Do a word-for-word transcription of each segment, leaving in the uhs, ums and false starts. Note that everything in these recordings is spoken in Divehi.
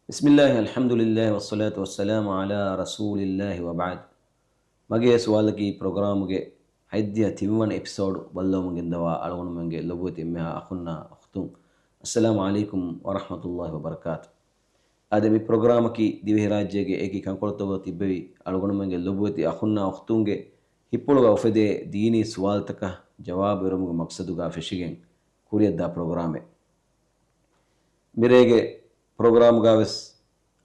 بسم الله، الحمد لله، والصلاة والسلام على رسول الله، وبعد. މަގޭ ސުވާލަކީ ޕްރޮގްރާމުގެ ހަތްދިހަ ތިންވަނަ އެޕިސޯޑު ބައްލަވަމުން ގެންދަވާ އަޅުގަނޑުމެންގެ ލޮބުވެތި އެންމެހާ އަޚުންނާ އުޚްތުން، އައްސަލާމު ޢަލައިކުމް ވަރަޙްމަތުﷲި ވަބަރަކާތު. އާދެ، މި ޕްރޮގްރާމަކީ ދިވެހިރާއްޖޭގެ އެކި ކަންކޮޅުތަކުގަ ތިއްބެވި އަޅުގަނޑުމެންގެ ލޮބުވެތި އަޚުންނާ އުޚްތުންގެ ހިތްޕުޅުގަ އުފެދޭ ދީނީ ސުވާލުތަކަށް ޖަވާބު އެރުމުގެ މަޤްޞަދުގަ ފެށިގެން ކުރިއަށްދާ ޕްރޮގްރާމެއް. މިރޭގެ ޕްރޮގްރާމުގަވެސް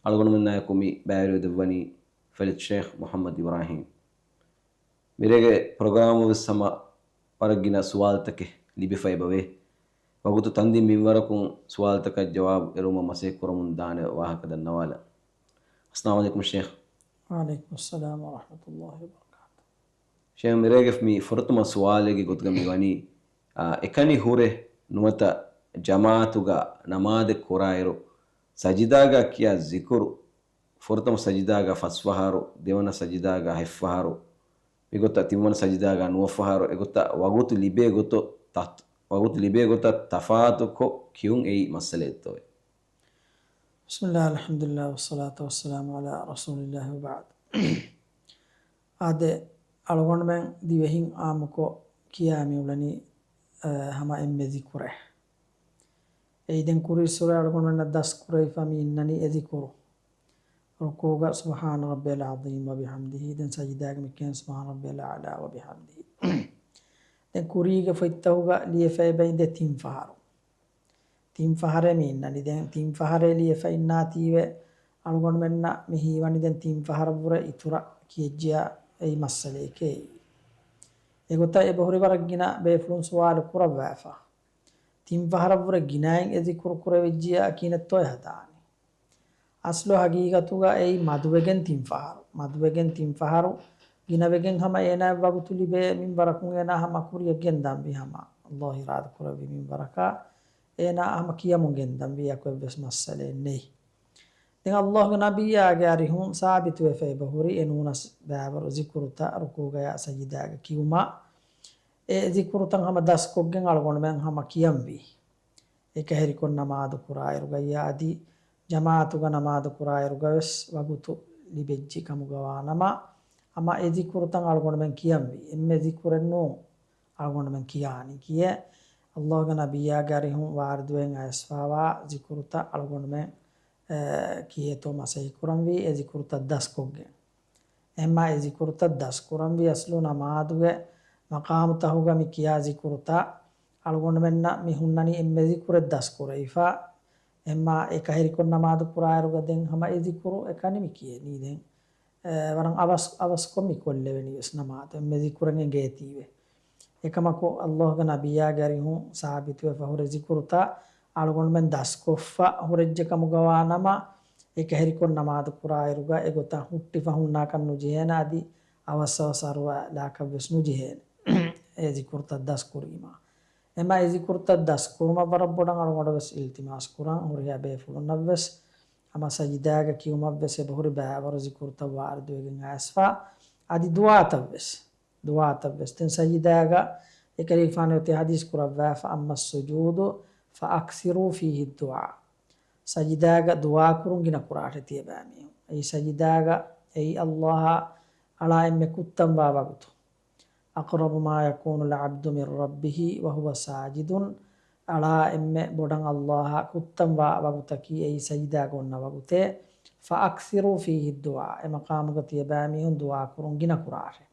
އަޅުގަނޑުމެންނާއެކު މި ބައިވެރިވެދެއްވަނީ ފެލިތު ޝޭޚް މުޙައްމަދު އިބްރާހީމް. މިރޭގެ ޕްރޮގްރާމުވެސް ހަމަ ވަރަށް ގިނަ ސުވާލުތަކެއް ލިބިފައިބަވޭ. ވަގުތު ތަންދިން މިންވަރަކުން ސުވާލުތަކަށް ޖަވާބު އެރުމަށް މަސައްކަތް ކުރަމުން ދާނެ ވާހަކަ ދަންނަވާލަ. އައްސަލާމު ޢަލައިކުމް ޝޭޚް. ވަޢަލައިކުމުއްސަލާމް ވަރަޙްމަތުﷲި ވަބަރަކާތު. ޝޭޚް، މިރޭގެ މި ފުރަތަމަ ސުވާލެއްގެ ގޮތުގަ މި ވަނީ، އާ، އެކަނި ހުރެ ނުވަތަ ޖަމާޢަތުގަ ނަމާދެއް ކުރާއިރު ސަޖިދާގަ ކިޔާ ޒިކުރު، ފުރަތަމަ ސަޖިދާގަ ފަސްފަހަރު، ދެވަނަ ސަޖިދާގަ ހަތްފަހަރު، މިގޮތަށް ތިންވަނަ ސަޖިދާގަ ނުވަފަހަރު، އެގޮތަށް ވަގުތު ލިބޭ ގޮތު ތަ-، ވަގުތު ލިބޭ ގޮތަށް ތަފާތުކޮށް ކިޔުން އެއީ މައްސަލައެއްތޯއޭ؟ بسم الله، الحمد لله، والصلاة والسلام على رسول الله، وبعد. އާދެ، އަޅުގަނޑުމެން ދިވެހިން އާއްމުކޮށް ކިޔާ މި އުޅެނީ، އަ، ހަމަ އެންމެ ޒިކުރެއް. އެއީ ދެން ކުރީއްސުރެ އަޅުގަނޑުމެންނަށް ދަސްކުރެވިފަ މި އިންނަނީ އެ ޒިކުރު. ރުކޫޢުގަ سبحان ربي العظيم وبحمده، ދެން ސަޖިދާގަ މި ކިޔަން سبحان ربي الأعلى وبحمده. ދެން ކުރީގެ ފޮތްތަކުގަ ލިޔެފައި ބައި ދެ ތިން ފަހަރު. ތިން ފަހަރެއް މި އިންނަނީ. ދެން ތިން ފަހަރެއް ލިޔެފަ އިންނާތީވެ، އަޅުގަނޑުމެންނަށް މި ހީވަނީ ދެން ތިން ފަހަރަށްވުރެ އިތުރަށް ކިޔެއްޖިޔާ އެއީ މައްސަލައެކޭ. އެގޮތަށް އެބަހުރި ވަރަށް ގިނަ ބޭފުޅުން ސުވާލު ކުރައްވާފަ. ތިން ފަހަރަށްވުރެ ގިނައިން އެ ޒިކުރު ކުރެވިއްޖިޔާ ކިހިނެއްތޯ އެ ހަދާނީ؟ އަސްލު ހަގީގަތުގަ އެއީ މަދުވެގެން ތިން ފަހަރު. މަދުވެގެން ތިން ފަހަރު ގިނަވެގެން ހަމަ އޭނާއަށް ވަގުތު ލިބޭ މިންވަރަކުން އޭނާ ހަމަ ކުރިއަށް ގެންދަންވީ ހަމަ ﷲ އިރާދަ ކުރެއްވި މިންވަރަކަށް އޭނާ ހަމަ ކިޔަމުން ގެންދަންވީ އެކު އެއްވެސް މައްސަލައެއް ނެތް. ދެން ﷲގެ ނަބިއްޔާގެ އަރިހުން ސާބިތުވެފަ އެބަހުރި އެ ނޫނަސް ބައިވަރު ޒިކުރުތައް ރުކޫޢުގަޔާ ސަޖިދާގަ ކިޔުމަށް. އެ ޒިކުރުތައް ހަމަ ދަސްކޮށްގެން އަޅުގަނޑުމެން ހަމަ ކިޔަންވީ. އެކަހެރިކޮށް ނަމާދު ކުރާއިރުގައްޔާ އަދި ޖަމާޢަތުގަ ނަމާދު ކުރާއިރުގަވެސް ވަގުތު ލިބެއްޖި ކަމުގަވާނަމަ، ހަމަ އެ ޒިކުރުތައް އަޅުގަނޑުމެން ކިޔަންވީ. އެންމެ ޒިކުރެއްނޫން އަޅުގަނޑުމެން ކިޔާނީ. ކިޔޭ ﷲގެ ނަބިއްޔާގެ އަރިހުން ވާރިދުވެގެން އައިސްފަވާ ޒިކުރުތައް އަޅުގަނޑުމެން، އެ، ކިޔޭތޯ މަސައްކަތް ކުރަންވީ އެ ޒިކުރުތައް ދަސްކޮށްގެން. އެހެންމާ އެ ޒިކުރުތައް ދަސްކުރަންވީ އަސްލު ނަމާދުގެ މަޤާމުތަކުގަ މި ކިޔާ ޒިކުރުތައް އަޅުގަނޑުމެންނަށް މި ހުންނަނީ އެންމެ ޒިކުރެއް ދަސްކުރެވިފަ. އެހެންމާ އެކަހެރިކޮށް ނަމާދު ކުރާއިރުގަ ދެން ހަމަ އެ ޒިކުރު އެކަނި މި ކިޔެނީ ދެން. އެ، ވަރަށް އަވަސް، އަވަސްކޮށް މި ކޮށްލެވެނީ ވެސް ނަމާދު އެންމެ ޒިކުރެއް އެނގޭތީވެ. އެކަމަކު ﷲގެ ނަބިއްޔާގެ އަރިހުން ސާބިތުވެފަ ހުރެ ޒިކުރުތައް އަޅުގަނޑުމެން ދަސްކޮށްފަ ހުރެއްޖެ ކަމުގަވާ ނަމަ، އެކަހެރިކޮށް ނަމާދު ކުރާއިރުގަ އެގޮތަށް ހުއްޓިފަ ހުންނާކަށް ނުޖެހޭނެ އަދި އަވަސް އަވަސް އަރުވާލާކަށް ވެސް ނުޖެހޭނެ އެ ޒިކުރުތައް ދަސްކުރީމާ. އެމާ އެ ޒިކުރުތައް ދަސްކުރުމަށް ވަރަށް ބޮޑަށް އަޅުގަނޑަށް ވެސް އިލްތިމާސް ކުރަން ހުރިހާ ބޭފުޅުންނަށް ވެސް ހަމަ ސަޖިދާގަ ކިޔުމަށް ވެސް އެބަހުރި ބައިވަރު ޒިކުރުތައް ވާރިދުވެގެން އައިސްފަ އަދި ދުޢާތައް ވެސް. ދުޢާތައް ވެސް. ދެން ސަޖިދާގަ އެކަލޭގެފާނު އޮތީ ޙަދީޘް ކުރައްވާފަ، أما السجود فأكثروا فيه الدعاء. ސަޖިދާގަ ދުޢާ ކުރުން ގިނަ ކުރާށޭ ތިޔަބައިމީހުން. އެއީ ސަޖިދާގަ އެއީ ﷲ އަށް އަޅާ އެންމެ ކުއްތަންވާ ވަގުތު. أقرب ما يكون العبد من ربه وهو ساجد. އަޅާ އެންމެ ބޮޑަށް ﷲ އަށް ކުއްތަންވާ ވަގުތަކީ އެއީ ސަޖިދާގަ އޮންނަ ވަގުތޭ. فأكثروا فيه الدعاء. އެ މަޤާމުގަ ތިޔަބައިމީހުން ދުޢާ ކުރުން ގިނަ ކުރާށޭ.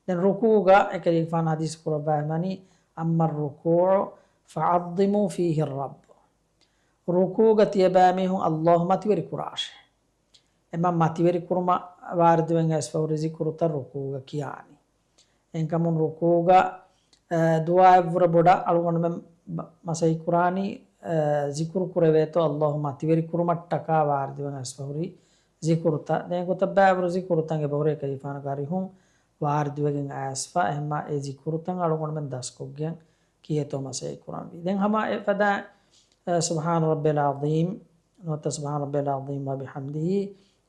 ދެން ރުކޫޢުގަ އެކަލޭގެފާނު ޙަދީޘް ކުރައްވާފަ ވަނީ، أما الركوع فعظموا فيه الرب. ރުކޫޢުގަ ތިޔަބައިމީހުން ﷲ މަތިވެރި ކުރާށޭ. އެމާ މަތިވެރި ކުރުމަށް ވާރިދުވެގެން އައިސްފަ ހުރި ޒިކުރުތައް ރުކޫޢުގަ ކިޔާނީ. އެހެންކަމުން ރުކޫޢުގަ، އަ، ދުޢާއަށްވުރެ ބޮޑަށް އަޅުގަނޑުމެން ބަ-، މަސައްކަތް ކުރާނީ، އަ، ޒިކުރު ކުރެވޭތޯ ﷲ މަތިވެރި ކުރުމަށްޓަކާ ވާރިދުވެގެން އައިސްފަ ހުރި ޒިކުރުތައް. ދެން އެގޮތަށް ބައިވަރު ޒިކުރުތައް އެބަހުރި އެކަލޭގެފާނުގެ އަރިހުން ވާރިދުވެގެން އައިސްފަ. އެހެންމާ އެ ޒިކުރުތައް އަޅުގަނޑުމެން ދަސްކޮށްގެން ކިޔޭތޯ މަސައްކަތް ކުރަންވީ. ދެން ހަމަ އެފަދަ، އަ، سبحان ربي العظيم، ނުވަތަ سبحان ربي العظيم وبحمده،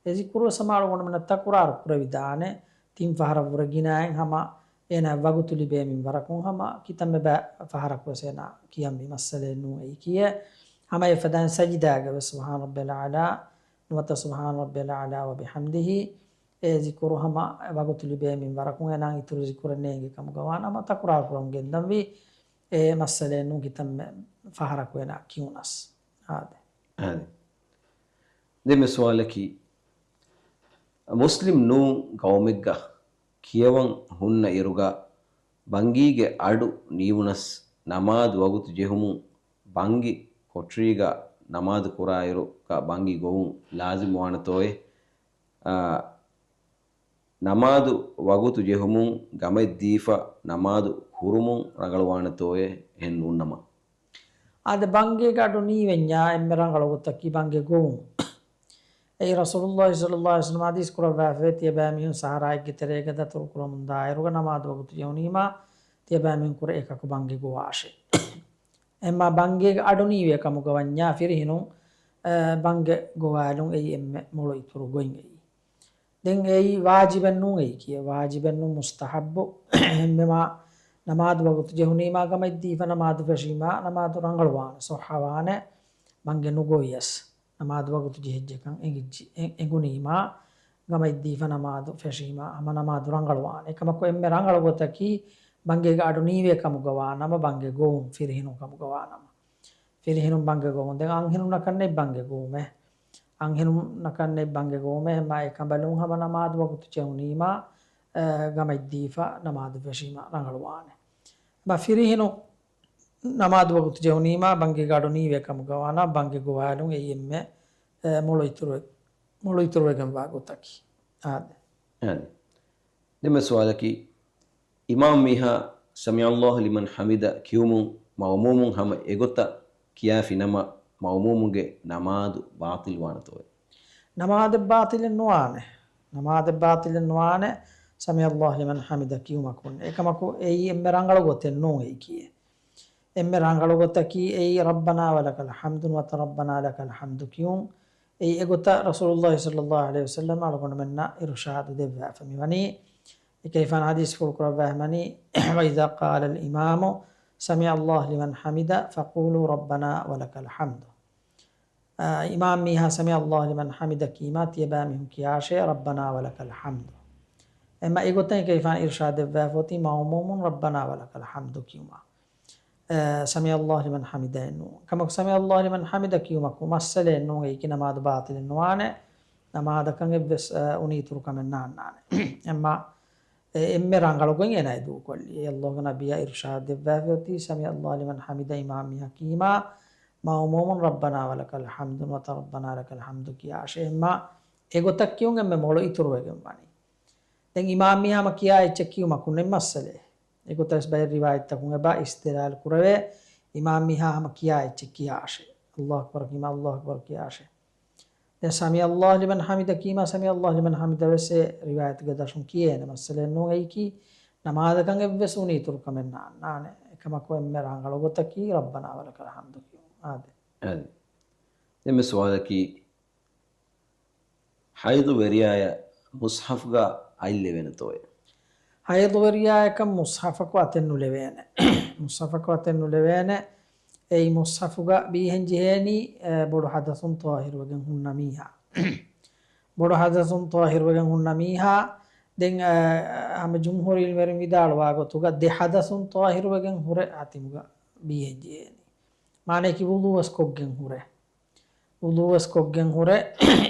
އެ ޒިކުރު ވެސް ހަމަ އަޅުގަނޑުމެންނަށް ތަކުރާރު ކުރެވިދާނެ. ތިން ފަހަރަށްވުރެ ގިނައިން ހަމަ އޭނާ ވަގުތު ލިބޭ މިންވަރަކުން ހަމަ ކިތަންމެ ބައި ފަހަރަކު ވެސް އޭނާ ކިޔަންވީ މައްސަލައެއް ނޫން އެއީ ކިޔޭ. ހަމަ އެފަދައިން ސަޖިދާގަ ވެސް سبحان ربي الأعلى ނުވަތަ ސުބްޙާނަ ރައްބިޔަލް އަޢްލާ ވަބިޙަމްދިހި، އެ ޒިކުރު ހަމަ ވަގުތު ލިބޭ މިންވަރަކުން އޭނާ އިތުރު ޒިކުރެއް ނޭނގި ކަމުގަ ވާނަމަ، ތަކުރާރު ކުރަމުން ގެންދަންވީ. އެ މައްސަލައެއް ނޫން ކިތަންމެ ފަހަރަކު އޭނާ ކިޔުނަސް. އާދެ. އާދެ. ދެންމެ ސުވާލަކީ، މުސްލިމް ނޫން ގައުމެއްގަ ކިޔަވަން ހުންނަ އިރުގަ ބަންގީގެ އަޑު ނީވުނަސް، ނަމާދު ވަގުތު ޖެހުމުން ބަންގި ކޮޓަރީގަ ނަމާދު ކުރާ އިރުގަ ބަންގި ގޮވުން ލާޒިމު ވާނެތޯއޭ؟ އާ، ނަމާދު ވަގުތު ޖެހުމުން ގަމަތްދީފަ ނަމާދު ކުރުމުން ރަނގަޅުވާނެތޯއޭ އެހެން ނޫންނަމަ؟ އާދެ، ބަންގޭގެ އަޑު ނީވެންޏާ އެންމެ ރަނގަޅު ގޮތަކީ ބަންގެ ގޮވުން. އެއީ ރަސޫލުﷲ ޞައްލަﷲ ޢަލައިހި ވަސައްލަމަ ޙަދީޘް ކުރައްވާފައި، ތިޔަބައިމީހުން ސަހަރާއެއްގެ ތެރޭގަ ދަތުރު ކުރަމުން ދާއިރުގަ ނަމާދު ވަގުތު ޖެހުނީމާ، ތިޔަބައިމީހުން ކުރެ އެކަކު ބަންގެ ގޮވާށޭ. އެމާ ބަންގޭގެ އަޑު ނީވޭ ކަމުގަ ވަންޏާ ފިރިހިނުން، އަ، ބަންގެ ގޮވާލުން އެއީ އެންމެ މޮޅު އިތުރު ގޮތް އެއީ. ދެން އެއީ ވާޖިބެއް ނޫން އެއީކީ. ވާޖިބެއް ނޫން، މުސްތަޙައްބު. އެހެންވީމާ ނަމާދު ވަގުތު ޖެހުނީމާ ގަމަތްދީފަ ނަމާދު ފެށީމާ ނަމާދު ރަނގަޅުވާނެ، ޞައްޙަވާނެ، ބަންގެ ނުގޮވިޔަސް. ނަމާދު ވަގުތު ޖެހިއްޖެކަން އެނގިއްޖި-، އެ-، އެނގުނީމާ ގަމަތްދީފަ ނަމާދު ފެށީމާ ހަމަ ނަމާދު ރަނގަޅުވާނެ. އެކަމަކު އެންމެ ރަނގަޅު ގޮތަކީ ބަންގޭގެ އަޑު ނީވޭ ކަމުގަ ވާނަމަ ބަންގެ ގޮވުން، ފިރިހިނުން ކަމުގަ ވާނަމަ. ފިރިހެނުން ބަންގެ ގޮވުން. ދެން އަންހެނުންނަކަށް ނެތް ބަންގެ ގޮވުމެއް. އަންހެނުންނަކަށް ނެތް ބަންގެ ގޮވުމެއް. އެމާ އެކަނބަލުން ހަމަ ނަމާދު ވަގުތު ޖެހުނީމާ، އަ، ގަމަތްދީފަ ނަމާދު ފެށީމާ ރަނގަޅުވާނެ. އެމާ ފިރިހެނުން ނަމާދު ވަގުތު ޖެހުނީމާ ބަންގޭގެ އަޑު ނީވޭ ކަމުގަ ވާނަމަ ބަންގެ ގޮވާލުން އެއީ އެންމެ، އަ، މޮޅު އިތުރު-، މޮޅު އިތުރުވެގެންވާ ގޮތަކީ. އާދެ. އާދެ. ދެންމެ ސުވާލަކީ، އިމާމް މީހާ ސަމިޢަﷲ ލިމަން ޙަމިދަ ކިޔުމުން މައުމޫމުން ހަމަ އެގޮތަށް ކިޔާފިނަމަ، މައުމޫމުންގެ ނަމާދު ބާޠިލްވާނެތޯއޭ؟ ނަމާދެއް ބާޠިލެއް ނުވާނެ. ނަމާދެއް ބާޠިލެއް ނުވާނެ، ސަމިޢަﷲ ލިމަން ޙަމިދަ ކިޔުމަކުން. އެކަމަކު އެއީ އެންމެ ރަނގަޅު ގޮތެއް ނޫން އެއީކީ. އެންމެ ރަނގަޅު ގޮތަކީ އެއީ ރައްބަނާ ވަލަކަލް ޙަމްދު ނުވަތަ ރައްބަނާ ލަކަލް ޙަމްދު ކިޔުން. އެއީ އެގޮތަށް ރަސޫލުﷲ ޞައްލަﷲ ޢަލައިހި ވަސައްލަމަ އަޅުގަނޑުމެންނަށް އިރުޝާދު ދެއްވާފަ މިވަނީ. އެކަލޭގެފާނު ޙަދީޘްފުޅު ކުރައްވާފަ މިވަނީ، وإذا قال الإمام سمع الله لمن حمده فقولوا ربنا ولك الحمد. އާ، އިމާމް މީހާ ސަމިޢަﷲ ލިމަން ޙަމިދަ ކީމާ ތިޔަބައިމީހުން ކިޔާށޭ، ރައްބަނާ ވަލަކަލް ޙަމްދު. އެމަ އެގޮތަށް އެކަލޭގެފާނު އިރުޝާދު ދެއްވާފަ އޮތީ މައުމޫމުން ރައްބަނާ ވަލަކަލް ޙަމްދު ކިޔުމާ. އަ، ސަމިޢަﷲ ލިމަން ޙަމިދައެއް ނޫން. ކަމަކު ސަމިޢަﷲ ލިމަން ޙަމިދަ ކިޔުމަކު މައްސަލައެއް ނޫން. އެއީކީ ނަމާދު ބާޠިލެއް ނުވާނެ. ނަމާދަކަށް އެއްވެސް، އަ، އުނި އިތުރު ކަމެއް ނާންނާނެ. އެމާ އެ އެންމެ ރަނގަޅު ގޮތް އޭނާ ދޫކޮށްލީ. އެ އައްލާހުގެ ނަބިއްޔާ އިރުޝާދު ދެއްވާފަ އޮތީ، ސަމިޢަﷲ ލިމަން ޙަމިދަ އިމާމް މީހާ ކީމާ، މައުމޫމުން ރައްބަނާ ވަލަކަލް ޙަމްދު ނުވަތަ ރައްބަނާ ލަކަލް ޙަމްދު ކިޔާށޭ. އެމާ އެގޮތަށް ކިޔުން އެންމެ މޮޅު އިތުރުވެގެން ވަނީ. ދެން އިމާމް މީހާ ހަމަ ކިޔާ އެއްޗެއް ކިޔުމަކުން ނެތް މައްސަލައެއް. އެގޮތަށް ވެސް ބައެއް ރިވާޔަތްތަކުން އެބަ އިސްތިދްލާލު ކުރެވޭ. އިމާމް މީހާ ހަމަ ކިޔާ އެއްޗެއް ކިޔާށޭ. އައްލާހު އަކްބަރު ކީމާ އައްލާހު އަކްބަރު ކިޔާށޭ. ދެން ސަމިޢަﷲ ލިމަން ޙަމިދަ ކީމާ ސަމިޢަﷲ ލިމަން ޙަމިދަ ވެސް އެ ރިވާޔަތުގެ ދަށުން ކިޔޭނެ. މައްސަލައެއް ނޫން. އެއީކީ ނަމާދަކަށް އެއްވެސް އުނި އިތުރު ކަމެއް ނާންނާނެ. އެކަމަކު އެންމެ ރަނގަޅު ގޮތަކީ ރައްބަނާ ވަލަކަލް ޙަމްދު ކިޔުން. އާދެ. އާދެ. ދެންމެ ސުވާލަކީ، ޙައިޟުވެރިޔާޔަށް މުޞްޙަފުގަ އަތް ލެވޭނެތޯއޭ؟ ޙައިޟުވެރިޔާޔަކަށް މުޞްޙަފަކު އަތެއް ނުލެވޭނެ. މުޞްޙަފަކު އަތެއް ނުލެވޭނެ. އެއީ މުޞްޙަފުގަ ބީހެން ޖެހޭނީ، އެ، ބޮޑު ޙަދަޘުން ޠާހިރުވެގެން ހުންނަ މީހާ. ބޮޑު ޙަދަޘުން ޠާހިރުވެގެން ހުންނަ މީހާ. ދެން، އެ، ހަމަ ޖުމްހޫރު ޢިލްމުވެރިން ވިދާޅުވާ ގޮތުގަ ދެ ޙަދަޘުން ޠާހިރުވެގެން ހުރެ ހަތިމުގަ ބީހެން ޖެހޭނީ. މާނައަކީ ވުޟޫވެސް ކޮށްގެން ހުރެ. ވުޟޫވެސް ކޮށްގެން ހުރެ.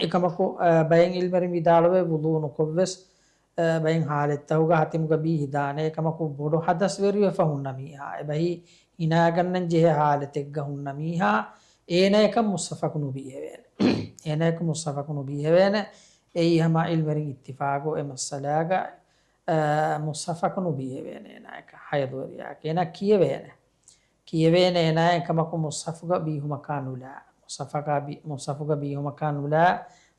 އެކަމަކު، އަ، ބައެއް ޢިލްމުވެރިން ވިދާޅުވޭ ވުޟޫ ނުކޮށްވެސް، އަ، ބައެއް ޙާލަތްތަކުގަ ހަތިމުގަ ބީހިދާނެ. އެކަމަކު ބޮޑު ޙަދަޘްވެރިވެފަ ހުންނަ މީހާ އެބަހީ ހިނާގަންނަން ޖެހޭ ޙާލަތެއްގަ ހުންނަ މީހާ އޭނަޔަކަށް މުޞްޙަފަކު ނުބީހެވޭނެ. އޭނަޔަކަށް މުޞްޙަފަކު ނުބީހެވޭނެ. އެއީ ހަމަ ޢިލްމުވެރިން އިއްތިފާގު އެ މައްސަލާގަ، އަ، މުޞްޙަފަކު ނުބީހެވޭނެ އޭނަޔަކަށް ޙައިޟުވެރިޔާއަކަށް. އޭނަ ކިޔެވޭނެ. ކިޔެވޭނެ އޭނާ އެކަމަކު މުޞްޙަފުގަ ބީހުމަކާ ނުލާ. މުޞްޙަފަކާ ބި-، މުޞްޙަފުގަ ބީހުމަކާ ނުލާ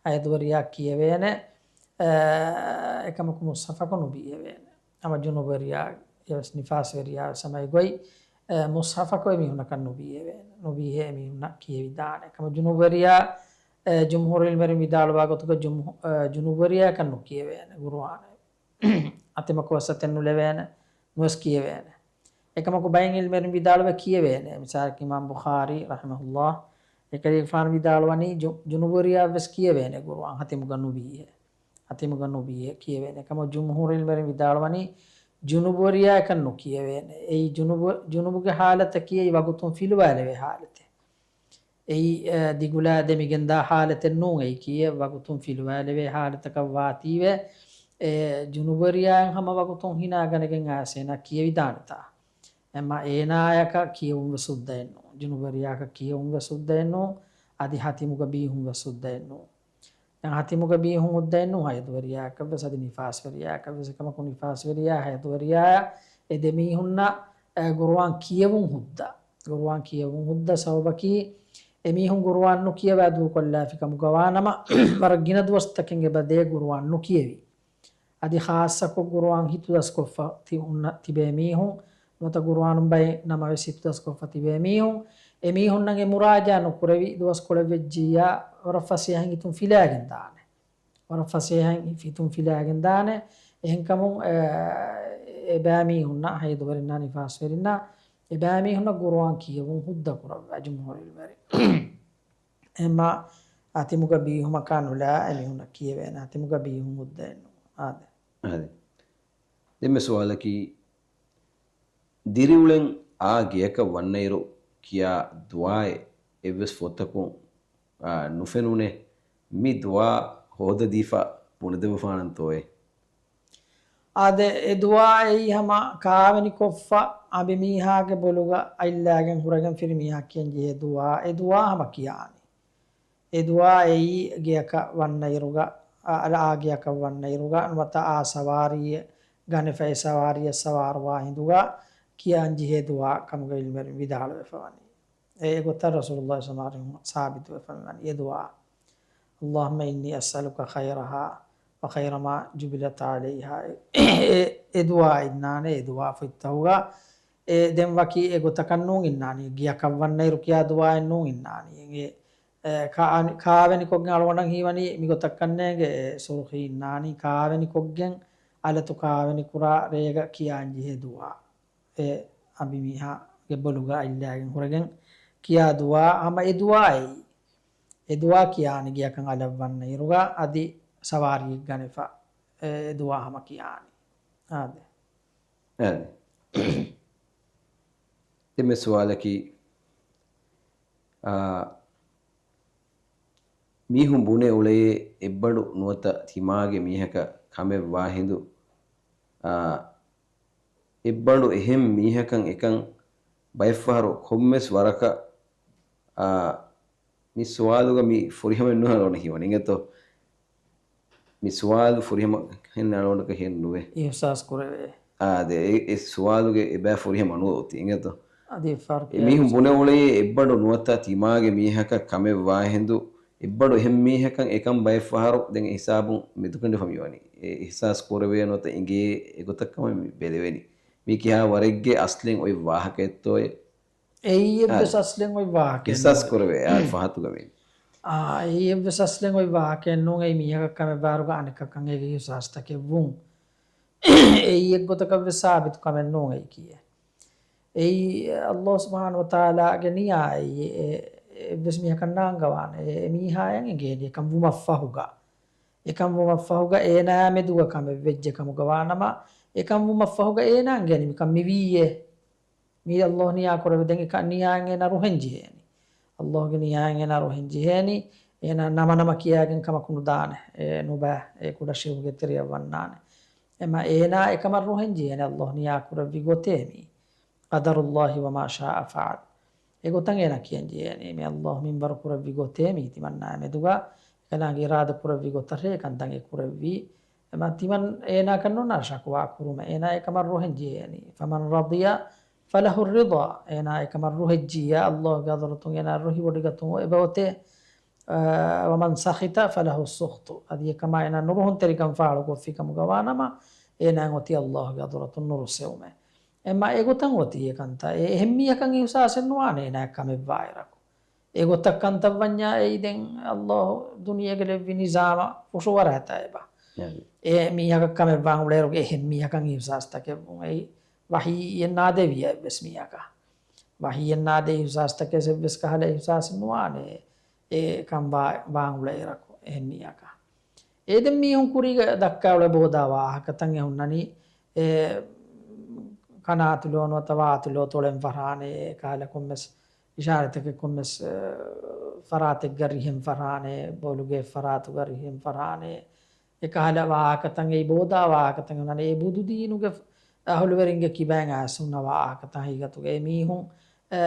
ޙައިޟުވެރިޔާ ކިޔެވޭނެ، އެ، އެކަމަކު މުޞްޙަފަކު ނުބީހެވޭނެ. ހަމަ ޖުނުބުވެރިޔާ އެވެސް ނިފާސްވެރިޔާ ވެސް ހަމަ އެގޮތް، އެ، މުޞްޙަފަކު އެމީހުންނަކަށް ނުބީހެވޭނެ. ނުބީހޭ އެމީހުންނަށް ކިޔެވިދާނެ. އެކަމަ ޖުނުބުވެރިޔާ، އެ، ޖުމްހޫރު ޢިލްމުވެރިން ވިދާޅުވާ ގޮތުގަ ޖުމް-، އެ، ޖުނުބުވެރިޔާއަކަށް ނުކިޔެވޭނެ ޤުރުއާނެއް. އަތިމަކު ވެސް އަތެއް ނުލެވޭނެ، ނުވެސް ކިޔެވޭނެ. އެކަމަކު ބައެއް ޢިލްމުވެރިން ވިދާޅުވޭ ކިޔެވޭނެ. މިސާލަކަށް އިމާމް ބުޚާރީ ރަޙިމަހުﷲ، އެކަލޭގެފާނު ވިދާޅުވަނީ ޖު-، ޖުނުބުވެރިޔާ ވެސް ކިޔެވޭނެ ގުރުއާން ހަތިމުގަ ނުވީހޭ. ހަތިމުގަ ނުވީހޭ ކިޔެވޭނެ. އެކަމަކު ޖުމްހޫރު ޢިލްމުވެރިން ވިދާޅުވަނީ ޖުނުބުވެރިޔާއަކަށް ނުކިޔެވޭނެ. އެއީ ޖުނުބު-، ޖުނުބުގެ ޙާލަތަކީ އެއީ ވަގުތުން ފިލުވާލެވޭ ޙާލަތެއް. އެއީ، އަ، ދިގުލާ ދެމިގެންދާ ޙާލަތެއް ނޫން. އެއީ ކީއް ވަގުތުން ފިލުވާލެވޭ ޙާލަތަކަށް ވާތީވެ، އެ ޖުނުބުވެރިޔާއަށް ހަމަ ވަގުތުން ހިނާގަނެގެން އައިސް އޭނާ ކިޔެވިދާނެތާ. އެމަ އޭނާޔަކަށް ކިޔެވުން ވެސް ހުއްދައެއް ނޫން. ޖުނުބުވެރިޔާއަކަށް ކިޔެވުން ވެސް ހުއްދައެއް ނޫން. އަދި ހަތިމުގަ ބީހުން ވެސް ހުއްދައެއް ނޫން. ދެން ހަތިމުގަ ބީހުން ހުއްދައެއް ނޫން ހައިޟުވެރިޔާއަކަށް ވެސް އަދި ނިފާސްވެރިޔާއަކަށް ވެސް. އެކަމަކު ނިފާސްވެރިޔާ ހައިޟުވެރިޔާއާ އެ ދެމީހުންނަށް، އެ، ގުރުއާން ކިޔެވުން ހުއްދަ. ގުރުއާން ކިޔެވުން ހުއްދަ ސަބަބަކީ އެމީހުން ގުރުއާން ނުކިޔަވާ ދޫކޮށްލާފި ކަމުގަ ވާނަމަ، ވަރަށް ގިނަ ދުވަސްތަކެއް އެބަދޭ ގުރުއާން ނުކިޔެވި. އަދި ޚާއްޞަކޮށް ގުރުއާން ހިތުދަސްކޮށްފަ ތި އުންނަ ތިބޭ މީހުން، ނުވަތަ ގުރުއާނުން ބައެއް ނަމަވެސް ހިތުދަސްކޮށްފަ ތިބޭ މީހުން، އެ މީހުންނަށް އެ މުރާޖާ ނުކުރެވި ދުވަސްކޮޅެއް ވެއްޖިއްޔާ، ވަރަށް ފަސޭހައިން ހިތުން ފިލާގެން ދާނެ. ވަރަށް ފަސޭހައިން ހިތުން ފިލާގެން ދާނެ. އެހެންކަމުން، އެ، އެބައިމީހުންނަށް، ހައިޟުވެރިންނާ ނިފާސްވެރިންނާ، އެބައިމީހުންނަށް ގުރުއާން ކިޔެވުން ހުއްދަ ކުރައްވާ ޖުމްހޫރު ޢިލްމުވެރިން. އެމަ ހަތިމުގަ ބީހުމަކާ ނުލާ އެމީހުންނަށް ކިޔެވޭނެ. ހަތިމުގަ ބީހުން ހުއްދައެއް ނޫން. އާދެ. އާދެ. ދެންމެ ސުވާލަކީ، ދިރިއުޅެން އާ ގެޔަކަށް ވަންނައިރު ކިޔާ ދުޢާއެއް އެއްވެސް ފޮތަކުން، އާ، ނުފެނުނޭ. މި ދުޢާ ހޯދަދީފަ ބުނެދެއްވަފާނަންތޯއޭ؟ އާދެ، އެ ދުޢާ އެއީ ހަމަ ކާވެނިކޮށްފަ އަނބިމީހާގެ ބޮލުގަ އަތްލާގެން ހުރެގެން ފިރިމީހާ ކިޔަން ޖެހޭ ދުޢާ. އެ ދުޢާ ހަމަ ކިޔާނީ. އެ ދުޢާ އެއީ ގެޔަކަށް ވަންނައިރުގަ، އަ، އަ، އާ ގެޔަކަށް ވަންނައިރުގަ، ނުވަތަ އާ ސަވާރީއެއް ގަނެފަ އެ ސަވާރީއަށް ސަވާރުވާ ހިނދުގަ ކިޔާން ޖެހޭ ދުޢާ ކަމުގަ ޢިލްމުވެރިން ވިދާޅުވެފަ ވަނީ. އެ ގޮތަށް ރަސޫލުﷲ ސަމާރިން ސާބިތުވެފަ މިވަނީ އެ ދުޢާ. اللهم إني أسألك خيرها وخير ما جبلت عليها. އެ، އެ، އެ ދުޢާ އިންނާނެ، އެ ދުޢާ ފޮތްތަކުގަ، އެ ދެން ވަކި އެ ގޮތަކަށް ނޫން އިންނާނީ، ގެޔަކަށް ވަންނައިރު ކިޔާ ދުޢާއެއް ނޫން އިންނާނީ. އެ، އެ، ކާ-، ކާވެނިކޮށްގެން އަޅުގަނޑަށް ހީވަނީ މިގޮތަށް ކަންނޭނގެ، އެ، ސުރުޚީ އިންނާނީ، ކާވެނިކޮށްގެން އަލަތު ކާވެނިކުރާ ރޭގަ ކިޔާން ޖެހޭ ދުޢާ. އެ އަނބިމީހާގެ ބޮލުގަ އަތްލާގެން ހުރެގެން ކިޔާ ދުޢާ، ހަމަ އެ ދުޢާ އެއީ. އެ ދުޢާ ކިޔާނީ ގެޔަކަށް އަލަށް ވަންނައިރުގަ އަދި ސަވާރީއެއް ގަނެފަ. އެ، އެ ދުޢާ ހަމަ ކިޔާނީ. އާދެ. އާދެ. ދެންމެ ސުވާލަކީ، އާ، މީހުން ބުނެ އުޅެޔޭ އެއްބަނޑު ނުވަތަ ތިމާގެ މީހަކަށް ކަމެއް ވާ ހިނދު، އާ، އެއްބަނޑު އެހެން މީހަކަށް އެކަން ބައެއްފަހަރު ކޮންމެސް ވަރަކަށް، އާ، މި ސުވާލުގަ މި ފުރިހަމައެއް ނުހަން އަޅުގަނޑަށް ހީވަނީ އިނގޭތޯ؟ މި ސުވާލު ފުރިހަމަ ހެން އަޅުގަނޑަކަށް ހެން ނުވޭ. އިހުސާސް ކުރެވޭ. އާ، ދެ، އެ، އެ ސުވާލުގެ އެބަ ފުރިހަމަ ނުވަ އޮތީ އިނގޭތޯ؟ އަދި ފަރުޤެއް އެ މީހުން ބުނެ އުޅެޔޭ އެއްބަނޑު ނުވަތަ ތިމާގެ މީހަކަށް ކަމެއް ވާހިނދު، އެއްބަނޑު އެހެން މީހަކަށް އެކަން ބައެއްފަހަރު ދެން ހިސާބުން މެދުކަނޑިފަ މިވަނީ. އެ އިހުސާސް ކުރެވޭ ނުވަތަ އިނގޭ އެގޮތަށް ކަމަށް މި ބެލެވެނީ. މީ ކިހާ ވަރެއްގެ އަސްލެއް އޮތް ވާހަކައެއްތޯއޭ؟ އެއީ އެއްވެސް އަސްލެއް އޮތް ވާހަކައެއް ނޫން. އިހުސާސް ކުރެވޭ، އާ، ފަހަތުގަ މި. އާ، އެއީ އެއްވެސް އަސްލެއް އޮތް ވާހަކައެއް ނޫން. އެއީ މީހަކަށް ކަމެއް ވާއިރުގަ އަނެކަކަށް އޭގެ އިހުސާސްތަކެއް ވުން. އެއީ އެއްގޮތަކަށް ވެސް ސާބިތު ކަމެއް ނޫން އެއީ ކީއެއް. އެއީ ﷲ ސުބްޙާނަހޫ ވަތަޢާލާގެ ނިޔާ އެއީ އެ، އެއްވެސް މީހަކަށް ނާންގަވާނެ. އެ، އެ މީހާޔަށް އެނގޭނީ އެކަން ވުމަށްފަހުގަ. އެކަން ވުމަށްފަހުގަ އޭނާޔާ މެދުގަ ކަމެއް ވެއްޖެ ކަމުގަ ވާނަމަ، އެކަން ވުމަށްފަހުގަ އޭނާ އެނގޭނީ މިކަން މިވީއޭ. މީ ﷲ ނިޔާ ކުރެވި ދެން އެކަން ނިޔާއިން އޭނާ ރުހެން ޖެހޭނީ. ﷲގެ ނިޔާއިން އޭނާ ރުހެން ޖެހޭނީ. އޭނާ ނަމަ ނަމަ ކިޔާގެން ކަމަކު ނުދާނެ. އެ ނުބައި އެ ކުޑަ ޝިރުކުގެ ތެރެއަށް ވަންނާނެ. އެމަ އޭނާ އެކަމަށް ރުހެން ޖެހޭނެ ﷲ ނިޔާ ކުރެއްވި ގޮތޭ މީ. قدر الله وما شاء فعل. އެގޮތަށް އޭނާ ކިޔަން ޖެހޭނީ. މި ﷲ މިންވަރު ކުރެއްވި ގޮތޭ މީ ތިމަންނާ މެދުގަ. އެކަލާނގެ އިރާދަ ކުރެއްވި ގޮތަށޭ ކަންތައް އެ ކުރެއްވީ. އެމަ ތިމަން އޭނާ ކަންނޫން ޝަކުވާ ކުރުމެއް. އޭނާ އެކަމަށް ރުހެން ޖެހޭނީ. فمن رضي فله الرضا. އޭނާ އެކަމަށް ރުހެއްޖިއްޔާ، ﷲގެ ޙަޟްރަތުން އޭނާ ރުހިވޮޑިގަތުމު އެބައޮތޭ. އަ، ومن سخط فله السخط. އަދި އެކަމާ އޭނާ ނުރުހުންތެރިކަން ފާޅުކޮށްފި ކަމުގަ ވާނަމަ، އޭނާއަށް އޮތީ ﷲގެ ޙަޟްރަތުން ނުރުއްސެވުމެއް. އެމަ އެގޮތަށް އޮތީ އެކަންތައް. އެ އެހެން މީހަކަށް އިހުސާސެއް ނުވާނެ އޭނާއަށް ކަމެއް ވާއިރަކު. އެގޮތަށް ކަންތައް ވަންޏާ އެއީ ދެން ﷲ ދުނިޔޭގަ ލެއްވި ނިޒާމަށް ފުށުއަރާތާ އެބަ. އެ މީހަކަށް ކަމެއް ވާން އުޅޭއިރު އެހެން މީހަކަށް އިހުސާސްތަކެއް ވުން. އެއީ ވަޙީއެއް ނާދެވިއްޔާ އެއްވެސް މީހަކަށް. ވަޙީއެއް ނާދޭ އިހުސާސްތަކެއް އެއްވެސް ކަހަލަ އިހުސާސެއް ނުވާނެ. އެ ކަން ވާ-، ވާން އުޅޭ އިރަކު އެހެން މީހަކަށް. އެ ދެން މީހުން ކުރީގަ ދައްކާ އުޅޭ ބޯދާ ވާހަކަތައް އެ ހުންނަނީ، އެ ކަނާތުލޯ ނުވަތަ ވާތުލޯ ތޮޅެން ފަށާނެ، އެ ކަހަލަ ކޮންމެސް އިޝާރަތަކެއް ކޮންމެސް، އެ، ފަރާތެއްގަ ރިހެން ފަށާނެ، ބޮލުގެ ފަރާތުގަ ރިހެން ފަށާނެ، އެ ކަހަލަ ވާހަކަތައް އެއީ ބޯދާ ވާހަކަތައް ހުންނަނީ. އެ ބުދު ދީނުގެ އަހުލުވެރިންގެ ކިބައިން އައިސް ހުންނަ ވާހަކަތައް ހަގީގަތުގަ. އެ މީހުން، އެ،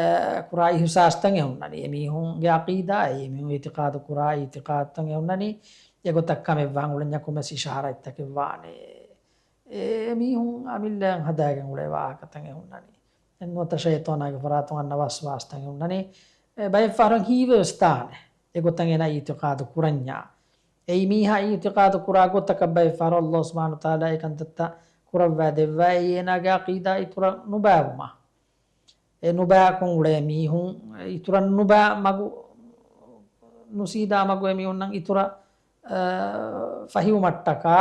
ކުރާ އިހުސާސްތައް އެ ހުންނަނީ. އެ މީހުންގެ އަޤީދާ، އެ މީހުން އިތިޤާދު ކުރާ އިތިޤާދުތައް އެ ހުންނަނީ. އެގޮތަށް ކަމެއް ވާން އުޅެންޏާ ކޮންމެސް އިޝާރަތްތަކެއް ވާނެ. އެ މީހުން އަމިއްލައަށް ހަދާގެން އުޅޭ ވާހަކަތައް އެ ހުންނަނީ. އެ ނުވަތަ ޝައިޠާނާގެ ފަރާތުން އަންނަ ވަސްވާސްތައް އެ ހުންނަނީ. އެ ބައެއް ފަހަރު ހީވެވެސް ދާނެ. އެގޮތަށް އޭނާ އިއްތިޤާދު ކުރަންޏާ. އެއީ މީހާ އިއްތިޤާދު ކުރާ ގޮތަކަށް ބައެއް ފަހަރު ﷲ ސުބްޙާނަހޫ ވަތަޢާލާ އެ ކަންތައްތައް ކުރައްވާ ދެއްވާ. އެއީ އޭނާގެ ޢަޤީދާ އިތުރަށް ނުބާވުމަށް. އެ ނުބާކޮށް އުޅޭ މީހުން އިތުރަށް ނުބާ މަގު، ނުސީދާ މަގު އެ މީހުންނަށް އިތުރަށް، އަ، ފަހިވުމަށްޓަކާ،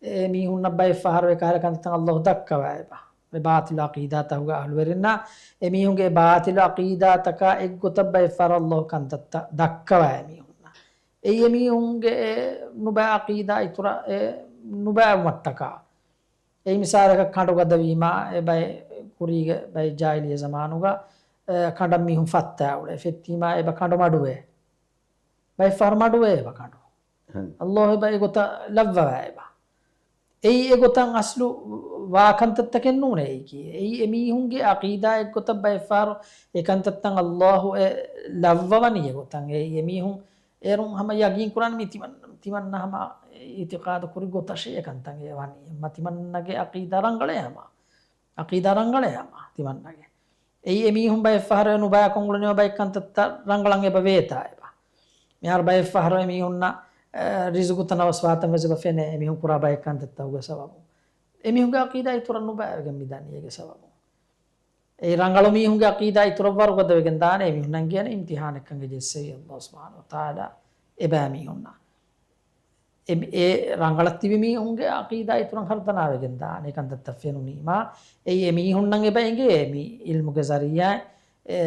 އެ މީހުންނަށް ބައެއް ފަހަރު އެ ކަހަލަ ކަންތައްތައް ﷲ ދައްކަވައިބަ. އެ ބާޠިލު ޢަޤީދާތަކުގެ އަހުލުވެރިންނަށް އެ މީހުންގެ އެ ބާޠިލު ޢަޤީދާތަކާ އެއްގޮތަށް ބައެއް ފަހަރު ﷲ ކަންތައްތައް ދައްކަވައި މީހުންނަށް. އެއީ އެ މީހުންގެ އެ ނުބާ ޢަޤީދާ އިތުރަށް އެ ނުބާވުމަށްޓަކާ. އެއީ މިސާލަކަށް ކަނޑު ގަދަވީމާ، އެ ބައެއް ކުރީގެ ބައެއް ޖާހިލިއްޔަ ޒަމާނުގަ، އެ، ކަނޑަށް މީހުން ފައްތާ އުޅޭ. ފެއްތީމާ އެބަ ކަނޑު މަޑުވޭ. ބައެއް ފަހަރު މަޑުވޭ އެބަ ކަނޑު. ހަން. ﷲ އެބަ އެގޮތަށް ލައްވަވާ އެބަ. އެއީ އެގޮތަށް އަސްލު ވާ ކަންތައްތަކެއް ނޫނޭ އެއީކީ. އެއީ އެމީހުންގެ ޢަޤީދާ އެއްގޮތަށް ބައެއް ފަހަރު އެ ކަންތައްތައް ﷲ އެ ލައްވަވަނީ އެގޮތަށް. އެއީ އެމީހުން އޭރުން ހަމަ ޔަގީން ކުރާން މި ތިމަން-، ތިމަންނަ ހަމަ އިތިޤާދު ކުރި ގޮތަށޭ ކަންތައް އެ ވަނީ. އެމަ ތިމަންނަގެ ޢަޤީދާ ރަނގަޅޭ ހަމަ. ޢަޤީދާ ރަނގަޅޭ ހަމަ ތިމަންނަގެ. އެއީ އެމީހުން ބައެއް ފަހަރު އެ ނުބާކޮށް އުޅުނީމަ ބައެއް ކަންތައްތައް ރަނގަޅަށް އެބަ ވޭތާ އެބަ. މިހާރު ބައެއް ފަހަރު އެމީހުންނަށް، އެ، ރިޒުގުތައް ނަވަސްވާތަން ވެސް އެބަ ފެނޭ އެމީހުން ކުރާ ބައެއް ކަންތައްތަކުގެ ސަބަބުން. އެމީހުންގެ ޢަޤީދާ އިތުރަށް ނުބާވެގެން މިދަނީ އޭގެ ސަބަބުން. އެ ރަނގަޅު މީހުންގެ ޢަޤީދާ އިތުރަށް ވަރުގަދަވެގެން ދާނެ، އެމީހުންނަށް ގެން އިމްތިޙާނެއްކަން ޖެއްސެވި ﷲ ސުބްޙާނަހޫ ވަތަޢާލާ އެބައިމީހުންނަށް. އެ، އެ ރަނގަޅަށް ތިބި މީހުންގެ ޢަޤީދާ އިތުރަށް ހަރުދަނާވެގެން ދާނެ، ކަންތައްތައް ފެނުނީމާ. އެއީ އެމީހުންނަށް އެބަ އެނގޭ މި ޢިލްމުގެ ޒަރީޢާއިން، އެ،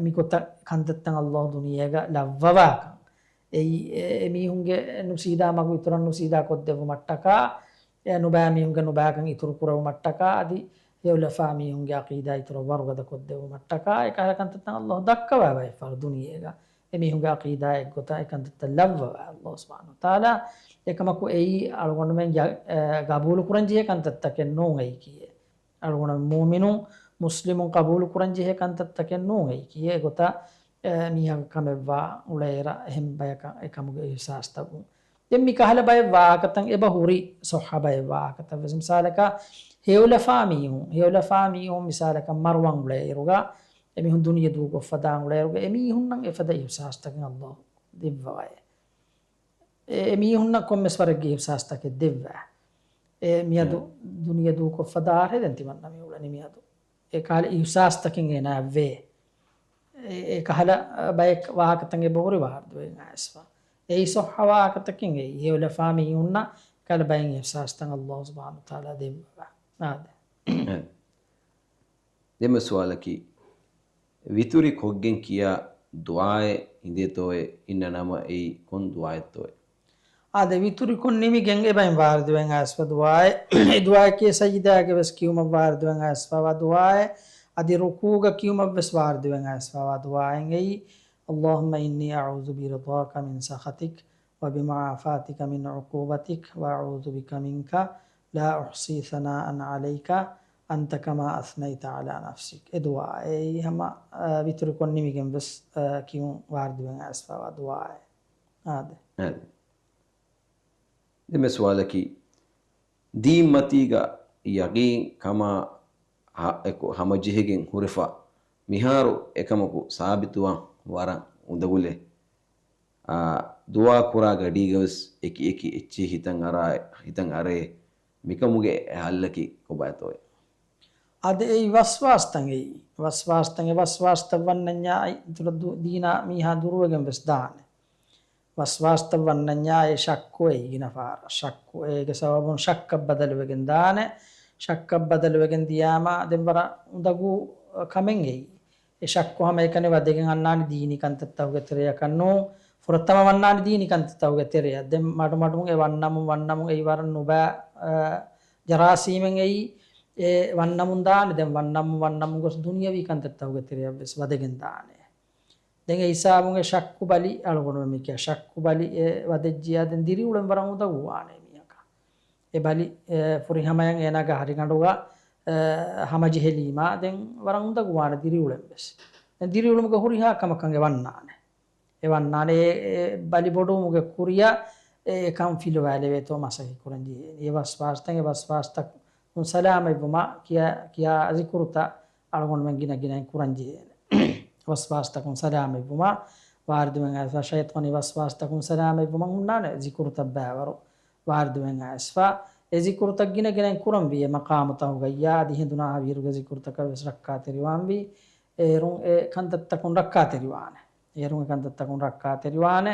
މިގޮތަށް ކަންތައްތައް ﷲ ދުނިޔޭގަ ލައްވަވާކަން. އެއީ އެ، އެމީހުންގެ ނުސީދާ މަގު އިތުރަށް ނުސީދާ ކޮށްދެއްވުމަށްޓަކާ، އެ ނުބާ މީހުންގެ ނުބާކަން އިތުރު ކުރެވުމަށްޓަކާ އަދި ހެޔޮލަފާ މީހުންގެ ޢަޤީދާ އިތުރަށް ވަރުގަދަ ކޮށްދެއްވުމަށްޓަކާ އެކަހަލަ ކަންތައްތައް ﷲ ދައްކަވާ ބައެއް ފަހަރު ދުނިޔޭގަ އެމީހުންގެ ޢަޤީދާ އެއްގޮތަށް އެ ކަންތައްތައް ލައްވަވާ ﷲ ސުބްޙާނަހޫ ވަތަޢާލާ. އެކަމަކު އެއީ އަޅުގަނޑުމެން ޔަ-، އެ، ގަބޫލު ކުރަން ޖެހޭ ކަންތައްތަކެއް ނޫން އެއީކީއެއް. އަޅުގަނޑު މުއުމިނުން، މުސްލިމުން ޤަބޫލު ކުރަން ޖެހޭ ކަންތައްތަކެއް ނޫން އެއީކީއެއް. އެގޮތަށް، އެ، މީހަކަށް ކަމެއްވާ އުޅޭއިރަށް އެހެން ބަޔަކަށް އެކަމުގެ އިޙްސާސްތައް ވުން. ދެން މި ކަހަލަ ބައެއް ވާހަކަތައް އެބަ ހުރި ޞައްޙަ ބައެއް ވާހަކަތައް ވެސް. މިސާލަކަށް ހެޔޮލަފާ މީހުން، ހެޔޮލަފާ މީހުން މިސާލަކަށް މަރުވަން އުޅޭއިރުގަ، އެމީހުން ދުނިޔެ ދޫކޮށްފަ ދާން އުޅޭއިރުގަ، އެމީހުންނަށް އެފަދަ އިޙްސާސްތަކެއް ﷲ ދެއްވަވައޭ. އެ، އެމީހުންނަށް ކޮންމެސް ވަރެއްގެ އިޙްސާސްތަކެއް ދެއްވާ. އެ މިއަދު މް. ދުނިޔެ ދޫކޮށްފަ ދާށޭ ދެން ތިމަންނަ މި އުޅެނީ މިއަދު. އެ ކަހަލަ އިޙްސާސްތަކެއް އޭނާއަށް ވޭ. އެ، އެ ކަހަލަ، އަ، ބައެއް ވާހަކަތައް އެބަ ހުރި ވާރުދުވެގެން އައިސްފަ. އެއީ ޞައްޙަ ވާހަކަތަކެއް އެއީ. ހެޔޮލަފާ މީހުންނަށް ކަހަލަ ބައެއް އިޙްސާސްތައް ﷲ ސުބްޙާނަހޫ ވަތަޢާލާ ދެއްވަވާ. އާދެ. އެ. ދެންމެ ސުވާލަކީ، ވިތުރި ކޮށްގެން ކިޔާ ދުޢާއެއް އިނދޭތޯއޭ؟ އިންނަ ނަމަ އެއީ ކޮން ދުޢާއެއްތޯއޭ؟ އާދެ، ވިތުރިކޮށް ނިމިގެން އެބައިން ވާރިދުވެން އައިސްފަ ދުޢާއެއް. އެ ދުޢާއަކީ ސަޖިދާގަ ވެސް ކިޔުމަށް ވާރިދުވެން އައިސްފަވާ ދުޢާއެއް. އަދި ރުކޫޢުގަ ކިޔުމަށް ވެސް ވާރިދުވެން އައިސްފަވާ ދުޢާއެއް އެއީ، اللهم إني أعوذ برضاك من سخطك وبمعافاتك من عقوبتك وأعوذ بك منك لا أحصي ثناء عليك أنت كما أثنيت على نفسك. އެ ދުޢާ އެއީ ހަމަ، އަ، ވިތުރުކޮށް ނިމިގެން ވެސް، އަ، ކިޔުން ވާރިދުވެން އައިސްފަވާ ދުޢާއެއް. އާދެ. އާދެ. ދެންމެ ސުވާލަކީ، ދީންމަތީގަ ޔަގީން ކަމާ ހަ-، އެކު ހަމަޖެހިގެން ހުރެފަ މިހާރު އެކަމަކު ސާބިތުވާން ވަރަށް އުނދަގުލޭ. އާ، ދުޢާ ކުރާ ގަޑީގަވެސް އެކި އެކި އެއްޗެއް ހިތަށް އަރާ، ހިތަށް އަރޭ. މިކަމުގެ ހައްލަކީ ކޮބާތޯއޭ؟ އާދެ، އެއީ ވަސްވާސްތައް އެއީ. ވަސްވާސްތައް، އެ ވަސްވާސްތައް ވަންނަންޏާ އިތުރަށް ދު-، ދީނާ މީހާ ދުރުވެގެން ވެސް ދާނެ. ވަސްވާސްތައް ވަންނަންޏާ އެ ޝައްކު އެއީ ގިނަ ފަހަރަށް. ޝައްކު އޭގެ ސަބަބުން ޝައްކަށް ބަދަލުވެގެން ދާނެ. ޝައްކަށް ބަދަލުވެގެން ދިޔާމާ ދެން ވަރަށް އުނދަގޫ ކަމެއް އެއީ. ޝައްކު ހަމައެކަނި ވަދެގެން އަންނާނެ ދީނީ ކަންތައްތަކުގެ ތެރެއަކަށް ނޫން. ފުރަތަމަ ވަންނާނެ ދީނީ ކަންތައްތަކުގެ ތެރެއަށް. ދެން މަޑުމަޑުން އެ ވަންނަމުން ވަންނަމުން އެއީ ވަރަށް ނުބައި، އަ، ޖަރާސީމެއް އެއީ އެ ވަންނަމުން ދާނެ. ދެން ވަންނަމުން ވަންނަމުން ގޮސް ދުނިޔަވީ ކަންތައްތަކުގެ ތެރެއަށް ވެސް ވަދެގެން ދާނެ. ދެން އެ ހިސާބުން އެ ޝައްކު ބަލި އަޅުގަނޑުމެން މިކިޔާ ޝައްކު ބަލި އެ ވަދެއްޖިޔާ ދެން ދިރިއުޅެން ވަރަށް އުނދަގޫވާނެ މީހަކަށް. އެ ބަލި، އެ، ފުރިހަމަޔަށް އޭނާގެ ހަރިގަނޑުގަ، އެ، ހަމަޖެހެލީމާ ދެން ވަރަށް އުނދަގޫވާނެ ދިރިއުޅެން ވެސް. ދެން ދިރިއުޅުމުގެ ހުރިހާ ކަމަކަށް އެ ވަންނާނެ. އެ ވަންނާނެ އެ، އެ ބަލި ބޮޑުވުމުގެ ކުރިއަށް އެ، އެކަން ފިލުވާލެވޭތޯ މަސައްކަތް ކުރަން ޖެހޭނެ. އެ ވަސްވާސްތައް، އެ ވަސްވާސްތަކުން ސަލާމަތްވުމަށް ކިޔާ، ކިޔާ ޒިކުރުތައް އަޅުގަނޑުމެން ގިނަ ގިނައިން ކުރަން ޖެހޭނެ. ވަސްވާސްތަކުން ސަލާމަތްވުމަށް ވާރިދުވެން އައިސްފަ، ޝައިޠާނީ ވަސްވާސްތަކުން ސަލާމަތްވުމަށް ހުންނާނެ ޒިކުރުތައް ބައިވަރު ވާރިދުވެން އައިސްފަ. އެ ޒިކުރުތައް ގިނަ ގިނައިން ކުރަންވީ އެ މަޤާމުތަކުގައްޔާ، އަދި ހެނދުނާ ހަވީރުގެ ޒިކުރުތަކަށް ވެސް ރައްކާތެރިވާންވީ. އޭރުން އެ ކަންތައްތަކުން ރައްކާތެރިވާނެ. އޭރުން އެ ކަންތައްތަކުން ރައްކާތެރިވާނެ.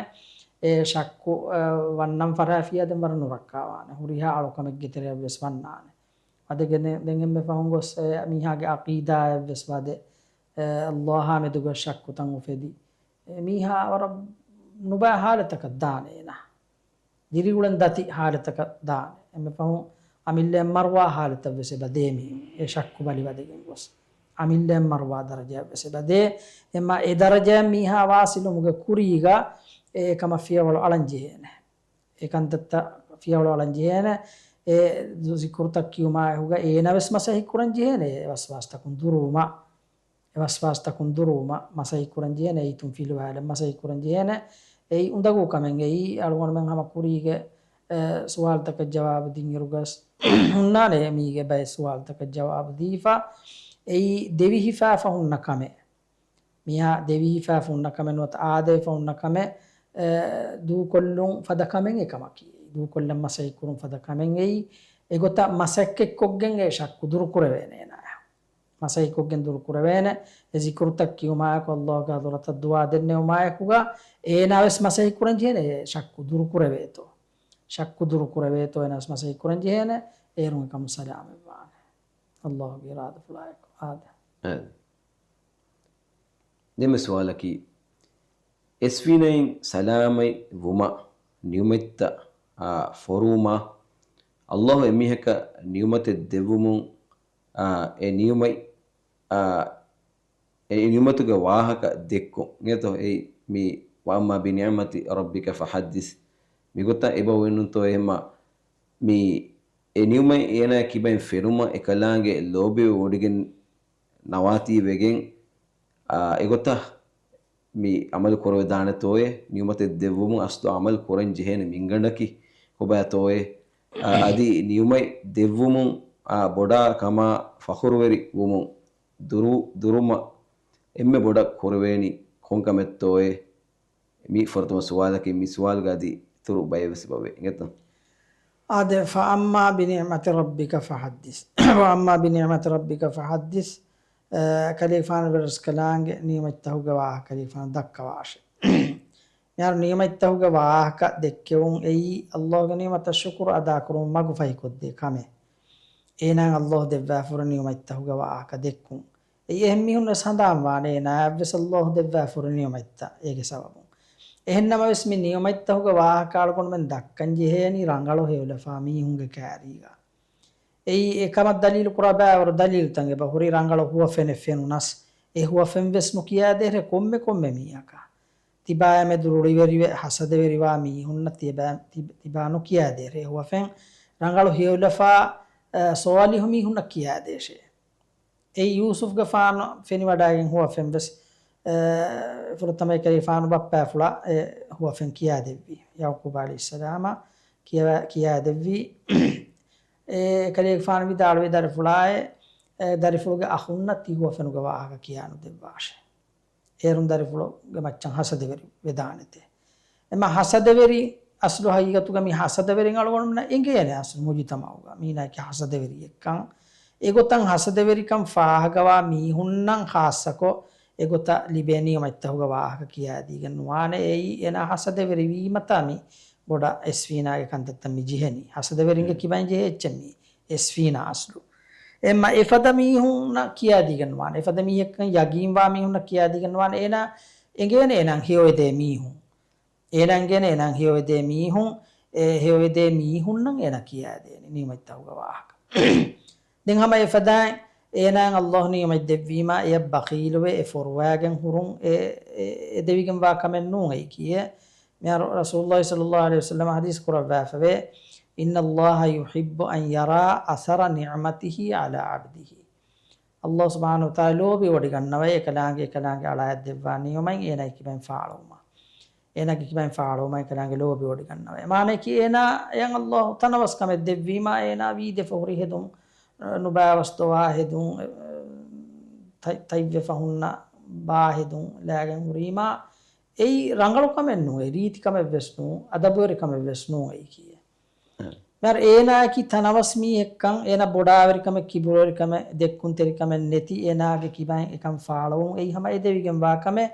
އެ ޝައްކު، އަ، ވަންނަން ފަށާފިއްޔާ ދެން ވަރަށް ނުރައްކާވާނެ. ހުރިހާ އަޅުކަމެއްގެ ތެރެއަށް ވެސް ވަންނާނެ. ވަދެގެން ދެން އެންމެ ފަހުން ގޮސް އެ މީހާގެ ޢަޤީދާއަށް ވެސް ވަދެ، އެ، ﷲ އާ މެދުގަ ޝައްކުތައް އުފެދި، އެ މީހާ ވަރަށް ނުބައި ޙާލަތަކަށް ދާނެ އޭނާ. ދިރިއުޅެން ދަތި ޙާލަތަކަށް ދާނެ. އެންމެ ފަހުން އަމިއްލައަށް މަރުވާ ޙާލަތަށް ވެސް އެބަދޭ މީހުން. އެ ޝައްކު ބަލި ވަދެގެން ގޮސް އަމިއްލައަށް މަރުވާ ދަރަޖައަށް ވެސް އެބަދޭ. އެމަ އެ ދަރަޖައަށް މީހާ ވާސިލުމުގެ ކުރީގަ އެ ކަމަށް ފިޔަވަޅު އަޅަން ޖެހޭނެ. އެ ކަންތައްތައް ފިޔަވަޅު އަޅަން ޖެހޭނެ. އެ ޒިކުރުތައް ކިޔުމާއެކުގަ އޭނާ ވެސް މަސައްކަތް ކުރަން ޖެހޭނެ އެ ވަސްވާސްތަކުން ދުރުވުމަށް. އެ ވަސްވާސްތަކުން ދުރުވުމަށް މަސައްކަތް ކުރަން ޖެހޭނެ. އެއީ ތުންފިލުވާލަން މަސައްކަތް ކުރަން ޖެހޭނެ. އެއީ އުނދަގޫ ކަމެއް. އެއީ އަޅުގަނޑުމެން ހަމަ ކުރީގެ، އެ، ސުވާލުތަކަށް ޖަވާބު ދިންއިރުގަސް ހުންނާނެ މީގެ ބައެއް ސުވާލުތަކަށް ޖަވާބު ދީފަ. އެއީ ދެވިހިފާފަ ހުންނަ ކަމެއް. މިހާ ދެވިހިފާފަ ހުންނަ ކަމެއް ނުވަތަ އާދެވިފަ ހުންނަ ކަމެއް، އެ، ދޫކޮށްލުން ފަދަ ކަމެއް އެކަމަކީ. ދޫކޮށްލަން މަސައްކަތް ކުރުން ފަދަ ކަމެއް އެއީ. އެގޮތަށް މަސައްކަތްކޮށްގެން އެ ޝައްކު ދުރުކުރެވޭނެ އޭނާ. މަސައްކަތްކޮށްގެން ދުރުކުރެވޭނެ. އެ ޒިކުރުތައް ކިޔުމާއެކު، ﷲ ގެ ޙަޟްރަތަށް ދުޢާ ދެންނެވުމާއެކުގަ އޭނާ ވެސް މަސައްކަތް ކުރަން ޖެހޭނެ އެ ޝައްކު ދުރުކުރެވޭތޯ. ޝައްކު ދުރުކުރެވޭތޯ އޭނާ ވެސް މަސައްކަތް ކުރަން ޖެހޭނެ. އޭރުން އެކަމުން ސަލާމަތްވާނެ. ﷲ ގެ އިރާދަފުޅާއެކު. އާދެ. އެ. ދެންމެ ސުވާލަކީ، އެސްފީނައިން ސަލާމަތް ވުމަށް ނިޢުމަތްތައް، އާ، ފޮރުވުމަށް ﷲ އެމީހަކަށް ނިޢުމަތެއް ދެއްވުމުން، އާ، އެ ނިޢުމަތް، އާ، އެ ނިޢުމަތުގެ ވާހަކަ ދެއްކުން. އެތޯ އެއީ މި، "وأما بنعمة ربك فحدث" މިގޮތަށް އެބަ އޮވެންނުތޯ އެހެމަ މި އެ ނިޢުމަތް އޭނާ ކިބައިން ފެނުމަށް އެކަލާނގެ ލޯބިވެ ވޮޑިގެން ނަވާތީ ވެގެން، އާ، އެގޮތަށް މި ޢަމަލު ކުރެވިދާނެތޯއޭ؟ ނިޢުމަތެއް ދެއްވުމުން އަސްލު ޢަމަލު ކުރަން ޖެހޭނެ މިންގަނޑަކީ ކޮބާތޯއޭ؟ އާ، އަދި ނިޢުމަތް ދެއްވުމުން، އާ، ބޮޑާ ކަމާ ފަޚުރުވެރި ވުމުން ދުރު-، ދުރުމަށް އެންމެ ބޮޑަށް ކުރެވޭނީ ކޮން ކަމެއްތޯއޭ؟ މި ފުރަތަމަ ސުވާލަކީ، މި ސުވާލުގަ އަދި އިތުރު ބައެއް ވެސް އެބަވޭ. އިނގޭތަ؟ އާދެ، "فأما بنعمة ربك فحدث." "وأما بنعمة ربك فحدث." އަ، ކަލޭގެފާނު ވެރި ރަސްކަލާނގެ ނިޢުމަތްތަކުގެ ވާހަކަ ކަލޭގެފާނު ދައްކަވާށެ. މިހާރު ނިޢުމަތްތަކުގެ ވާހަކަ ދެއްކެވުން އެއީ، ﷲ ގެ ނިޢުމަތަށް ޝުކުރު އަދާކުރުމަށް މަގުފަހިކޮށްދޭ ކަމެއް. އޭނާއަށް ﷲ ދެއްވާފަ ހުރި ނިޢުމަތްތަކުގެ ވާހަކަ ދެއްކުން. އެއީ އެހެން މީހުން ވެސް ހަނދާން ވާނެ، އޭނާއަށް ވެސް ﷲ ދެއްވާފަ ހުރި ނިޢުމަތްތައް އޭގެ ސަބަބުން. އެހެން ނަމަވެސް، މި ނިޢުމަތްތަކުގެ ވާހަކަ އަޅުގަނޑުމެން ދައްކަން ޖެހޭނީ ރަނގަޅު ހެޔޮލަފާ މީހުންގެ ކާރީގަ. އެއީ އެކަމަށް ދަލީލު ކުރާ ބައިވަރު ދަލީލުތައް އެބަ ހުރި. ރަނގަޅު ހުވަފެނެއް ފެނުނަސް، އެ ހުވަފެން ވެސް ނުކިޔާދޭށޭ ކޮންމެ ކޮންމެ މީހަކަށް. ތިބާއާ މެދު ރުޅިވެރިވެ ހަސަދަވެރިވާ މީހުންނަށް ތިބާ، ތި-، ތިބާ ނުކިޔާދޭށޭ. ހުވަފެން ރަނގަޅު ހެޔޮލަފާ، އަ، ޞާލިޙު މީހުންނަށް ކިޔާދޭށޭ. އެއީ ޔޫސުފްގެފާނު ފެނިވަޑައިގެން ހުވަފެން ވެސް، އަ، ފުރަތަމަ ކަލޭގެފާނު ބައްޕާފުޅަށް އެ ހުވަފެން ކިޔާދެއްވީ. ޔަޢުޤޫބް ޢަލައިހިއްސަލާމަށް ކިޔަވަ-، ކިޔާދެއްވީ. އެ ކަލޭގެފާނު ވިދާޅުވި ދަރިފުޅާއޭ، އެ ދަރިފުޅުގެ އަޚުންނަށް ތި ހުވަފެނުގެ ވާހަކަ ކިޔާނުދެއްވާށޭ. އޭރުން ދަރިފުޅުގެ މައްޗަށް ހަސަދަވެރި ވެދާނެތޭ. އެމަ ހަސަދަވެރި އަސްލު ހަގީގަތުގަ މި ހަސަދަވެރިން އަޅުގަނޑުމެންނަށް އެނގޭނެ އަސްލު މުޖުތަމަޢުގަ މީނާއަކީ ހަސަދަވެރިއެއްކަން. އެގޮތަށް ހަސަދަވެރިކަން ފާހަގަވާ މީހުންނަށް ޚާއްޞަކޮށް އެގޮތަށް ލިބޭ ނިޢުމަތްތަކުގެ ވާހަކަ ކިޔާދީގެން ނުވާނެ. އެއީ އޭނާ ހަސަދަވެރިވީމަތާ މި ބޮޑަށް އެސްފީނާގެ ކަންތައްތައް މި ޖެހެނީ. ހަސަދަވެރިންގެ ކިބައިން ޖެހޭ އެއްޗެއް މީ އެސްފީނާ އަސްލު. އެމަ އެފަދަ މީހުންނަށް ކިޔާދީގެން ވާނެ. އެފަދަ މީހެއްކަން ޔަގީންވާ މީހުންނަށް ކިޔާދީގެން ވާނެ. އޭނާ އެނގޭނެ އޭނާ ހެޔޮއެދޭ މީހުން. އޭނާ އެނގޭނެ އޭނާ ހެޔޮއެދޭ މީހުން. އެ ހެޔޮއެދޭ މީހުންނަށް އޭނާ ކިޔާދޭނެ ނިޢުމަތްތަކުގެ ވާހަކަ. ދެން ހަމަ އެފަދައިން އޭނާއަށް އައްލާހު ނިޢުމަތް ދެއްވީމާ، އެޔަށް ބަޚީލުވެ، އެ ފޮރުވާގެން ހުރުން އެ، އެ، އެދެވިގެން ވާ ކަމެއް ނޫން އެއީ ކިޔޭ. މިހާރު ރަސޫލުﷲ ޞައްލަﷲ ޢަލައިހި ވަސައްލަމަ ޙަދީޘް ކުރައްވާފަވޭ، "إن الله يحب أن يرى أثر نعمته على عبده." އައްލާހު ސުބްޙާނަހޫ ވަތަޢާލާ ލޯބިވޮޑިގަންނަވައި އެކަލާނގެ، އެކަލާނގެ އަޅާއަށް ދެއްވާ ނިޢުމަތް އޭނާ ކިބައިން ފާޅުވުމަށް. އޭނާގެ ކިބައިން ފާޅުވުމަށް އެކަލާނގެ ލޯބިވޮޑިގަންނަވައި. މާނައަކީ އޭނާ އެޔަށް އައްލާހު ތަނަވަސް ކަމެއް ދެއްވީމާ، އޭނާ ވީދެ ފޮހުރި ހެދުން، ނުބާވަސް ދޮވާ ހެދުން، ތައް-، ތަތްވެފަ ހުންނަ ބާ ހެދުން ލާގެން ހުރީމާ، އެއީ ރަނގަޅު ކަމެއް ނޫން، އެ ރީތި ކަމެއް ވެސް ނޫން، އަދަބުވެރި ކަމެއް ވެސް ނޫން އެއީ ކިޔޭ. މިހާރު އޭނާއަކީ ތަނަވަސް މީހެއްކަން، އޭނާ ބޮޑާވެރިކަމެއް، ކިބުރުވެރިކަމެއް، ދެއްކުންތެރިކަމެއް ނެތި އޭނާގެ ކިބައިން އެކަން ފާޅުވުން އެއީ ހަމަ އެދެވިގެން ވާ ކަމެއް.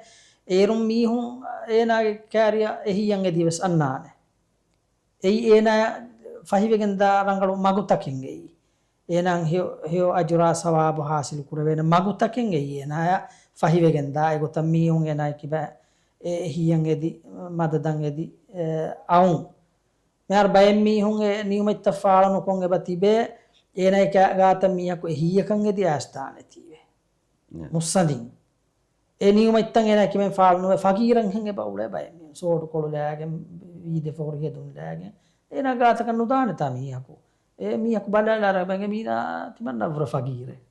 އޭރުން މީހުން އޭނާގެ ކާރިޔަށް އެހީއަށް އެދި ވެސް އަންނާނެ. އެއީ އޭނާ ފަހިވެގެންދާ ރަނގަޅު މަގުތަކެއް އެއީ. އޭނާ ހެޔޮ، ހެޔޮ އަޖުރާ ސަވާބު ހާސިލު ކުރެވޭނެ މަގުތަކެއް އެއީ އޭނާ ފަހިވެގެންދާ. އެގޮތަށް މީހުން އޭނާ ކިބަ އެ އެހީއަށް އެދި، މަދަދަށް އެދި، އެ، އައުން. މިހާރު ބައެއް މީހުން އެ ނިޢުމަތްތައް ފާޅު ނުކޮށް އެބަ ތިބޭ، އޭނާ އެކަ ގާތަށް މީހަކު އެހީއަކަށް އެދި އައިސްދާނެތީވެ. މުއްސަނދިން. އެ ނިޢުމަތްތައް އޭނާ ކިބައިން ފާޅު ނުވެ، ފަގީރެއްހެން އެބަ އުޅޭ ބައެއް މީހުން. ސޯޑުކޮޅު ލާގެން، ވީދެ ފޮހުރި ހެދުން ލާގެން. އޭނާ ގާތަކަށް ނުދާނެތާ މީހަކު. އެ މީހަކު ބަލާލާ އަރަބަގެ މީނާ ތިމަންނަ ވުރެ ފަގީރެއް.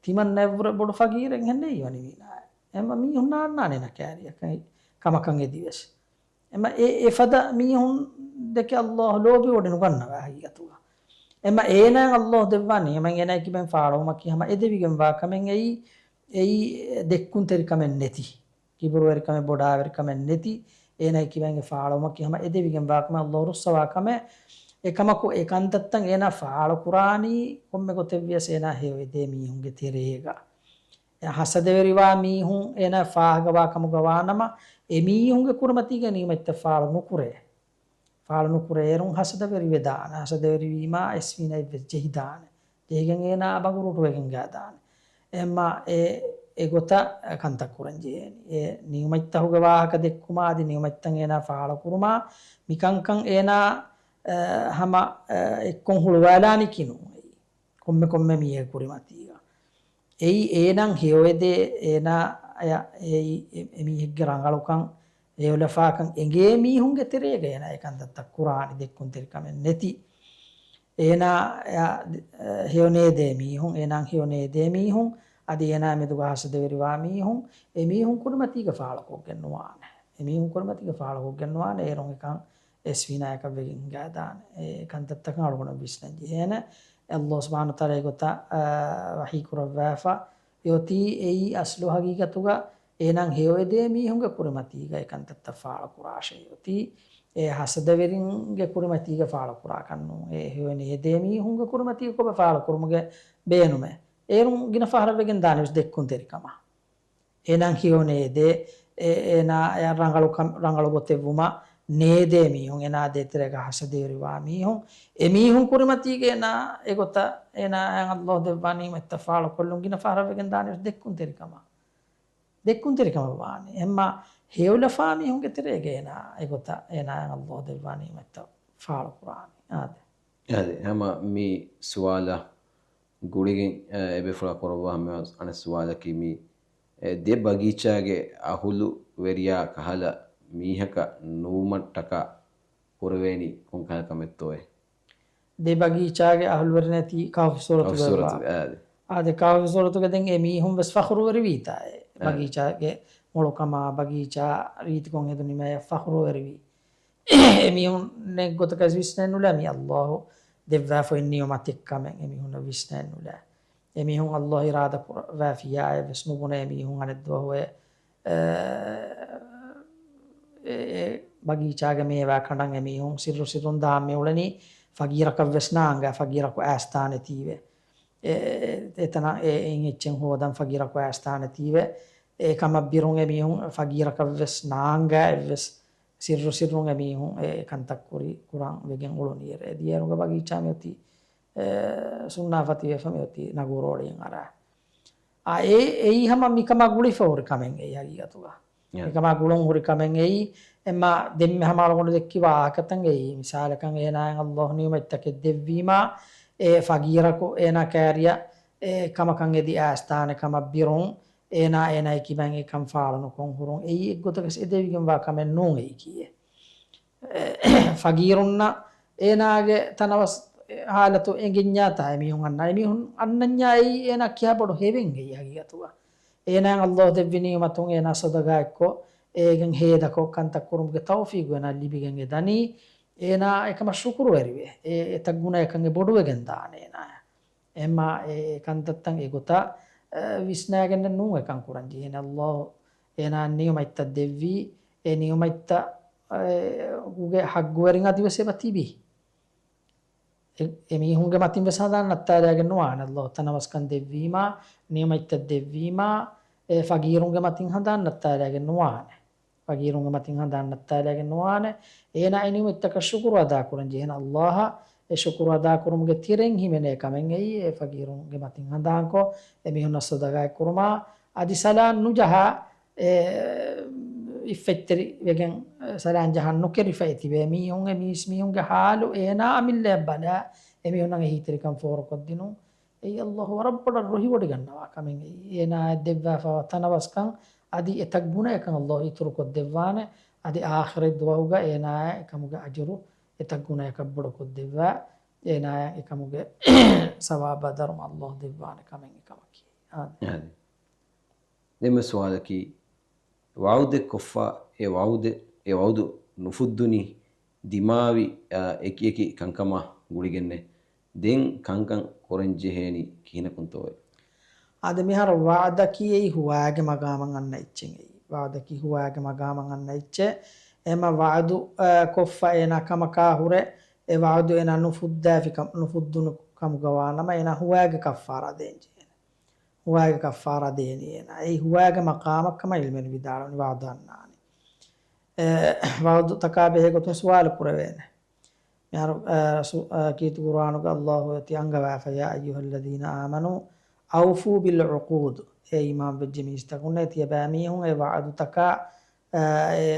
ތިމަންނަ ވުރެ ބޮޑު ފަގީރެއްހެން ނެތް ވަނީ މީނާ. އެމަ މީހުން ނާންނާނެ ނަ ކާރިއަކަށް ކަމަކަށް އެދިވެސް. އެމަ އެ، އެފަދަ މީހުން ދެކެ އައްލާހު ލޯބިވޮޑި ނުގަންނަވާ ހަގީގަތުގަ. އެމަ އޭނާ އައްލާހު ދެއްވާ ނިޢުމަތް އޭނާ ކިބައިން ފާޅުވުމަކީ ހަމަ އެދެވިގެން ވާ ކަމެއް އެއީ، އެއީ ދެއްކުންތެރިކަމެއް ނެތި، ކިބުރުވެރިކަމެއް ބޮޑާވެރިކަމެއް ނެތި، އޭނާ ކިބައިން ފާޅުވުމަކީ ހަމަ އެދެވިގެން ވާ ކަމެއް އައްލާހު ރުއްސަވާ ކަމެއް. އެކަމަކު އެ ކަންތައްތައް އޭނާ ފާޅުކުރާނީ ކޮންމެ ގޮތެއްވިޔަސް އޭނާ ހެޔޮއެދޭ މީހުންގެ ތެރޭގަ. އެ ހަސަދަވެރިވާ މީހުން އޭނާ ފާހަގަވާ ކަމުގަ ވާނަމަ، އެ މީހުންގެ ކުރިމަތީގެ ނިޢުމަތްތައް ފާޅު ނުކުރޭ. ފާޅު ނުކުރޭ އޭރުން ހަސަދަވެރިވެދާނެ. ހަސަދަވެރިވީމާ އެސްވީނަށް އެއްވެސް ޖެހިދާނެ. ޖެހިގެން އޭނާ ބަނގުރޫޓުވެގެން ގާދާނެ. އެހެންމާ އެ، އެގޮތަށް ކަންތައް ކުރަން ޖެހޭނީ. އެ ނިޢުމަތްތަކުގެ ވާހަކަ ދެއްކުމާ އަދި ނިޢުމަތްތައް އޭނާ ފާޅުކުރުމާ މިކަންކަން އޭނާ، އެ، ހަމަ، އެ، އެއްކޮން ހުޅުވާލާނީކީ ނޫން އެއީ. ކޮންމެ ކޮންމެ މީހެއް ކުރިމަތީގަ. އެއީ އޭނާ ހެޔޮއެދޭ، އޭނާ އެ، އެއީ އެ، އެ މީހެއްގެ ރަނގަޅުކަން، ހެޔޮލަފާކަން އެނގޭ މީހުންގެ ތެރޭގަ އޭނާ އެ ކަންތައްތައް ކުރާނީ ދެއްކުންތެރިކަމެއް ނެތި. އޭނާ، އެ، އެ، ހެޔޮނޭދޭ މީހުން، އޭނާ ހެޔޮނޭދޭ މީހުން، އަދި އޭނާ މެދުގަ ހަސަދަވެރިވާ މީހުން، އެ މީހުން ކުރިމަތީގަ ފާޅުކޮށްގެން ނުވާނެ. އެ މީހުން ކުރިމަތީގަ ފާޅުކޮށްގެން ނުވާނެ. އޭރުން އެކަން އެސްވީނާ އެކަށްވެގެން ހިނގާދާނެ. އެ ކަންތައްތަކަށް އަޅުގަނޑު ވިސްނަން ޖެހޭނެ. އައްލާހު ސުބްޙާނަހޫ ވަތަޢާލާ އެގޮތަށް، އާ، ވަޙީ ކުރައްވާފަ. އެއޮތީ އެއީ އަސްލު ހަގީގަތުގަ އޭނާ ހެޔޮއެދޭ މީހުންގެ ކުރިމަތީގަ އެ ކަންތައްތައް ފާޅުކުރާށޭ. އެއޮތީ އެ ހަސަދަވެރިންގެ ކުރިމަތީގަ ފާޅުކުރާކަށް ނޫން. އެ ހެޔޮނޭދޭ މީހުންގެ ކުރިމަތީގަ ކޮބާ ފާޅުކުރުމުގެ ބޭނުމެއް؟ އޭރުން ގިނަ ފަހަރަށް ވެގެން ދާނެ ވެސް ދެއްކުންތެރިކަމަށް. އޭނާ ހެޔޮނޭދޭ، އެ، އޭނާ ރަނގަޅު ކަމް، ރަނގަޅު ގޮތެއްވުމަށް ނޭދޭ މީހުން، އޭނާ ދޭތެރޭގަ ހަސަދަވެރިވާ މީހުން، އެ މީހުން ކުރިމަތީގަ އޭނާ އެގޮތަށް އޭނާއަށް އައްލާހު ދެއްވާ ނިޢުމަތްތައް ފާޅުކޮށްލުން ގިނަ ފަހަރަށް ވެގެން ދާނެ ވެސް ދެއްކުންތެރިކަމަށް. ދެއްކުންތެރިކަމަށް ވާނެ. އެހެންމާ ހެޔޮލަފާ މީހުންގެ ތެރޭގަ އޭނާ އެގޮތަށް އޭނާއަށް އައްލާހު ދެއްވާ ނިޢުމަތްތައް ފާޅުކުރާނީ. އާދެ. އާދެ، ހަމަ މި ސުވާލަށް ގުޅިގެން، އެ، އެބޭފުޅާ ކުރައްވާ ހަމަ އަނެއް ސުވާލަކީ މި، އެ، ދެ ބަގީޗާގެ އަހުލުވެރިޔާ ކަހަލަ މީހަކަށް ނުވުމަށްޓަކާ ކުރެވޭނީ ކޮން ކަހަލަ ކަމެއްތޯއޭ؟ ދެ ބަގީޗާގެ އަހުލުވެރިން ނެތި ކަހުފު ސޫރަތުގަ ކަހުފު ސޫރަތުގަ، އާދެ. އާދެ، ކަހުފު ސޫރަތުގަ ދެން އެ މީހުން ވެސް ފަޚުރުވެރިވީތާ އެ އާދެ. ބަގީޗާގެ މޮޅުކަމާ، ބަގީޗާ ރީތިކޮށް ހެދުނީމާ އެ ފަޚުރުވެރިވީ. އެމީހުން ނެތް ގޮތަކަށް ވިސްނައެއް ނުލާ މި އައްލާހު ދެއްވާފައި ނިޢުމަތެއް ކަމެއް އެމީހުންނަށް ވިސްނައެއް ނުލާ. އެމީހުން އައްލާހު އިރާދަ ކުރައްވާފިޔާއެއް ވެސް ނުބުނޭ އެމީހުން އަނެއް ދުވަހު އެ، އެ، އެ ބަގީޗާގެ މޭވާ ކަނޑަން އެމީހުން ސިއްރު ސިއްރުން ދާން މިއުޅެނީ ފަގީރަކަށް ވެސް ނާނގާ ފަގީރަކު އައިސްދާނެތީވެ. އެ، އެ، އެތަނަށް އެ، އެއިން އެއްޗެއް ހޯދަން ފަގީރަކު އައިސްދާނެތީވެ. އެ ކަމަށް ބިރުން އެމީހުން ފަގީރަކަށް ވެސް ނާނގާ އެއްވެސް ސިއްރު ސިއްރުން އެމީހުން އެ ކަންތައް ކުރި ކުރަން ވެގެން އުޅުނީއެރެ. އެދިޔައިރުގަ ބަގީޗާ މިއޮތީ އެ، ސުންނާ ފަތިވެފަ މިއޮތީ ނަގޫރޯޅިއެއް އަރާ. އާ، އެ، އެއީ ހަމަ މިކަމާ ގުޅިފަ ހުރި ކަމެއް އެއީ ހަގީގަތުގަ. އެ. މިކަމާ ގުޅުން ހުރި ކަމެއް އެއީ، އެމާ ދެންމެ ހަމަ އަޅުގަނޑު ދެއްކި ވާހަކަތައް އެއީ. މިސާލަކަށް އޭނާއަށް ﷲ ނިޢުމަތްތަކެއް ދެއްވީމާ، އެ ފަގީރަކު އޭނާ ކައިރިއަށް އެ ކަމަކަށް އެދި އައިސްދާނެ ކަމަށް ބިރުން، އޭނާ އޭނާގެ ކިބައިން އެ ކަން ފާޅު ނުކޮށް ހުރުން. އެއީ އެއްގޮތަކަށް އެދެވިގެންވާ ކަމެއް ނޫން އެއީކީއެއް. އެ، ފަގީރުންނަށް އޭނާގެ ތަނަވަސް ހާލަތު އެނގެންޏާތާ އެމީހުން އަންނަ، އެމީހުން އަންނަންޏާ އެއީ އޭނާ ކިހާ ބޮޑު ހެވެއް އެއީ ހަގީގަތުގަ. އޭނާއަށް ﷲ ދެއްވި ނިޢުމަތުން އޭނާ ޞަދަގާތްކޮށް، އޭގެން ހޭދަކޮށް ކަންތައް ކުރުމުގެ ތައުފީގު އޭނާ ލިބިގެން އެ ދަނީ، އޭނާ އެކަމަށް ޝުކުރުވެރިވެ، އެ، އެތައް ގުނައަކަށް އެ ބޮޑުވެގެން ދާނެ އޭނާއަށް. އެމާ އެ، އެ ކަންތައްތައް އެގޮތަށް، އެ، ވިސްނާގެންނެއް ނޫން އެކަން ކުރަން ޖެހޭނެ. ﷲ އޭނާ ނިޢުމަތްތައް ދެއްވީ، އެ ނިޢުމަތްތައް، އެ، ގެ ހައްގުވެރިން އަދިވެސް އެބަ ތިބީ. އެ، އެމީހުންގެ މަތިން ވެސް ހަނދާން ނައްތާލައިގެން ނުވާނެ. ﷲ ތަނަވަސްކަން ދެއްވީމާ، ނިޢުމަތްތައް ދެއްވީމާ، އެ ފަގީރުންގެ މަތިން ހަނދާން ނައްތާލައިގެން ނުވާނެ. ފަގީރުންގެ މަތިން ހަނދާން ނައްތާލައިގެން ނުވާނެ. އޭނާ އެ ނިޢުމަތްތަކަށް ޝުކުރު އަދާކުރަން ޖެހޭނެ ﷲ އަށް. އެ ޝުކުރު އަދާކުރުމުގެ ތެރެއިން ހިމެނޭ ކަމެއް އެއީ، އެ ފަގީރުންގެ މަތިން ހަނދާންކޮށް، އެމީހުންނަށް ޞަދަގާތް ކުރުމާ، އަދި ސަލާން ނުޖަހާ، އެ، އިއްފަތްތެރި ވެގެން، އެ، ސަލާން ޖަހަން ނުކެރިފަ އެތިބޭ މީހުން، އެ މީސް މީހުންގެ ހާލު އޭނާ އަމިއްލައަށް ބަލާ، އެމީހުންނަށް އެ ހިތްތެރިކަން ފޯރުކޮށްދިނުން. އެއީ ﷲ ވަރަށް ބޮޑަށް ރުހިވޮޑިގަންނަވާ ކަމެއް. އެއީ އޭނާއަށް ދެއްވާފައިވާ ތަނަވަސްކަން އަދި އެތައް ގުނައަކަށް ﷲ އިތުރުކޮށްދެއްވާނެ. އަދި އާޚިރަތް ދުވަހުގަ އޭނާއަށް އެކަމުގެ އަޖުރު އެތައް ގުނައަކަށް ބޮޑުކޮށްދެއްވާ، އޭނާއަށް އެކަމުގެ ސަވާބާ ދަރުމަ ﷲ ދެއްވާނެ ކަމެއް އެކަމަކީ. އާދެ. އާދެ. ދެންމެ ސުވާލަކީ، ވަޢުދެއް ކޮށްފަ، އެ ވަޢުދެއް، އެ ވަޢުދު ނުފުއްދުނީ ދިމާވި، އާ، އެކިއެކި ކަންކަމާ ގުޅިގެންނޭ. ދެން ކަންކަން ކުރަންޖެހޭނީ ކިހިނަކުންތޯއޭ؟ އާދެ، މިހާރު ވަޢުދަކީ އެއީ ހުވާގެ މަގާމަށް އަންނަ އެއްޗެއް އެއީ. ވަޢުދަކީ ހުވާގެ މަގާމަށް އަންނަ އެއްޗެއް. އެމަ ވަޢުދު، އާ، ކޮށްފަ އޭނާ ކަމަކާ ހުރެ، އެ ވަޢުދު އޭނާ ނުފުއްދާފި ކަމް، ނުފުއްދުނު ކަމުގަ ވާނަމަ، އޭނާ ހުވާގެ ކައްފާރާ ދޭންޖެހޭނެ. ހުވާގެ ކައްފާރާ ދޭނީ އޭނާ. އެއީ ހުވާގެ މަޤާމަށް ކަމަށް ޢިލްމުވެރިން ވިދާޅުވަނީ ވަޢުދު އަންނާނީ. އެ، ވަޢުދުތަކާ ބެހޭ ގޮތުން ސުވާލު ކުރެވޭނެ. މިހާރު، އަ، ސު-، އަ، ކީރިތި ޤުރުއާނުގަ ﷲ އޮތީ އަންގަވާފަ، "يا أيها الذين آمنوا أوفوا بالعقود." އޭ އީމާންވެއްޖެ މީސްތަކުންނޭ، ތިޔަބައިމީހުން އެ ވަޢުދުތަކާ، އަ، އެ،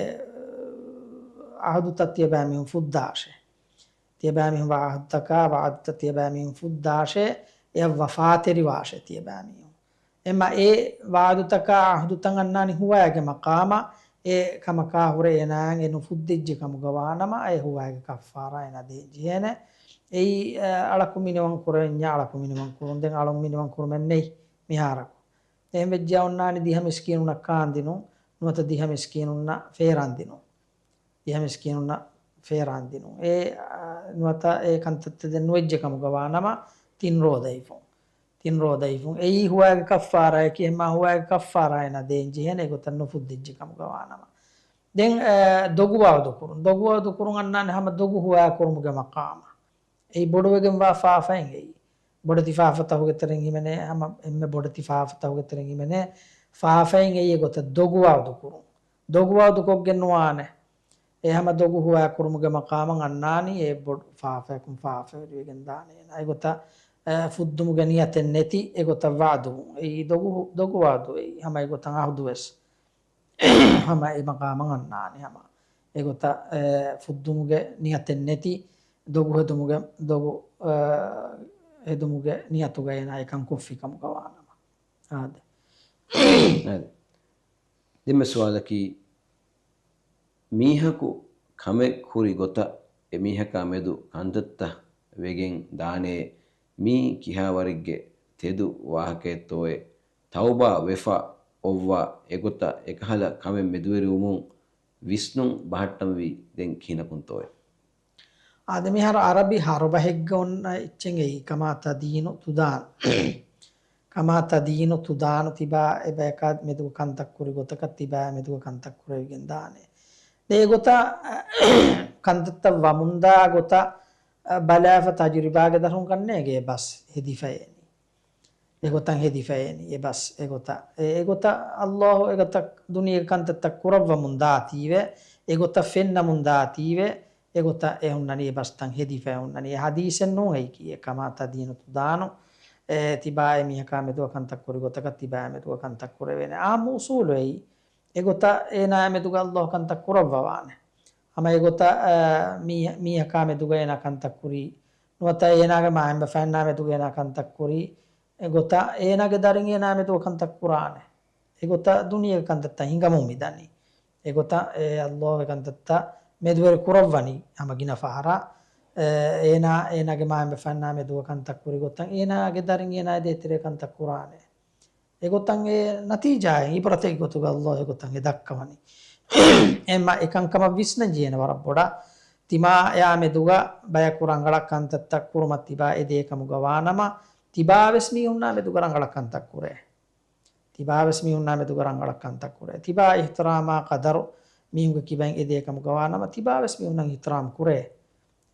އަހުދުތައް ތިޔަބައިމީހުން ފުއްދާށޭ. ތިޔަބައިމީހުން ވަޢުދުތަކާ، ވަޢުދުތައް ތިޔަބައިމީހުން ފުއްދާށޭ، އެޔަށް ވަފާތެރިވާށޭ ތިޔަބައިމީހުން. އެމަ އެ ވަޢުދުތަކާ އަހުދުތައް އަންނާނީ ހުވާގެ މަޤާމަށް، އެ ކަމަކާ ހުރެ އޭނާއަށް އެ ނުފުއްދިއްޖެ ކަމުގަ ވާނަމަ، އެ ހުވާގެ ކައްފާރާ އޭނާ ދޭން ޖެހޭނެ. އެއީ، އަ، އަޅަކު މިނިވަން ކުރެވެންޏާ އަޅަކު މިނިވަން ކުރުން. ދެން އަޅުން މިނިވަން ކުރުމެއް ނެތް މިހާރަކު. އެހެން ވެއްޖެއްޔާ އޮންނާނީ ދިހަ މިސްކީނުންނަށް ކާންދިނުން، ނުވަތަ ދިހަ މިސްކީނުންނަށް ފޭރާން ދިނުން. ދިހަ މިސްކީނުންނަށް ފޭރާން ދިނުން. އެ، އާ، ނުވަތަ އެ ކަންތައްތައް ދެން ނުވެއްޖެ ކަމުގަ ވާނަމަ، ތިން ރޯދައިފުން. ތިން ރޯދައިފުން. އެއީ ހުވާގެ ކައްފާރާއަކީ، އެހެންމާ ހުވާގެ ކައްފާރާ އޭނާ ދޭން ޖެހޭނެ އެގޮތަށް ނުފުއްދިއްޖެ ކަމުގަ ވާނަމަ. ދެން، އާ، ދޮގު ވަޢުދު ކުރުން. ދޮގު ވަޢުދު ކުރުން އަންނާނެ ހަމަ ދޮގު ހުވާ ކުރުމުގެ މަޤާމަށް. އެއީ ބޮޑުވެގެންވާ ފާފައެއް އެއީ. ބޮޑެތި ފާފަތަކުގެ ތެރެއިން ހިމެނޭ، ހަމަ އެންމެ ބޮޑެތި ފާފަތަކުގެ ތެރެއިން ހިމެނޭ ފާފައެއް އެއީ އެގޮތަށް ދޮގު ވަޢުދު ކުރުން. ދޮގު ވަޢުދު ކޮށްގެން ނުވާނެ. އެ ހަމަ ދޮގު ހުވާ ކުރުމުގެ މަޤާމަށް އަންނާނީ އެ ބޮޑު ފާފައަކުން ފާފަވެރިވެގެން ދާނެ އޭނާ. އެގޮތަށް، އެ، ފުއްދުމުގެ ނިޔަތެއް ނެތި އެގޮތަށް ވަޢުދު. އެއީ ދޮގު، ދޮގު ވަޢުދު އެއީ. ހަމަ އެގޮތަށް އަހުދު ވެސް. ހަމަ އެ މަޤާމަށް އަންނާނެ ހަމަ. އެގޮތަށް، އެ، ފުއްދުމުގެ ނިޔަތެއް ނެތި، ދޮގު ހެދުމުގެ، ދޮގު، އެ، ހެދުމުގެ ނިޔަތުގަ އޭނާ އެކަން ކޮށްފި ކަމުގަ ވާނަމަ. އާދެ. އާދެ. ދެންމެ ސުވާލަކީ، މީހަކު ކަމެއް ކުރި ގޮތަށް އެމީހަކާ މެދު ކަންތައްތައް ވެގެން ދާނޭ، މީ ކިހާވަރެއްގެ ތެދު ވާހަކައެއްތޯއޭ؟ ތައުބާ ވެފަ އޮއްވާ އެގޮތަށް އެކަހަލަ ކަމެއް މެދުވެރިވުމުން ވިސްނުން ބަހައްޓަންވީ ދެން ކިހިނަކުންތޯއޭ؟ އާދެ، މިހާރު ޢަރަބި ހަރުބަހެއްގަ އޮންނަ އެއްޗެއް އެއީ، ކަމާ ތަދީނު ތުދާނު. ކަމާ ތަދީނު ތުދާނު، ތިބާ އެބަޔަކާ މެދުގަ ކަންތައް ކުރި ގޮތަކަށް ތިބާ މެދުގަ ކަންތައް ކުރެވިގެން ދާނެ. ދެން އެގޮތަށް ކަންތައްތައް ވަމުންދާ ގޮތަށް ބަލާފަ ތަޖުރިބާގެ ދަށުން ކަންނޭނގެ އެ ބަސް ހެދިފައޭނީ. އެގޮތަށް ހެދިފައޭނީ އެ ބަސް އެގޮތަށް. އެ، އެގޮތަށް ﷲ އެގޮތަށް ދުނިޔޭގެ ކަންތައްތައް ކުރައްވަމުން ދާތީވެ، އެގޮތަށް ފެންނަމުން ދާތީވެ، އެގޮތަށް އެ ހުންނަނީ، އެ ބަސްތައް ހެދިފަ ހުންނަނީ. އެ ހަދީސެއް ނޫން އެއީކީ، އެ ކަމާ ތަދީނު ތުދާނު. އެ ތިބާ އެ މީހަކާ މެދުގަ ކަންތައް ކުރި ގޮތަކަށް ތިބާ އެ މެދުގަ ކަންތައް ކުރެވޭނެ. އާއްމު އުސޫލު އެއީ. އެގޮތަށް އޭނާ މެދުގަ ﷲ ކަންތައް ކުރައްވަވާނެ. ހަމަ އެގޮތަށް، އަ، މީ-، މީހަކާ މެދުގަ އޭނާ ކަންތައް ކުރީ ނުވަތަ އޭނާގެ މާތްބަފައިންނާ މެދުގަ އޭނާ ކަންތައް ކުރީ. އެގޮތަށް އޭނާގެ ދަރިން އޭނާ މެދުގަ ކަންތައް ކުރާނެ. އެގޮތަށް ދުނިޔޭގެ ކަންތައްތައް ހިނގަމުން މިދަނީ. އެގޮތަށް އެ ﷲ ގެ ކަންތައްތައް މެދުވެރި ކުރައްވަނީ ހަމަ ގިނަ ފަހަރަށް. އެ، އޭނާ، އޭނާގެ މާތްބަފައިންނާ މެދުގަ ކަންތައް ކުރި ގޮތަށް އޭނާގެ ދަރިން އޭނާ ދޭތެރޭ ކަންތައް ކުރާނެ. އެގޮތަށް އެ ނަތީޖާއެއް އިބްރަތެއް ގޮތުގަ ﷲ އެގޮތަށް އެ ދައްކަވަނީ. އެމަ އެކަންކަމަށް ވިސްނަން ޖެހޭނެ ވަރަށް ބޮޑަށް. ތިމާ އެއާ މެދުގަ ބަޔަކު ރަނގަޅަށް ކަންތައްތައް ކުރުމަށް ތިބާ އެދޭ ކަމުގަ ވާނަމަ، ތިބާވެސް މީހުންނާ މެދުގަ ރަނގަޅަށް ކަންތައް ކުރޭ. ތިބާވެސް މީހުންނާ މެދުގަ ރަނގަޅަށް ކަންތައް ކުރޭ. ތިބާ އިޙްތިރާމާ ޤަދަރު މީހުންގެ ކިބައިން އެދޭ ކަމުގަ ވާނަމަ، ތިބާވެސް މީހުންނަށް އިޙްތިރާމް ކުރޭ.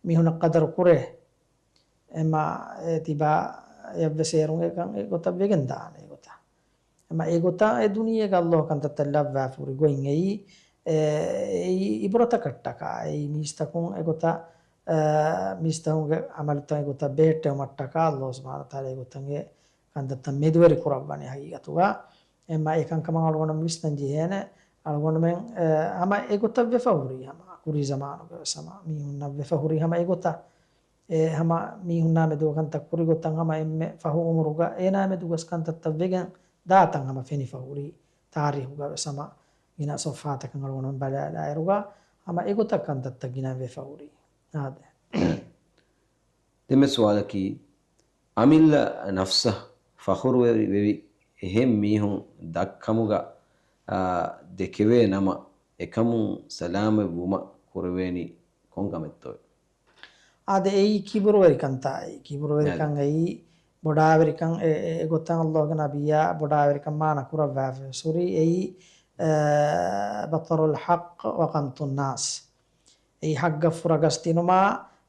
މީހުންނަށް ޤަދަރު ކުރޭ. އެމަ އެ ތިބާ އެއްވެސް އޭރުން އެކަން އެގޮތަށް ވެގެން ދާނެ އެގޮތަށް. އެމަ އެގޮތަށް އެ ދުނިޔޭގަ ﷲ ކަންތައްތައް ލައްވާފަ ހުރި ގޮތް އެއީ، އެ، އެއީ އިބްރަތަކަށްޓަކާ. އެއީ މީސްތަކުން އެގޮތަށް، އެ، މީސްތަކުންގެ ޢަމަލުތައް އެގޮތަށް ބެހެއްޓެވުމަށްޓަކާ ﷲ ސުބްޙާނަހޫ ވަތަޢާލާ އެގޮތަށް އެ ކަންތައްތައް މެދުވެރި ކުރައްވަނީ ހަގީގަތުގަ. އެމަ އެކަންކަމަށް އަޅުގަނޑު ވިސްނަން ޖެހޭނެ. އަޅުގަނޑުމެން، އެ، ހަމަ އެގޮތަށް ވެފަ ހުރީ ހަމަ ކުރީ ޒަމާނުގަ ވެސް ހަމަ މީހުންނަށް ވެފަ ހުރީ ހަމަ އެގޮތަށް. އެ ހަމަ މީހުންނާ މެދުގަ ކަންތައް ކުރި ގޮތަށް ހަމަ އެންމެ ފަހު އުމުރުގަ އޭނާ މެދުގަސް ކަންތައްތައް ވެގެން ދާތަން ހަމަ ފެނިފަ ހުރީ ތާރީހުގަ ވެސް ހަމަ ގިނަ ޞަފްޙާތަކަށް އަޅުގަނޑު ބަލާލާއިރުގަ ހަމަ އެގޮތަށް ކަންތައްތައް ގިނަ ވެފަ ހުރީ. އާދެ. ދެންމެ ސުވާލަކީ، އަމިއްލަ ނަފްސަށް ފަޚުރުވެރި ވެވި އެހެން މީހުން ދަށްކަމުގަ، އާ، ދެކެވޭ ނަމަ، އެކަމުން ސަލާމަތްވުމަށް ކުރެވޭނީ ކޮން ކަމެއްތޯ؟ އާދެ، އެއީ ކިބުރުވެރިކަންތާއި. ކިބުރުވެރިކަން އެއީ ބޮޑާވެރިކަން. އެ، އެ، އެގޮތަށް ﷲ ގެ ނަބިއްޔާ ބޮޑާވެރިކަން މާނަ ކުރައްވާފަ ހުރީ އެއީ، އެ، بطر الحق وغمط الناس. އެއީ ޙައްޤަށް ފުރަގަސްދިނުމާ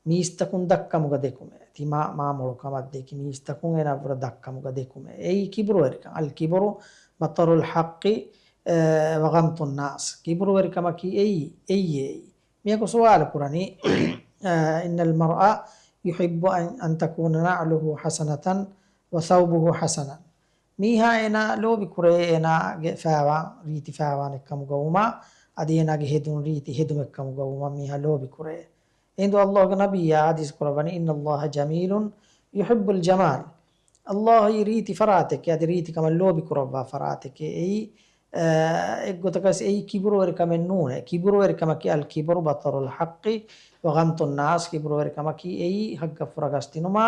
މީސްތަކުން ދަށްކަމުގަ ދެކުމެއް. ތިމާ މާ މޮޅު ކަމަށް ދެކި މީސްތަކުން އޭނާ ފުރަ ދަށްކަމުގަ ދެކުމެއް. އެއީ ކިބުރުވެރިކަން. الكبر بطر الحق، އެ، وغمط الناس. ކިބުރުވެރިކަމަކީ އެއީ، އެއީ، އެއީ. މިޔަކު ސުވާލު ކުރަނީ، އެ، إن المرء يحب أن، أن تكون نعله حسنة وثوبه حسنا. މީހާ އޭނާ ލޯބި ކުރޭ އޭނާގެ ފާވާން ރީތި ފާވާނެއް ކަމުގަ ވުމާ، އަދި އޭނާގެ ހެދުން ރީތި ހެދުމެއް ކަމުގަ ވުމަށް މީހާ ލޯބި ކުރޭ. އެހިނދު ﷲ ގެ ނަބިއްޔާ ޙަދީޘް ކުރައްވަނީ، إن الله جميل يحب الجمال. ﷲ އީ ރީތި ފަރާތެކޭ، އަދި ރީތިކަމަށް ލޯބި ކުރައްވާ ފަރާތެކޭ. އެއީ، އެ، އެއްގޮތަކަސް އެއީ ކިބުރުވެރިކަމެއް ނޫނޭ. ކިބުރުވެރިކަމަކީ الكبر بطر الحق وغمط الناس. ކިބުރުވެރިކަމަކީ އެއީ ޙައްޤަށް ފުރަގަސްދިނުމާ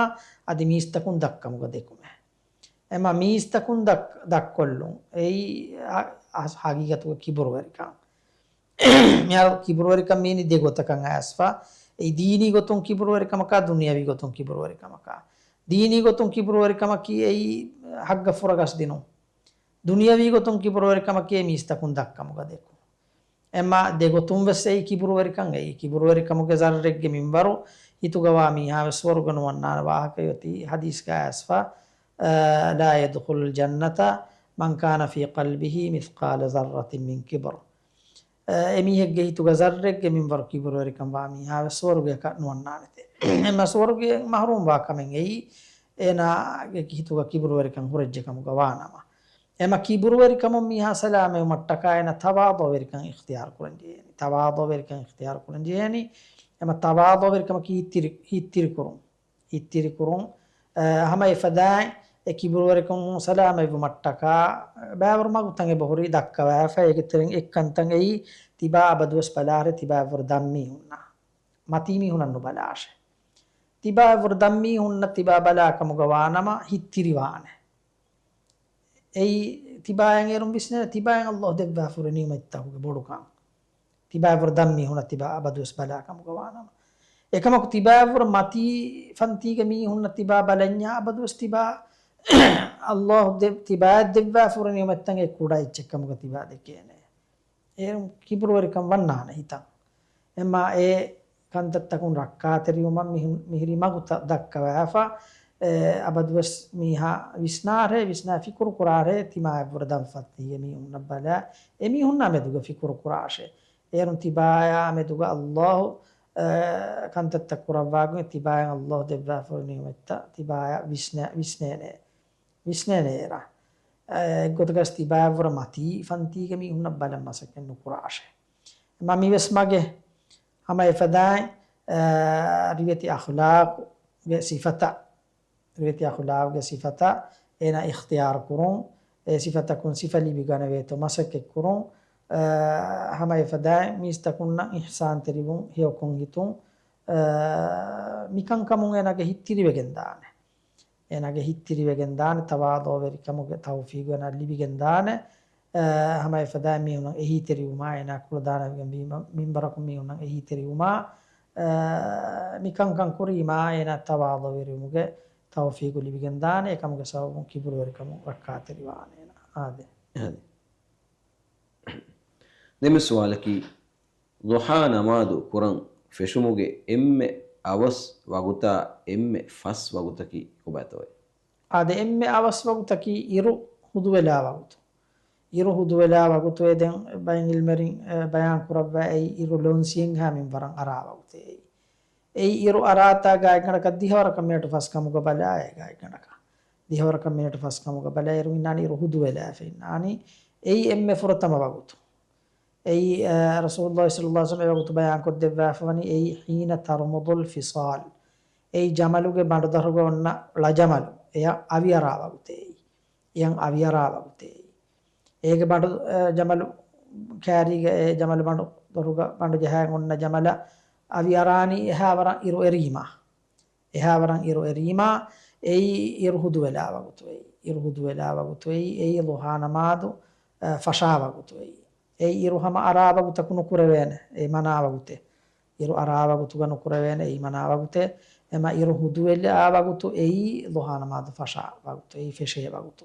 އަދި މީސްތަކުން ދަށްކަމުގަ ދެކުމެއް. އެމަ މީސްތަކުން ދަށް-، ދަށްކޮށްލުން. އެއީ އަ-، އަ-، ޙަޤީޤަތުގަ ކިބުރުވެރިކަން. މިހާރު ކިބުރުވެރިކަން މީނީ ދެ ގޮތަކަށް އައިސްފަ. އެއީ ދީނީ ގޮތުން ކިބުރުވެރިކަމަކާ، ދުނިޔަވީ ގޮތުން ކިބުރުވެރިކަމަކާ. ދީނީ ގޮތުން ކިބުރުވެރިކަމަކީ އެއީ ޙައްޤަށް ފުރަގަސްދިނުން. ދުނިޔަވީ ގޮތުން ކިބުރުވެރިކަމަކީ މީސްތަކުން ދަށްކަމުގަ ދެކުން. އެމަ ދެގޮތުން ވެސް އެއީ ކިބުރުވެރިކަން. އެއީ ކިބުރުވެރިކަމުގެ ޒައްރެއްގެ މިންވަރު ހިތުގަ ވާ މީހާ ވެސް ސުވަރުގެ ނުވަންނާނެ ވާހަކަ އޮތީ ޙަދީޘްގަ އައިސްފަ، އަ، لا يدخل الجنة من كان في قلبه مثقال ذرة من كبر. އެ، އެމީހެއްގެ ހިތުގަ ޒައްރެއްގެ މިންވަރު ކިބުރުވެރިކަން ވާ މީހާ ވެސް ސުވަރުގެއަކަށް ނުވަންނާނެތެ. އެމަ ސުވަރުގެ މަޙްރޫމް ވާ ކަމެއް އެއީ، އޭނާގެ ހިތުގަ ކިބުރުވެރިކަން ހުރެއްޖެ ކަމުގަ ވާނަމަ. އެމަ ކިބުރުވެރިކަމުން މީހާ ސަލާމަތްވުމަށްޓަކާ އޭނާ ތަވާޟުޢުވެރިކަން އިޚްތިޔާރު ކުރަން ޖެހޭނީ. ތަވާޟުޢުވެރިކަން އިޚްތިޔާރު ކުރަން ޖެހޭނީ. އެމަ ތަވާޟުޢުވެރިކަމަކީ ހިތްތިރި-، ހިތްތިރިކުރުން. ހިތްތިރިކުރުން. އެ، ހަމަ އެފަދައިން އެ ކިބުރުވެރިކަމުން ސަލާމަތްވުމަށްޓަކާ، ބައިވަރު މަގުތައް އެބަހުރި ދައްކަވާފަ، އޭގެ ތެރެއިން އެއްކަންތައް އެއީ، ތިބާ އަބަދުވެސް ބަލާށޭ، ތިބާ އެއްވަރު ދަށްމީހުންނަށް. މަތީ މީހުންނަށް ނުބަލާށޭ. ތިބާ އެއްވަރު ދަށްމީހުންނަށް ތިބާ ބަލާ ކަމުގަ ވާނަމަ ހިތްތިރިވާނެ. އެއީ ތިބާޔަށް އޭރުން ވިސްނޭނެ، ތިބާޔަށް ﷲ ދެއްވާފަ ހުރި ނިޢުމަތްތަކުގެ ބޮޑުކަން. ތިބާ އެއްވަރު ދަށްމީހުންނަށް ތިބާ އަބަދުވެސް ބަލާ ކަމުގަ ވާނަމަ. އެކަމަކު ތިބާ އެއްވަރު މަތީ ފަންތީގެ މީހުންނަށް ތިބާ ބަލަންޏާ އަބަދުވެސް ތިބާ ﷲ ދެ-، ތިބާޔަށް ދެއްވާފަ ހުރި ނިޢުމަތްތައް އެ ކުޑަ އެއްޗެއް ކަމުގަ ތިބާ ދެކޭނެ. އޭރުން ކިބުރުވެރިކަން ވަންނާނެ ހިތަށް. އެމާ އެ ކަންތައްތަކުން ރައްކާތެރިވުމަށް މިހު-، މިހިރީ މަގުތައް ދައްކަވާފަ، އެ، އަބަދުވެސް މީހާ ވިސްނާށޭ، ވިސްނާ ފިކުރު ކުރާށޭ، ތިމާ އެއްވަރު ދަށް ފަންތީގެ މީހުންނަށް ބަލާ، އެ މީހުންނާ މެދުގަ ފިކުރު ކުރާށޭ. އޭރުން ތިބާޔާ މެދުގަ ﷲ، ކަންތައްތައް ކުރައްވާގޮތް ތިބާއަށް ﷲ ދެއްވާފައި ނިޢުމަތްތައް ތިބާއަށް ވިސްނޭ، ވިސްނޭނެ، ވިސްނޭނެ އޭރާ. އެއްގޮތަކަސް ތިބާއަށްވުރެ މަތީ ފަންތީގެ މީހުންނަށް ބަލަން މަސައްކަތް ނުކުރާށޭ. އެމަ މިވެސް މަގެ ހަމަ އެފަދައިން، އަ، ރިވެތި އަޚުލާޤުގެ ސިފަތައް، ރިވެތި އަޚުލާޤުގެ ސިފަތައް އޭނާ އިޚްތިޔާރު ކުރުން، އެ ސިފަތަކުން ސިފަ ލިބިގަނެވޭތޯ މަސައްކަތް ކުރުން، އަ، ހަމަ އެފަދައިން މީސްތަކުންނަށް އިޙްސާންތެރިވުން، ހެޔޮކޮން ހިތުން، އަ، މިކަންކަމުން އޭނާގެ ހިތް ތިރިވެގެން ދާނެ. އޭނާގެ ހިތް ތިރިވެގެން ދާނެ، ތަވާޟުޢުވެރިކަމުގެ ތައުފީޤު އޭނާ ލިބިގެން ދާނެ. އަ، ހަމަ އެފަދައިން މީހުންނަށް އެހީތެރިވުމާ، އޭނާ ކުޅަދާނަވެގެންވީމަ، މިންބަރަކުން މީހުންނަށް އެހީތެރިވުމާ، އަ، މިކަންކަން ކުރީމާ، އޭނާ ތަވާޟުޢުވެރިވުމުގެ ތައުފީޤު ލިބިގެން ދާނެ، އެކަމުގެ ސަބަބުން ކިބުރުވެރިކަމުން ރައްކާތެރިވާނެ އޭނާ. އާދެ. އާދެ. ދެން ސުވާލަކީ، ޟުޙާ ނަމާދު ކުރަން ފެށުމުގެ އެންމެ އަވަސް ވަގުތާ އެންމެ ފަސް ވަގުތަކީ ކޮބާތޯއޭ؟ އާދެ، އެންމެ އަވަސް ވަގުތަކީ އިރު ހުދުވެލާ ވަގުތު. އިރު ހުދުވެލާ ވަގުތު އެ ދެން ބައެއް ޢިލްމުވެރިން، އެ، ބަޔާން ކުރައްވާ އެއީ އިރު ލޯންސިއެއްހާ މިންވަރަށް އަރާ ވަގުތޭ. އެއީ އިރު އަރާތާ ގާތްގަނޑަކަށް ދިހަވަރަކަށް މިނެޓު ފަސް ކަމުގަ ބަލާއޭ ގާތްގަނޑަކަށް. ދިހަވަރަކަށް މިނެޓު ފަސް ކަމުގަ ބަލާ އިރު އިންނާނީ އިރު ހުދުވެލާފަ އިންނާނީ. އެއީ އެންމެ ފުރަތަމަ ވަގުތު. އެއީ، އަ، ރަސޫލުﷲ ޞައްލަﷲ ޢަލައިހި ވަސައްލަމަ އެ ވަގުތު ބަޔާން ކޮށްދެއްވާފަވަނީ އެއީ ޙީނަ ތަރުމުޟުލް ފިޞާލް. އެއީ ޖަމަލުގެ ބަނޑުދަރުގަ އޮންނަ ޅަޖަމަލު. އެޔަށް އަވިއަރާ ވަގުތޭ. އެޔަށް އަވިއަރާ ވަގުތޭ. އޭގެ ބަނޑު، އަ، ޖަމަލު ކާރީގަ އެ ޖަމަލު ބަނޑު ދޮރުގަ ބަނޑު ޖަހައި އޮންނަ ޖަމަލަށް އަވިއަރާނީ އެހާވަރަށް އިރު އެރީމާ. އެހާވަރަށް އިރު އެރީމާ އެއީ އިރު ހުދުވެލާ ވަގުތު އެއީ. އިރު ހުދުވެލާ ވަގުތު އެއީ. އެއީ ޟުޙާ ނަމާދު، އަ، ފަށާ ވަގުތު އެއީ. އެއީ އިރު ހަމަ އަރާ ވަގުތަކު ނުކުރެވޭނެ. އެ މަނާ ވަގުތެއް. އިރު އަރާ ވަގުތުގަ ނުކުރެވޭނެ އެއީ މަނާ ވަގުތެއް. އެމަ އިރު ހުދުވެލާ ވަގުތު އެއީ ޟުޙާ ނަމާދު ފަށާ ވަގުތު އެއީ ފެށޭ ވަގުތު.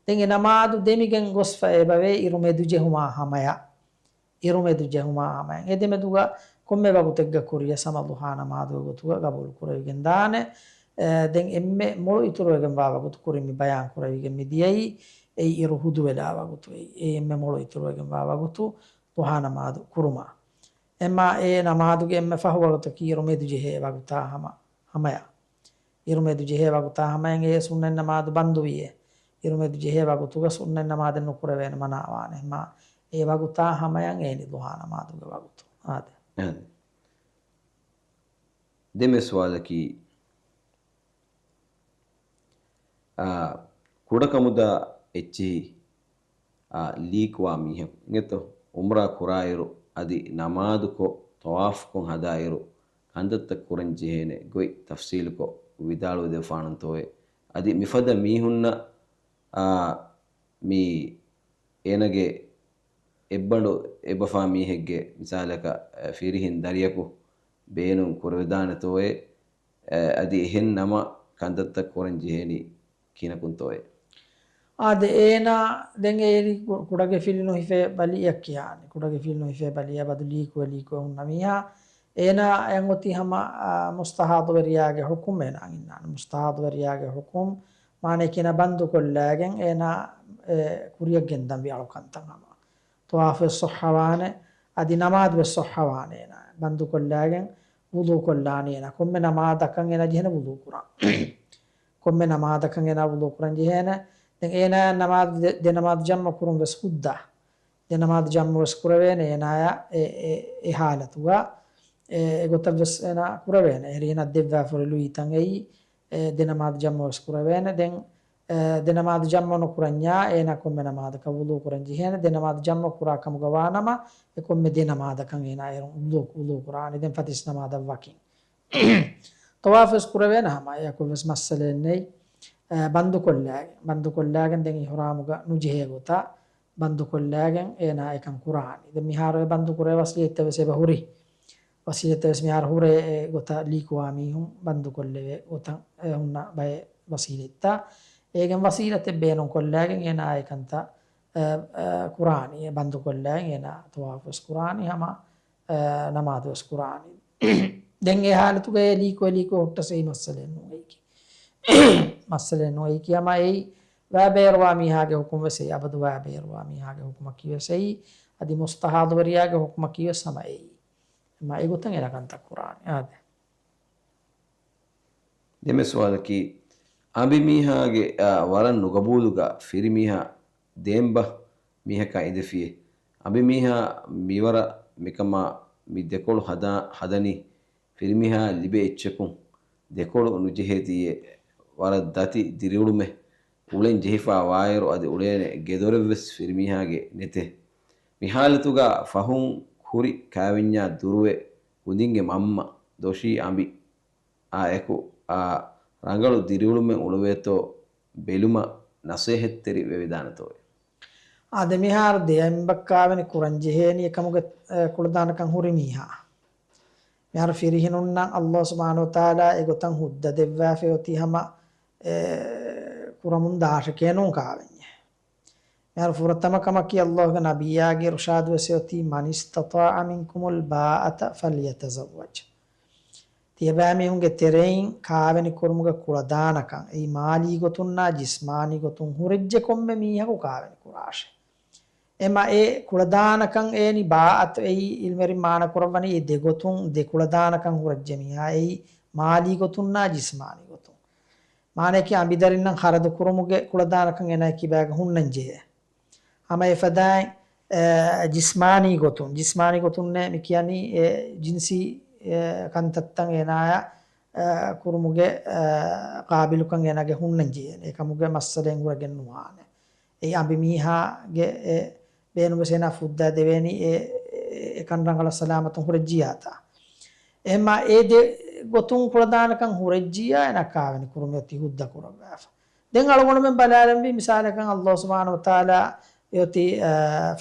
ދެން އެ ނަމާދު ދެމިގެން ގޮސްފަ އެބަވޭ އިރު މެދު ޖެހުމާ ހަމަޔަށް. އިރު މެދު ޖެހުމާ ހަމަޔަށް. އެ ދެމެދުގަ ކޮންމެ ވަގުތެއްގަ ކުރިޔަސް ހަމަ ޟުޙާ ނަމާދުގެ ގޮތުގަ ގަބޫލު ކުރެވިގެން ދާނެ. އެ، ދެން އެންމެ މޮޅު އިތުރުވެގެންވާ ވަގުތު ކުރިން މި ބަޔާން ކުރެވިގެން މި ދިޔައީ އެއީ އިރު ހުދުވެލާ ވަގުތު އެއީ. އެ އެންމެ މޮޅު އިތުރުވެގެންވާ ވަގުތު ޟުޙާ ނަމާދު ކުރުމާ. އެމާ އެ ނަމާދުގެ އެންމެ ފަހު ވަގުތަކީ އިރު މެދު ޖެހޭ ވަގުތާ ހަމަ، ހަމަޔަށް. އިރު މެދު ޖެހޭ ވަގުތާ ހަމަޔަށް އެ ސުންނަތް ނަމާދު ބަންދުވިއޭ. އިރު މެދު ޖެހޭ ވަގުތުގަ ސުންނަތް ނަމާދެއް ނުކުރެވޭނެ މަނާވާނެ. ހަމަ އެ ވަގުތާ ހަމަޔަށް އޭނި ޟުޙާ ނަމާދުގެ ވަގުތު. އާދެ. އާދެ. ދެން ސުވާލަކީ، އާ، ކުޑަކަމުދާ އެއްޗިހި، އާ، ލީކުވާ މީހަކު އިނގޭތޯ، ޢުމްރާ ކުރާއިރު އަދި ނަމާދުކޮށް، ޠަވާފުކޮށް ހަދާއިރު ކަންތައްތައް ކުރަން ޖެހޭނެ ގޮތް ތަފްޞީލުކޮށް ވިދާޅުވެދެއްވާނަންތޯއޭ؟ އަދި މިފަދަ މީހުންނަށް، އާ، މި އޭނަގެ އެއްބަނޑު އެބަފާ މީހެއްގެ މިސާލަކަށް، އަ، ފިރިހެން ދަރިޔަކު ބޭނުން ކުރެވިދާނެތޯއޭ؟ އަ، އަދި އެހެން ނަމަ ކަންތައްތައް ކުރަން ޖެހޭނީ ކިހިނަކުންތޯއޭ؟ އާދެ، އޭނާ ދެން އޭރި ކު-، ކުޑަގެ ފިލި ނުހިފޭ ބަލިއަށް ކިޔާނެ. ކުޑަގެ ފިލި ނުހިފޭ ބަލިއަށް ބަދު ލީކުވެ ލީކުވެ ހުންނަ މީހާ އޭނާ އެނގޮތީ ހަމަ، އާ، މުސްތަޙާޟުވެރިޔާގެ ޙުކުމް އޭނާ އިންނާނެ. މުސްތަޙާޟުވެރިޔާގެ ޙުކުމް މާނައަކީ އޭނާ ބަންދުކޮށްލާގެން އޭނާ، އެ، ކުރިޔަށް ގެންދަންވީ އަޅުކަންތައް ހަމަ. ޠަވާފުވެސް ޞައްޙަވާނެ، އަދި ނަމާދުވެސް ޞައްޙަވާނެ އޭނާ. ބަންދުކޮށްލާގެން ވުޟޫ ކޮށްލާނީ އޭނާ. ކޮންމެ ނަމާދަކަށް އޭނާ ޖެހޭނެ ވުޟޫ ކުރާން. ކޮންމެ ނަމާދަކަށް އޭނާ ވުޟޫ ކުރަން ޖެހޭނެ. ދެން އޭނާ ނަމާދު ދެ-، ދެ ނަމާދު ޖަމްޢު ކުރުން ވެސް ހުއްދަ. ދެ ނަމާދު ޖަމްޢު ވެސް ކުރެވޭނެ އޭނާޔާ އެ، އެ، އެ ޙާލަތުގަ. އެ، އެގޮތަށް ވެސް އޭނާ ކުރެވޭނެ. އެހެރީ އޭނާ ދެއްވާފަ ހުރި ލުއިތައް އެއީ، އެ، ދެ ނަމާދު ޖަމްޢު ވެސް ކުރެވޭނެ. ދެން، އެ، ދެ ނަމާދު ޖަމްޢު ނުކުރަންޏާ އޭނާ ކޮންމެ ނަމާދަކަށް ވުޟޫ ކުރަން ޖެހޭނެ. ދެ ނަމާދު ޖަމްޢު ކުރާ ކަމުގަ ވާނަމަ، އެ ކޮންމެ ދެ ނަމާދަކަށް އޭނާ އޭރުން ވުޟޫ، ވުޟޫ ކުރާނެ. ދެން ފަތިސް ނަމާދަށް ވަކިން. ޠަވާފު ވެސް ކުރެވޭނެ ހަމަ އެއަކު ވެސް މައްސަލައެއް ނެތް. އެ، ބަންދުކޮށްލާގެން، ބަންދުކޮށްލާގެން ދެން އިޙްރާމުގަ ނުޖެހޭ ގޮތަށް ބަންދުކޮށްލާގެން އޭނާ އެކަން ކުރާނީ. ދެން މިހާރު އެ ބަންދު ކުރޭ ވަސީލަތްތައް ވެސް އެބަ ހުރި. ވަސީލަތްތައް ވެސް މިހާރު ހުރޭ އެ ގޮތަށް ލީކުވާ މީހުން ބަންދުކޮށްލެވޭ ގޮތަށް އެ ހުންނަ ބައެއް ވަސީލަތްތައް. އޭގެން ވަސީލަތެއް ބޭނުންކޮށްލާގެން އޭނާ އެކަންތައް، އެ، އެ، ކުރާނީ. އެ ބަންދުކޮށްލާގެން އޭނާ ޠަވާފު ވެސް ކުރާނީ ހަމަ އެ، ނަމާދު ވެސް ކުރާނީ. ދެން އެ ޙާލަތުގައި ލީކުވެ ލީކުވެ ހުއްޓަސް އެއީ މައްސަލައެއް ނޫން އެއީކީ. މައްސަލައެއް ނޫން އެއީކީ. ހަމަ އެއީ ވައިބޭރުވާ މީހާގެ ޙުކުމް ވެސް އެއީ. އަބަދު ވައިބޭރުވާ މީހާގެ ޙުކުމަކީ ވެސް އެއީ. އަދި މުސްތަޙާޟުވެރިޔާގެ ޙުކުމަކީ ވެސް ހަމަ އެއީ. މަ އެގޮތަށް އޭނާ ކަންތައް ކުރާނެ. އާދެ. ދެންމެ ސުވާލަކީ، އަނބިމީހާގެ އާ، ވަރަށް ނުގަބޫލުގަ ފިރިމީހާ ދޭންބަ މީހަކާ އިނދެފިއޭ. އަނބިމީހާ މިވަރަށް މިކަމާ މި ދެކޮޅު ހަދާ، ހަދަނީ ފިރިމީހާ ލިބޭ އެއްޗަކުން ދެކޮޅު ނުޖެހޭތީއޭ. ވަރަށް ދަތި ދިރިއުޅުމެއް އުޅެން ޖެހިފާ ވާއިރު އަދި އުޅޭނެ ގެދޮރެއްވެސް ފިރިމީހާގެ ނެތޭ. މި ހާލަތުގަ ފަހުން ހުރި ކާވެންޏާ ދުރުވެ ކުދިންގެ މަންމަ ދޮށީ އަނބި އާ އެކު އާ ރަނގަޅު ދިރިއުޅުމެއް އުޅުވޭތޯ ބެލުމަށް ނަސޭހަތްތެރި ވެވިދާނެތޯއޭ. އާދެ، މިހާރު ދެ އަނބަށް ކާވެނި ކުރަން ޖެހޭނީ އެކަމުގެ އެ، ކުޅަދާނަކަން ހުރި މީހާ. މިހާރު ފިރިހެނުންނަށް ﷲ ސުބްޙާނަހޫ ވަތަޢާލާ އެގޮތަށް ހުއްދަ ދެއްވާފަ އޮތީ ހަމަ އެ، ކުރަމުން ދާށެކޭ ނޫން ކާވެންޏެއް. މިހާރު ފުރަތަމަ ކަމަކީ ﷲގެ ނަބިއްޔާގެ އިރުޝާދުވެސް އޮތީ، "من استطاع منكم الباءة فليتزوج." ތިޔަބައިމީހުންގެ ތެރެއިން ކާވެނި ކުރުމުގެ ކުޅަދާނަކަން، އެއީ މާލީ ގޮތުންނާ ޖިސްމާނީ ގޮތުން ހުރެއްޖެ ކޮންމެ މީހަކު ކާވެނި ކުރާށޭ. އެމަ އެ ކުޅަދާނަކަން އޭނި ބާއަތު އެއީ އިލްމެރިން މާނަ ކުރައްވަނީ އެ ދެގޮތުން ދެ ކުޅަދާނަކަން ހުރެއްޖެ މީހާ އެއީ މާލީ ގޮތުންނާ ޖިސްމާނީ ގޮތުން. މާނައަކީ އަނބިދަރިންނަށް ޚަރަދު ކުރުމުގެ ކުޅަދާނަކަން އޭނާ ކިބާގަ ހުންނަން ޖެހޭ. ހަމަ އެފަދައިން، އެ، ޖިސްމާނީ ގޮތުން، ޖިސްމާނީ ގޮތުންނޭ މި ކިޔަނީ އެ ޖިންސީ، އެ، ކަންތައްތައް އޭނާޔަށް، އެ، ކުރުމުގެ، އެ، ޤާބިލުކަން އޭނާގެ ހުންނަން ޖެހޭނެ. އެކަމުގެ މައްސަލައެއް ހުރެގެން ނުވާނެ. އެއީ އަނބިމީހާގެ އެ ބޭނުންވެސް އޭނާ ފުއްދާ ދެވޭނީ އެ، އެ، އެކަން ރަނގަޅަށް ސަލާމަތުން ހުރެއްޖިއްޔާތާ. އެހެންމާ އެ ދެ ގޮތުން ކުޅަދާނަކަން ހުރެއްޖިއްޔާ އޭނާ ކާވެނި ކުރުމަށް އޮތީ ހުއްދަ ކުރައްވާފަ. ދެން އަޅުގަނޑުމެން ބަލާލަންވީ މިސާލަކަށް ﷲ ސުބްޙާނަހޫ ވަތަޢާލާ އޮތީ، އަ،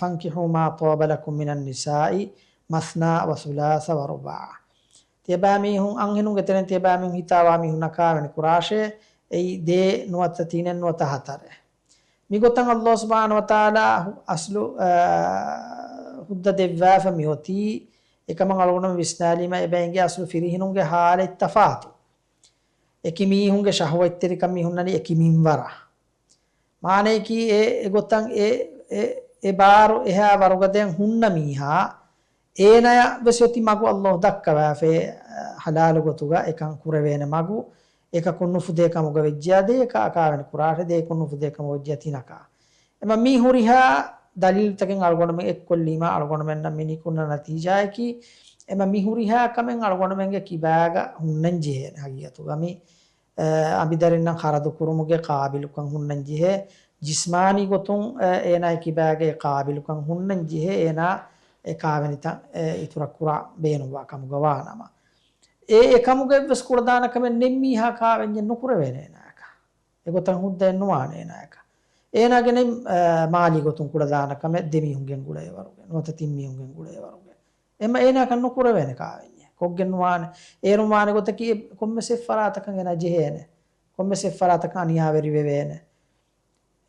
"فانكحوا ما طاب لكم من النساء مثنى وثلاث ورباع." ތިޔަބައިމީހުން، އަންހެނުންގެ ތެރެއިން ތިޔަބައިމީހުން ހިތާވާ މީހުންނަށް ކާވެނި ކުރާށޭ، އެއީ ދޭއް ނުވަތަ ތިނެއް ނުވަތަ ހަތަރެއް. މިގޮތަށް ﷲ ސުބްޙާނަހޫ ވަތަޢާލާ އަސްލު، އާ، ހުއްދަ ދެއްވާފަ މިއޮތީ، އެކަމަށް އަޅުގަނޑުމެން ވިސްނާލީމަ އެބަ އެނގޭ އަސްލު ފިރިހެނުންގެ ޙާލަތް ތަފާތު. އެކި މީހުންގެ ޝަހުވަތްތެރިކަން މި ހުންނަނީ އެކި މިންވަރަށް. މާނަޔަކީ އެ، އެގޮތަށް އެ، އެ، އެ ބާރު އެހާ ވަރުގަދައިން ހުންނަ މީހާ، އޭނަޔަށް ވެސް އޮތީ މަގު ﷲ ދައްކަވާފައި، އަ، ޙަލާލު ގޮތުގަ އެކަން ކުރެވޭނެ މަގު، އެކަކުން ނުފުދޭ ކަމުގަ ވެއްޖިއްޔާ ދޭކަ ކާވެނި ކުރާށޭ، ދޭކުން ނުފުދޭ ކަމުގަ ވެއްޖިއްޔާ ތިނަކަށް. އެމަ މީ ހުރިހާ ދަލީލުތަކެއް އަޅުގަނޑުމެން އެއްކޮށްލީމާ، އަޅުގަނޑުމެންނަށް މި ނިކުންނަ ނަތީޖާއަކީ، އެމަ މި ހުރިހާ ކަމެއް އަޅުގަނޑުމެންގެ ކިބާގަ ހުންނަން ޖެހޭނެ ހަގީގަތުގަ. މި، އަ، އަނބިދަރިންނަށް ޚަރަދު ކުރުމުގެ ޤާބިލުކަން ހުންނަން ޖެހޭ، ޖިސްމާނީ ގޮތުން، އަ، އޭނާގެ ކިބާގަ އެ ޤާބިލުކަން ހުންނަން ޖެހޭ، އޭނާ އެ ކާވެނިތައް، އެ، އިތުރަށް ކުރާ ބޭނުންވާ ކަމުގަ ވާނަމަ. އެ، އެކަމުގަ އެއްވެސް ކުޅަދާނަކަމެއް ނެތް މީހާ ކާވެންޏެއް ނުކުރެވޭނެ އޭނާއަކަށް. އެގޮތަށް ހުއްދައެއް ނުވާނެ އޭނާއަކަށް. އޭނާގެ ނެތް، އަ، މާލީ ގޮތުން ކުޅަދާނަ ކަމެއް ދެ މީހުން ގެންގުޅޭ ވަރުގެ، ނުވަތަ ތިން މީހުން ގެންގުޅޭ ވަރުގެ. އެމަ އޭނާއަކަށް ނުކުރެވޭނެ ކާވެންޏެއް. ކޮށްގެން ނުވާނެ. އޭރުން ވާނެ ގޮތަކީ އެ ކޮންމެސް އެއްފަރާތަކަށް އޭނާ ޖެހޭނެ. ކޮންމެސް އެއްފަރާތަކަށް އަނިޔާވެރި ވެވޭނެ.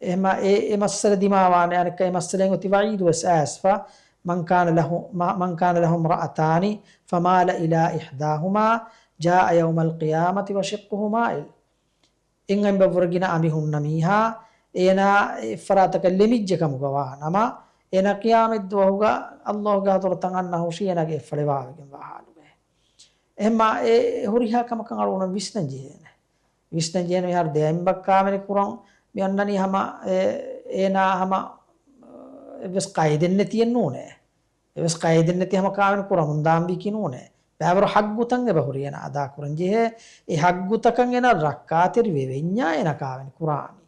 އެމަ އެ، އެ މައްސަލަ ދިމާވާނެ. އަނެއްކާ އެ މައްސަލައިން އޮތީ ވަޢީދުވެސް އައިސްފަ، "من كان له، ما، من كان له امرأتان فمال إلى إحداهما جاء يوم القيامة وشقه مائل." އެއް އަނބަށްވުރެ ގިނަ އަނބި ހުންނަ މީހާ، އޭނާ އެއްފަރާތަކަށް ލެމިއްޖެ ކަމުގަ ވާ ނަމަ، އޭނާ ޤިޔާމަތްދުވަހުގަ ﷲގެ ޙަޟްރަތަށް އަންނަ ހުށީ އޭނާގެ އެއްފަޅި ވާވެގެން ވާ ޙާލުގައި. އެހެންމާ އެ ހުރިހާ ކަމަކަށް އަޅުގަނޑު ވިސްނަން ޖެހޭނެ. ވިސްނަން ޖެހޭނެ މިހާރު ދެ އަނބަށް ކާވެނި ކުރަން މި އަންނަނީ ހަމަ އެ، އޭނާ ހަމަ އެއްވެސް ޤައިދެއް ނެތިއެއް ނޫނޭ. އެއްވެސް ޤައިދެއް ނެތި ހަމަ ކާވެނި ކުރަމުން ދާންވީކީ ނޫނޭ. ބައިވަރު ޙައްޤުތައް އެބަ ހުރި އޭނާ އަދާކުރަން ޖެހޭ. އެ ޙައްޤުތަކަށް އޭނާ ރައްކާތެރި ވެވެންޏާ އޭނާ ކާވެނި ކުރާނީ.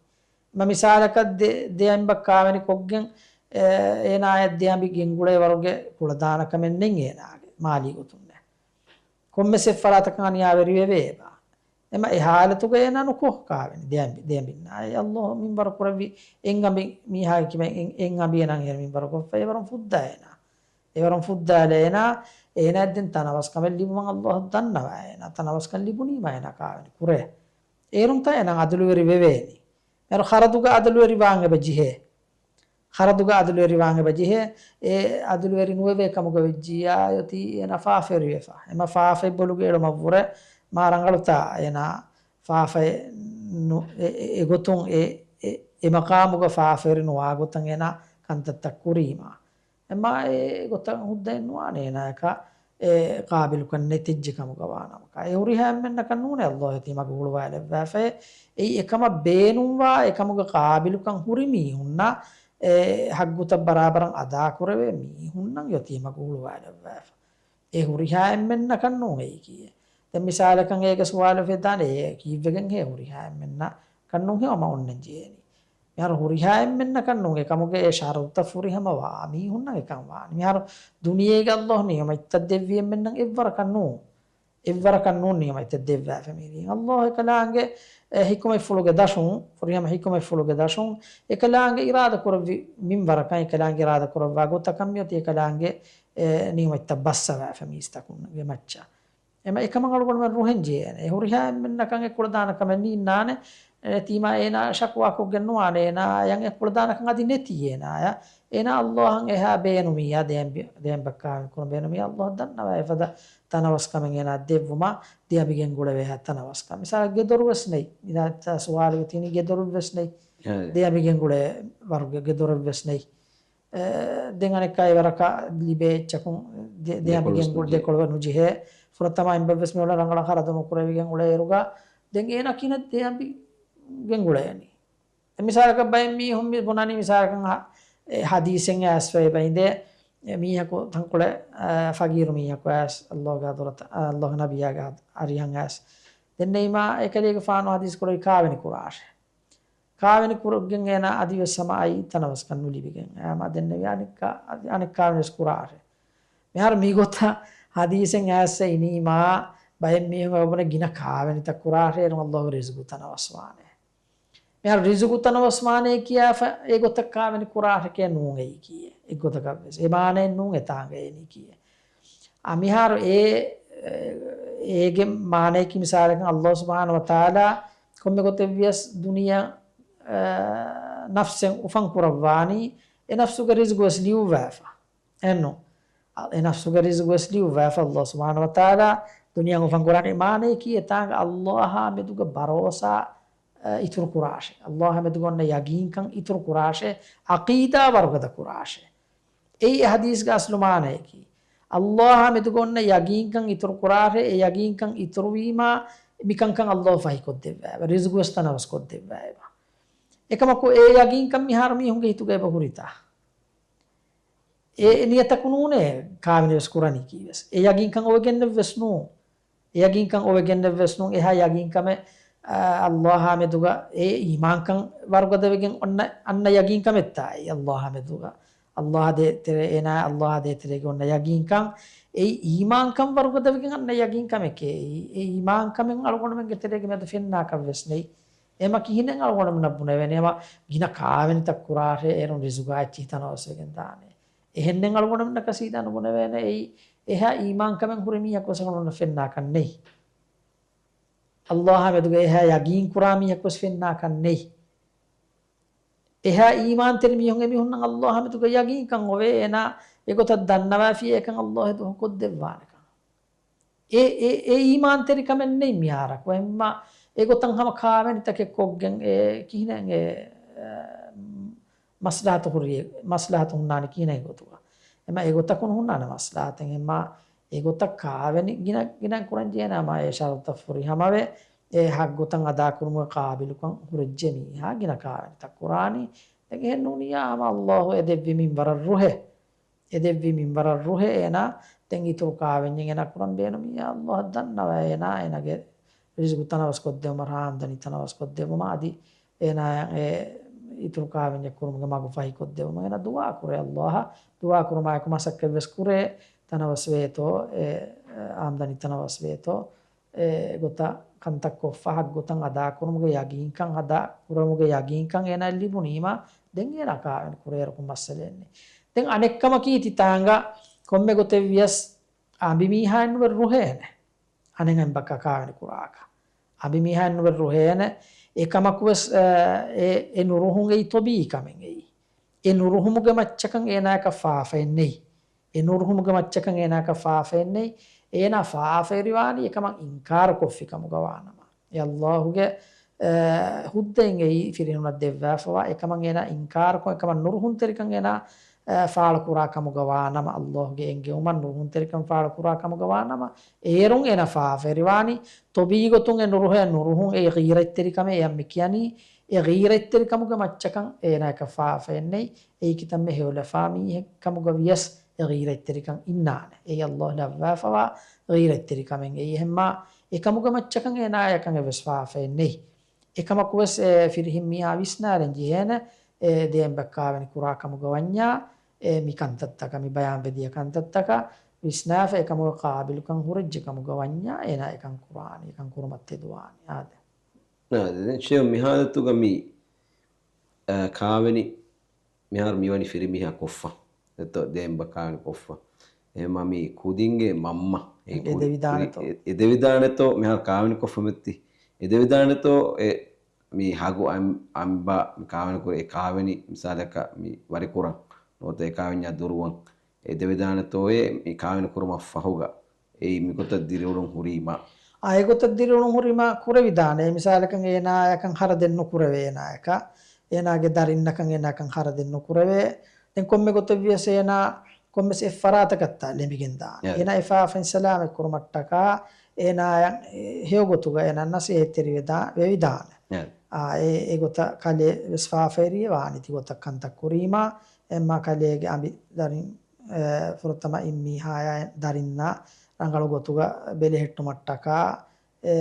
މަ މިސާލަކަށް ދެ، ދެ އަނބަށް ކާވެނި ކޮށްގެން، އެ، އޭނާޔަށް ދެ އަނބި ގެންގުޅޭ ވަރުގެ ކުޅަދާނަ ކަމެއް ނެތް އޭނާގެ މާލީ ގޮތުން ނެތް. ކޮންމެސް އެއްފަރާތަކަށް އަނިޔާވެރިވެވޭ އެބަ. އެމަ އެ ޙާލަތުގަ އޭނާ ނުކޮށް ކާވެނި ދެ އަނބި، ދެ އަނބިންނާ. އެ ﷲ މިންވަރު ކުރެއްވި އެއް އަނބި މީހާގެ ކިބައިން އެއް، އެއް އަނބި އޭނާ އެހެން މިންވަރު ކޮށްފަ އެވަރުން ފުއްދާ އޭނާ. އެވަރުން ފުއްދާލަ އޭނާ، އޭނާ ދެން ތަނަވަސްކަމެއް ލިބުމަށް ﷲ ދަންނަވާ އޭނާ. ތަނަވަސްކަން ލިބުނީމަ އޭނާ ކާވެނި ކުރޭ. އޭރުންތާ އޭނާ އަދުލުވެރި ވެވޭނީ. މިހާރު ޚަރަދުގަ އަދުލުވެރިވާން އެބަ ޖެހޭ. ޚަރަދުގަ އަދުލުވެރިވާން އެބަ ޖެހޭ. އެ އަދުލުވެރި ނުވެވޭ ކަމުގަ ވެއްޖިއްޔާ އޮތީ އޭނާ ފާފަވެރިވެފަ. އެމަ ފާފައި ބޮލުގަ އެޅުމަށްވުރެ މާ ރަނގަޅުތާ އޭނާ ފާފައެއް ނު، އެ، އެ، އެގޮތުން އެ، އެ، އެ މަޤާމުގަ ފާފަވެރި ނުވާ ގޮތަށް އޭނާ ކަންތައްތައް ކުރީމާ. އެމާ އެ ގޮތަށް ހުއްދައެއް ނުވާނެ އޭނާއަކަށް. އެ ޤާބިލުކަން ނެތިއްޖެ ކަމުގަ ވާނަމަކާ، އެ ހުރިހާ އެންމެންނަކަށް ނޫނޭ ﷲ ތީ މަގު ހުޅުވާލެއްވާފައި. އެއީ އެކަމަށް ބޭނުންވާ އެކަމުގެ ޤާބިލުކަން ހުރި މީހުންނަށް އެ ޙައްޤުތައް ބަރާބަރަށް އަދާކުރެވޭ މީހުންނަށް އޮތީ މަގު ހުޅުވާލެއްވާފަ. އެ ހުރިހާ އެންމެންނަކަށް ނޫން އެއީކީއެއް. ދެން މިސާލަކަށް އޭގެ ސުވާލު ފެދާނެ، އެ ކީއްވެގެންހޭ ހުރިހާ އެންމެންނަކަށް ނޫންހޭ ހަމަ އޮންނަން ޖެހޭނީ؟ މިހާރު ހުރިހާ އެންމެންނަކަށް ނޫން، އެކަމުގެ އެ ޝަރުޠުތައް ފުރިހަމަވާ މީހުންނަށް އެކަން ވާނެ. މިހާރު ދުނިޔޭގެ ﷲ ނިޢުމަތްތައް ދެއްވި އެންމެންނަށް އެއްވަރަކަށް ނޫން. އެއްވަރަކަށް ނޫން ނިޢުމަތްތައް ދެއްވާފަ މިރީ. ﷲ އެކަލާނގެ، އެ، ޙިކުމަތްފުޅުގެ ދަށުން، ފުރިހަމަ ޙިކުމަތްފުޅުގެ ދަށުން، އެކަލާނގެ އިރާދަ ކުރެއްވި މިންވަރަކަށް، އެކަލާނގެ އިރާދަ ކުރައްވާ ގޮތަކަށް މިއޮތީ އެކަލާނގެ، އެ، ނިޢުމަތްތައް ބައްސަވާފަ މީސްތަކުންގެ މައްޗަށް. އެމަ އެކަމަށް އަޅުގަނޑުމެން ރުހެން ޖެހޭނެ. އެ ހުރިހާ އެންމެންނަކަށް އެކުޅަދާނަ ކަމެއް ނީންނާނެ. އެ ތީމާ އޭނާ ޝަކުވާކޮށްގެން ނުވާނެ. އޭނާޔަށް އެކުޅަދާނަކަން އަދި ނެތީ އޭނާޔަށް. އޭނާ ﷲ އަށް އެހާ ބޭނުމިއްޔާ ދޭން ބި-، ދޭން ބައްކާވެން ކުރަން ބޭނުމިއްޔާ ﷲ އަށް ދަންނަވާ އެފަދަ ތަނަވަސްކަމެއް އޭނާ ދެއްވުމަށް ދެއަބިގެން ގުޅެވޭ ހަ ތަނަވަސްކަން. މިސާލަށް ގެދޮރު ވެސް ނެތް. މިދާ ސުވާލުގަ ތިނީ ގެދޮރު ވެސް ނެތް. އެ. ދެއަބިގެން ގުޅޭ ވަރުގެ ގެދޮރެއް ވެސް ނެތް. އެ، ދެން އަނެއްކާ އެވަރަކަށް ލިބޭ އެއްޗަކުން ދެ-، ދެއަބިގެން ދެކޮޅުވެސް ގުޅޭ ނުޖެހޭ. ދެކޮޅުވެސް ނުޖެހޭ. ފުރަތަމަ އިންބަވެސް މިއުޅެނީ ރަނގަޅަށް ހަރަދު ނުކުރެވިގެން އުޅޭއިރުގަ ދެން އޭނާ ކިހިނެއް ދެއަބިގެން ގުޅޭނީ؟ އެ މިސާލަކަށް ބައެއް މީހުން މި ބުނަނީ މިސާލަކަށް ހަ-، އެ ހަދީސެއް އައިސްފައި ބައިނދޭ، އެ މީހަކު ތަންކޮޅެއް، އަ، ފަގީރު މީހަކު އައިސް ﷲ ގެ ޙަޟްރަތަށް، އަ، ﷲ ގެ ނަބިއްޔާގެ އަރިހަށް އައިސް. ދެންނެވީމާ އެކަލޭގެފާނު ޙަދީސް ކުރެއްވި ކާވެނި ކުރާށޭ. ކާވެނި ކުރެއްވިގެން އޭނާ އަދިވެސް ހަމަ އައީ ތަނަވަސްކަން ނުލިބިގެން. އައިމާ ދެންނެވި އަނެއްކާ، އަދި އަނެއް ކާވެނިވެސް ކުރާށޭ. މިހާރު މިގޮތަށް ޙަދީސެއް އައިސް އިނީމާ، ބައެއް މީހުން އެބުނެ ގިނަ ކާވެނިތައް ކުރާށޭ، އޭރުން ﷲ ގެ ރިޒުގު ތަނަވަސްވާނޭ. މިހާރު ރިޒުގު ތަނަވަސްވާނޭ ކިޔާފަ އެގޮތަށް ކާވެނި ކުރާށެކޭ ނޫން އެއީކީއެއް. އެއްގޮތަކަށްވެސް. އެ މާނައެއް ނޫން އެތާނގަ އޭނީކީއެއް. އާ، މިހާރު އޭ، އޭގެ މާނަޔަކީ މިސާލަކަށް ﷲ ސުބްޙާނަހޫ ވަތަޢާލާ ކޮންމެ ގޮތެއްވިޔަސް ދުނިޔެ، އާ، ނަފްސެއް އުފަން ކުރައްވާނީ، އެ ނަފްސުގެ ރިޒުގު ވެސް ލިޔުއްވާފަ. އެއްނު؟ އެ ނަފްސުގެ ރިޒުގު ވެސް ލިޔުއްވާފަ ﷲ ސުބްޙާނަހޫ ވަތަޢާލާ ދުނިޔެ އުފަން ކުރާނީ. މާނަޔަކީ އެތާނގަ ﷲ އާ މެދުގަ ބަރޯސާ، އަ، އިތުރު ކުރާށޭ. ﷲ އާ މެދުގަ އޮންނަ ޔަގީންކަން އިތުރު ކުރާށޭ. ޢަޤީދާ ވަރުގަދަ ކުރާށޭ. އެއީ އެ ޙަދީސްގެ އަސްލު މާނަޔަކީ. ﷲ އާ މެދުގަ އޮންނަ ޔަގީންކަން އިތުރު ކުރާށޭ. އެ ޔަގީންކަން އިތުރުވީމާ މިކަންކަން ﷲ ފަހިކޮށްދެއްވައެވެ. ރިޒުގު ވެސް ތަނަވަސް ކޮށްދެއްވައެވެ. އެކަމަކު އެ ޔަގީންކަން މިހާރު މީހުންގެ ހިތުގަ އެބަ ހުރިތާ؟ އެ ނިޔަތަކު ނޫނޭ ކާވެނިވެސް ކުރަނީކީވެސް. އެ ޔަގީންކަން އޮވެގެންނެއްވެސް ނޫން. އެ ޔަގީންކަން އޮވެގެންނެއްވެސް ނޫން. އެހާ ޔަގީންކަމެއް، އާ، ﷲ އާ މެދުގަ އެ އީމާންކަން ވަރުގަދަވެގެން އޮންނަ އަންނަ ޔަގީންކަމެއްތާ އެއީ ﷲ އާ މެދުގަ. ﷲ އާ ދޭތެރޭ، އޭނާ ﷲ އާ ދޭތެރޭގަ އޮންނަ ޔަގީންކަން. އެއީ އީމާންކަން ވަރުގަދަވެގެން އަންނަ ޔަގީންކަމެކޭ. އެއީ، އެ އީމާންކަމެއް އަޅުގަނޑުމެންގެ ތެރޭގަ މިއަދު ފެންނާކަށްވެސް ނެތް. އެމަ ކިހިނެއް އަޅުގަނޑުމެންނަށް ބުނެވޭނެ؟ އެމަ ގިނަ ކާވެނިތައް ކުރާށޭ، އޭރުން ރިޒުގާ އެއްޗިހި ތަނަވަސްވެގެން ދާނެ. އެހެންނެއް އަޅުގަނޑުމެންނަކަށް ސީދާ ނުބުނެވޭނެ. އެއީ އެހާ އީމާންކަމެއް ހުރި މީހަކުވެސް އަޅުގަނޑުމެންނަށް ފެންނާކަށް ނެތް. ﷲ އާ މެދުގަ އެހާ ޔަގީން ކުރާ މީހަކުވެސް ފެންނާކަށް ނެތް. އެހާ އީމާންތެރި މީހުން އެމީހުންނަށް ﷲ އާ މެދުގަ ޔަގީންކަން އޮވޭ، އޭނާ އެގޮތަށް ދަންނަވާފިޔޭ އެކަން ﷲ އެދުވަހު ކޮށްދެއްވާނެކަން. އެ، އެ، އެ އީމާންތެރިކަމެއް ނެތް މިހާރަކު. އެހެންމަ އެގޮތަށް ހަމަ ކާވެނިތަކެއް ކޮށްގެން އެ ކިހިނެއް އެ، އެ، މަސްލަހަތު ހުރި، މަސްލަހަތު ހުންނާނީ ކިހިނެއް ގޮތުގަ؟ އެމަ އެގޮތަކުން ހުންނާނެ މަސްލަހަތެއް. އެމަ އެގޮތަށް ކާވެނި ގިނަ، ގިނަ ކުރަން ޖެހޭނެ ހަމަ އެ ޝަރުތައް ފުރިހަމަވެ، އެ ޙައްޤުތައް އަދާކުރުމުގެ ޤާބިލުކަން ހުރެއްޖެ މީހާ ގިނަ ކާވެނިތައް ކުރާނީ. ދެން އެހެން ނޫނިއްޔާ ހަމަ ﷲ އެ ދެއްވި މިންވަރަށް ރުހޭ. އެ ދެއްވި މިންވަރަށް ރުހޭ އޭނާ ދެން އިތުރު ކާވެންޏެއް އޭނާ ކުރަން ބޭނުމިއްޔާ ﷲ އަށް ދަންނަވަ އޭނާ އޭނާގެ ރިޒުގު ތަނަވަސް ކޮށްދެވުމަށް، ރާ އާމްދަނީ ތަނަވަސް ކޮށްދެވުމަށް، އަދި އޭނާއަށް އެ އިތުރު ކާވެންޏެއް ކުރުމުގެ މަގު ފަހި ކޮށްދެވުމަށް އޭނާ ދުޢާ ކުރޭ ﷲ އަށް. ދުޢާ ކުރުމާއެކު މަސައްކަތްވެސް ކުރޭ، ތަނަވަސް ވޭތޯ، އެ، އެ، އާމްދަނީ ތަނަވަސް ވޭތޯ، އެ ގޮތަށް ކަންތައް ކޮށްފަ، ޙައްޤުތައް އަދާ ކުރުމުގެ ޔަގީންކަން، އަދާ ކުރުމުގެ ޔަގީންކަން އޭނާއަށް ލިބުނީމަ، ދެން އޭނާ ކާވެނި ކުރޭ، އޭރުކު މައްސަލައެއް ނެތް. ދެން އަނެއްކަމަކީ ތިތާނގަ ކޮންމެ ގޮތެއް ވިޔަސް އަނބިމީހާއެއްނުވެ ރުހޭނެ. އަނެއް އަނބަކަށް ކާވެނި ކުރާކަށް. އަނބިމީހާއެއްނުވެ ރުހޭނެ. އެކަމަކުވެސް، އެ، އެ ނުރުހުން އެއީ ޠަބީޢީ ކަމެއް އެއީ. އެ ނުރުހުމުގެ މައްޗަކަށް އޭނާއަކަށް ފާފައެއް ނެތް. އެ ނުރުހުމުގެ މައްޗަކަށް އޭނާއަކަށް ފާފައެއް ނެތް. އޭނާ ފާފަވެރިވާނީ އެކަމަށް އިންކާރު ކޮށްފި ކަމުގަ ވާނަމަ. އެ ﷲގެ، އެ، ހުއްދައިން އެއީ ފިރިހެނުންނަށް ދެއްވާފަވާ އެކަމަށް އޭނާ އިންކާރުކޮށް، އެކަމަށް ނުރުހުންތެރިކަން އޭނާ އެ، ފާޅުކުރާ ކަމުގަ ވާނަމަ، ﷲ ގެ އެންގެވުމަށް ނުރުހުންތެރިކަން ފާޅުކުރާ ކަމުގަ ވާނަމަ، އޭރުން އޭނަ ފާފަވެރިވާނީ. ތޮބީޢީ ގޮތުން އެ ނުރުހޭ ނުރުހުން އެ ޣީރަތްތެރިކަމޭ އެއަށް މި ކިޔަނީ. އެ ޣީރަތްތެރިކަމުގެ މައްޗަކަށް އޭނާޔަކަށް ފާފައެއް ނެތް. އެއީ ކިތަންމެ ހެޔޮލަފާ މީހެއް ކަމުގަ ވިޔަސް އެ ޣީރަތްތެރިކަން އިންނާނެ. އެއީ ﷲ ލައްވާފަވާ ޣީރަތްތެރިކަމެއް. އެއީ އެހެންމާ އެކަމުގެ މައްޗަކަށް އޭނާޔަކަށް އެއްވެސް ފާފައެއް ނެތް. އެކަމަކުވެސް އެ ފިރިހެން މީހާ ވިސްނާލަން ޖެހޭނެ، އެ ދޭން ބައްކާވެނި ކުރާ ކަމުގަ ވަންޏާ، އެ މި ކަންތައްތަކަށް، މި ބަޔާންވެދިޔަ ކަންތައްތަކަށް ވިސްނާފަ އެކަމުގެ ޤާބިލުކަން ހުރެއްޖެ ކަމުގަ ވަންޏާ، އޭނާ އެކަން ކުރާނީ، އެކަން ކުރުމަށް ތެދުވާނީ. އާދެ. އާދެ، ދެން ޝޭ މި ހާލަތުގަ މި، އަ، ކާވެނި މިހާރު މިވަނީ ފިރިމީހާ ކޮށްފަ. އެތޯ ދޭން ބައްކާވެނި ކޮށްފަ. އެހެންމާ މި ކުދިންގެ މަންމަ. އެ ކުދި-، އެދެވިދާނެތޯ. ކުދި-، އެ-، އެދެވިދާނެތޯ މިހާރު ކާވެނި ކޮށްފަ މެއްތި. އެދެވިދާނެތޯ އެ މި ހަގު އަން-، އަނބާ މި ކާވެނި ކުރި އެ ކާވެނި މިސާލަކަށް މި ވަރިކުރަން. ނުވަތަ އެ ކާވެންޏާ ދުރުވަން. އެދެވިދާނެތޯއޭ މި ކާވެނި ކުރުމަށް ފަހުގަ. އެއީ މިގޮތަށް ދިރިއުޅުން ހުރީމަ. އާ، އެގޮތަށް ދިރިއުޅުން ހުރީމަ ކުރެވިދާނެ. މިސާލަކަށް އޭނާޔަކަށް ހަރަދެއް ނުކުރެވޭ އޭނާޔަކަށް. އޭނާގެ ދަރިންނަކަށް އޭނާޔަކަށް ހަރަދެއް ނުކުރެވޭ. ދެން ކޮންމެ ގޮތެއް ވިޔަސް އޭނާ ކޮންމެސް އެއް ފަރާތަކަށްތާ ލެނބިގެން ދާނެ. އެ. އޭނާ އެ ފާފައިން ސަލާމަތް ކުރުމަށްޓަކާ އޭނާޔަށް ހެޔޮ ގޮތުގަ އޭނާ ނަސޭހަތްތެރިވެދާ-، ވެވިދާނެ. އެ. އާ، އެ، އެގޮތަށް ކަލޭ ވެސް ފާފަވެރިއެއް ވާނެ ތިގޮތަށް ކަންތައް ކުރީމާ. އެއްމާ ކަލޭގެ އަނބި ދަރިން އެ، ފުރަތަމަ އިން މީހާޔާ ދަރިންނާ ރަނގަޅު ގޮތުގަ ބެލެހެއްޓުމަށްޓަކާ، އެ،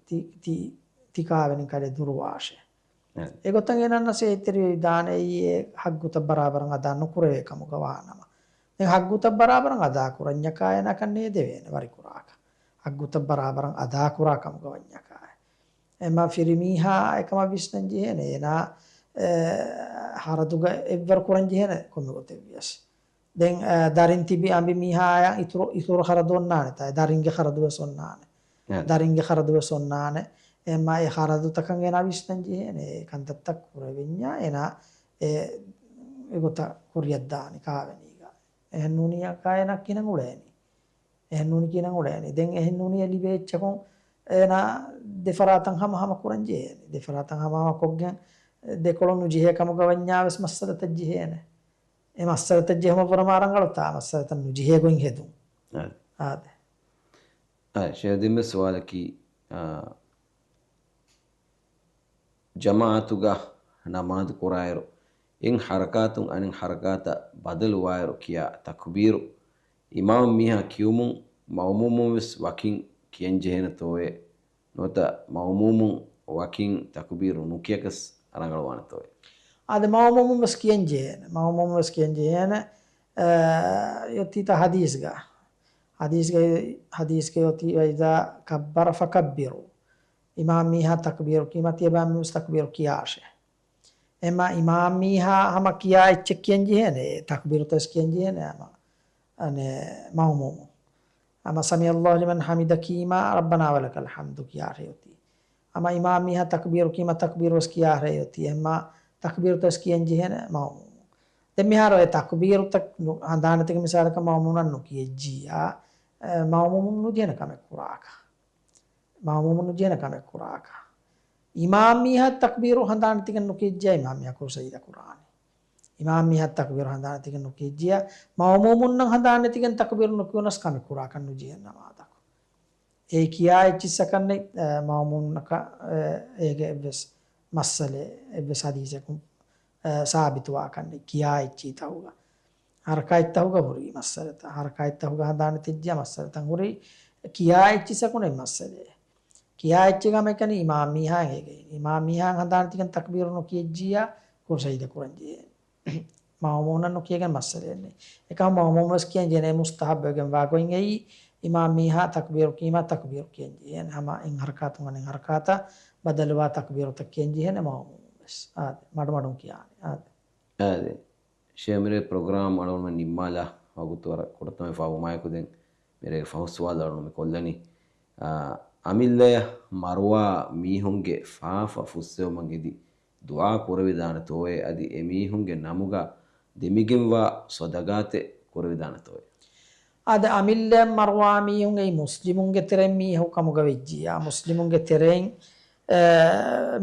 ތި-، ތި-، ތި ކާވެނި ކަލޭ ދުރުވާށޭ. އެ. އެގޮތަށް އޭނާ ނަސޭހަތްތެރިވެވިދާނެ އެއީ އެ ހައްގުތައް ބަރާބަރަށް އަދާ ނުކުރެވޭ ކަމުގަ ވާނަމަ. ދެން ހައްގުތައް ބަރާބަރަށް އަދާ ކުރަންޏަކާ އޭނާކަށް ނޭދެވޭނެ ވަރިކުރާކަށް. ހައްގުތައް ބަރާބަރަށް އަދާ ކުރާ ކަމުގަ ވަންޏަކާ. އެމާ ފިރިމީހާ އެކަމަށް ވިސްނަން ޖެހޭނެ. އޭނާ، އެ، ހަރަދުގަ އެއްވަރު ކުރަން ޖެހޭނެ ކޮންމެ ގޮތެއް ވިޔަސް. ދެން، އަ، ދަރިން ތިބި އަނބި މީހާޔަށް އިތުރު، އިތުރު ހަރަދު އޮންނާނެތާ؟ ދަރިންގެ ހަރަދު ވެސް އޮންނާނެ. އެ. ދަރިންގެ ހަރަދު ވެސް އޮންނާނެ. އެމާ އެ ހަރަދުތަކަށް އޭނާ ވިސްނަން ޖެހޭނެ. އެ ކަންތައްތައް ކުރެވެންޏާ އޭނާ އެ، އެގޮތަށް ކުރިއަށްދާނެ ކާވެނީގަ. އެހެންނޫނީ އަކާ އޭނާ ކިހިނެއް އުޅޭނީ؟ އެހެންނޫނީ ކިހިނެއް އުޅޭނީ؟ ދެން އެހެންނޫނީ އެ ލިބޭ އެއްޗަކުން އޭނާ ދެފަރާތަށް ހަމަހަމަ ކުރަން ޖެހޭނެ. ދެފަރާތަށް ހަމަހަމަ ކޮށްގެން ދެކޮޅު ނުޖެހޭ ކަމުގަ ވަންޏާ ވެސް މައްސަލަތައް ޖެހޭނެ. އެ މައްސަލަތައް ޖެހުމަށް ވުރެ މާ ރަނގަޅުތާ މައްސަލަތައް ނުޖެހޭ ގޮތް ހެދުން. އާދެ. އާދެ. އާ، ޝޭ ދެންމެ ސުވާލަކީ، އާ، ޖަމާޢަތުގަ ނަމާދު ކުރާއިރު، އެއް ޙަރަކާތުން އަނެއް ޙަރަކާތަށް ބަދަލުވާއިރު ކިޔާ ތަކުބީރު، އިމާމް މީހާ ކިޔުމުން މައުމޫމުން ވެސް ވަކިން ކިޔަން ޖެހޭނެތޯއޭ؟ ނުވަތަ މައުމޫމުން ވަކިން ތަކުބީރު ނުކިޔަކަސް ރަނގަޅުވާނެތޯއޭ؟ އާދެ، މައުމޫމުން ވެސް ކިޔަން ޖެހޭނެ. މައުމޫމުން ވެސް ކިޔަން ޖެހޭނެ. އެ، އޮތީތާ ޙަދީޘްގަ. ޙަދީޘްގަ، ޙަދީޘްގަ އޮތީ، "وإذا كبر فكبروا." އިމާމް މީހާ ތަކުބީރު ކީމާ ތިޔަބައިމީހުން ވެސް ތަކުބީރު ކިޔާށޭ. އެމާ އިމާމް މީހާ ހަމަ ކިޔާ އެއްޗެއް ކިޔަން ޖެހޭނެ، ތަކުބީރުތައް ވެސް ކިޔަން ޖެހޭނެ ހަމަ، އަނެ، މައުމޫމު. ހަމަ "سمع الله لمن حمده" ކީމާ "ربنا ولك الحمد" ކިޔާށޭ އޮތީ. ހަމަ އިމާމް މީހާ ތަކުބީރު ކީމާ ތަކުބީރު ވެސް ކިޔާށޭ އޮތީ. އެމާ ތަކުބީރުތައް ވެސް ކިޔަން ޖެހޭނެ މައުމޫމު. ދެން މިހާރު އެ ތަކުބީރުތައް ނު-، ހަނދާނެތިގެ މިސާލަކަށް މައުމޫމަށް ނުކިޔައްޖިއްޔާ، އެ، މައުމޫމުން ނުޖެހޭނެ ކަމެއް ކުރާކަށް. މައުމޫމުން ނުޖެހޭނެ ކަމެއް ކުރާކަށް. އިމާމް މީހާ ތަކުބީރު ހަނދާނެތިގެން ނުކިޔައްޖިއްޔާ، އިމާމް މީހާ ކުރު ސަޖިދަ ކުރާނީ. އިމާމް މީހާ ތަކުބީރު ހަނދާނެތިގެން ނުކިޔައްޖިއްޔާ، މައުމޫމުންނަށް ހަނދާނެތިގެން ތަކުބީރު ނުކިޔުނަސް ކަމެއް ކުރާކަށް ނުޖެހޭ ނަމާދަކު. އެ ކިޔާ އެއްޗިއްސަކަށް ނެތް، އެ، މައުމޫމުންނަކަށް، އެ، އޭގެ އެއްވެސް މައްސަލައެއް، އެއްވެސް ޙަދީޘަކުން، އެ، ސާބިތުވާކަށް ނެތް ކިޔާ އެއްޗިތަކުގަ. ޙަރަކާތްތަކުގަ ހުރި މައްސަލަތައް، ޙަރަކާތްތަކުގަ ހަނދާނެތިއްޖެ މައްސަލަތައް ހުރި، ކިޔާ އެއްޗިއްސަކުން ނެތް މައްސަލައެއް. ކިޔާ އެއްޗެއް ހަމައެކަނި އިމާމް މީހާ އެނގޭ. އިމާމް މީހާ ހަނދާނެތިގެން ތަކުބީރު ނުކިޔައްޖިއްޔާ، ކުރު ސަޖިދަ ކުރަން ޖެހޭ. މައުމޫމުންނަށް ނުކިޔަގެން މައްސަލައެއް ނެތް. އެކަމަކު މައުމޫމުން ވެސް ކިޔަން ޖެހޭނެ މުސްތަޙައްބުވެގެންވާ ގޮތް އެއީ، އިމާމް މީހާ ތަކުބީރު ކީމާ ތަކުބީރު ކިޔަން ޖެހޭނެ. ހަމަ އެއް ޙަރަކާތުން އަނެއް ޙަރަކާތަށް ބަދަލުވާ ތަކުބީރުތައް ކިޔަން ޖެހޭނެ މައުމޫމުން ވެސް. އާދެ، މަޑުމަޑުން ކިޔާނެ. އާދެ. އާދެ. ޝޭ މިރޭ ޕްރޮގްރާމް އަޅުގަނޑުމެން ނިންމާލާ ވަގުތު ވަރަށް ކުޑަތަމަ ވާ ވުމާއެކު ދެން މިރޭގެ ފަހު ސުވާލު އަޅުގަނޑު މި ކޮށްލަނީ. އާ، އަމިއްލަޔަށް މަރުވާ މީހުންގެ ފާފަ ފުއްސެވުމަށް އެދި ދުޢާ ކުރެވިދާނެތޯއޭ؟ އަދި އެމީހުންގެ ނަމުގަ ދެމިގެންވާ ޞަދަޤާތެއް ކުރެވިދާނެތޯއޭ؟ އާދެ، އަމިއްލަޔަށް މަރުވާ މީހުން އެއީ މުސްލިމުންގެ ތެރެއިން މީހަކު ކަމުގަ ވެއްޖިއްޔާ، މުސްލިމުންގެ ތެރެއިން، އެ،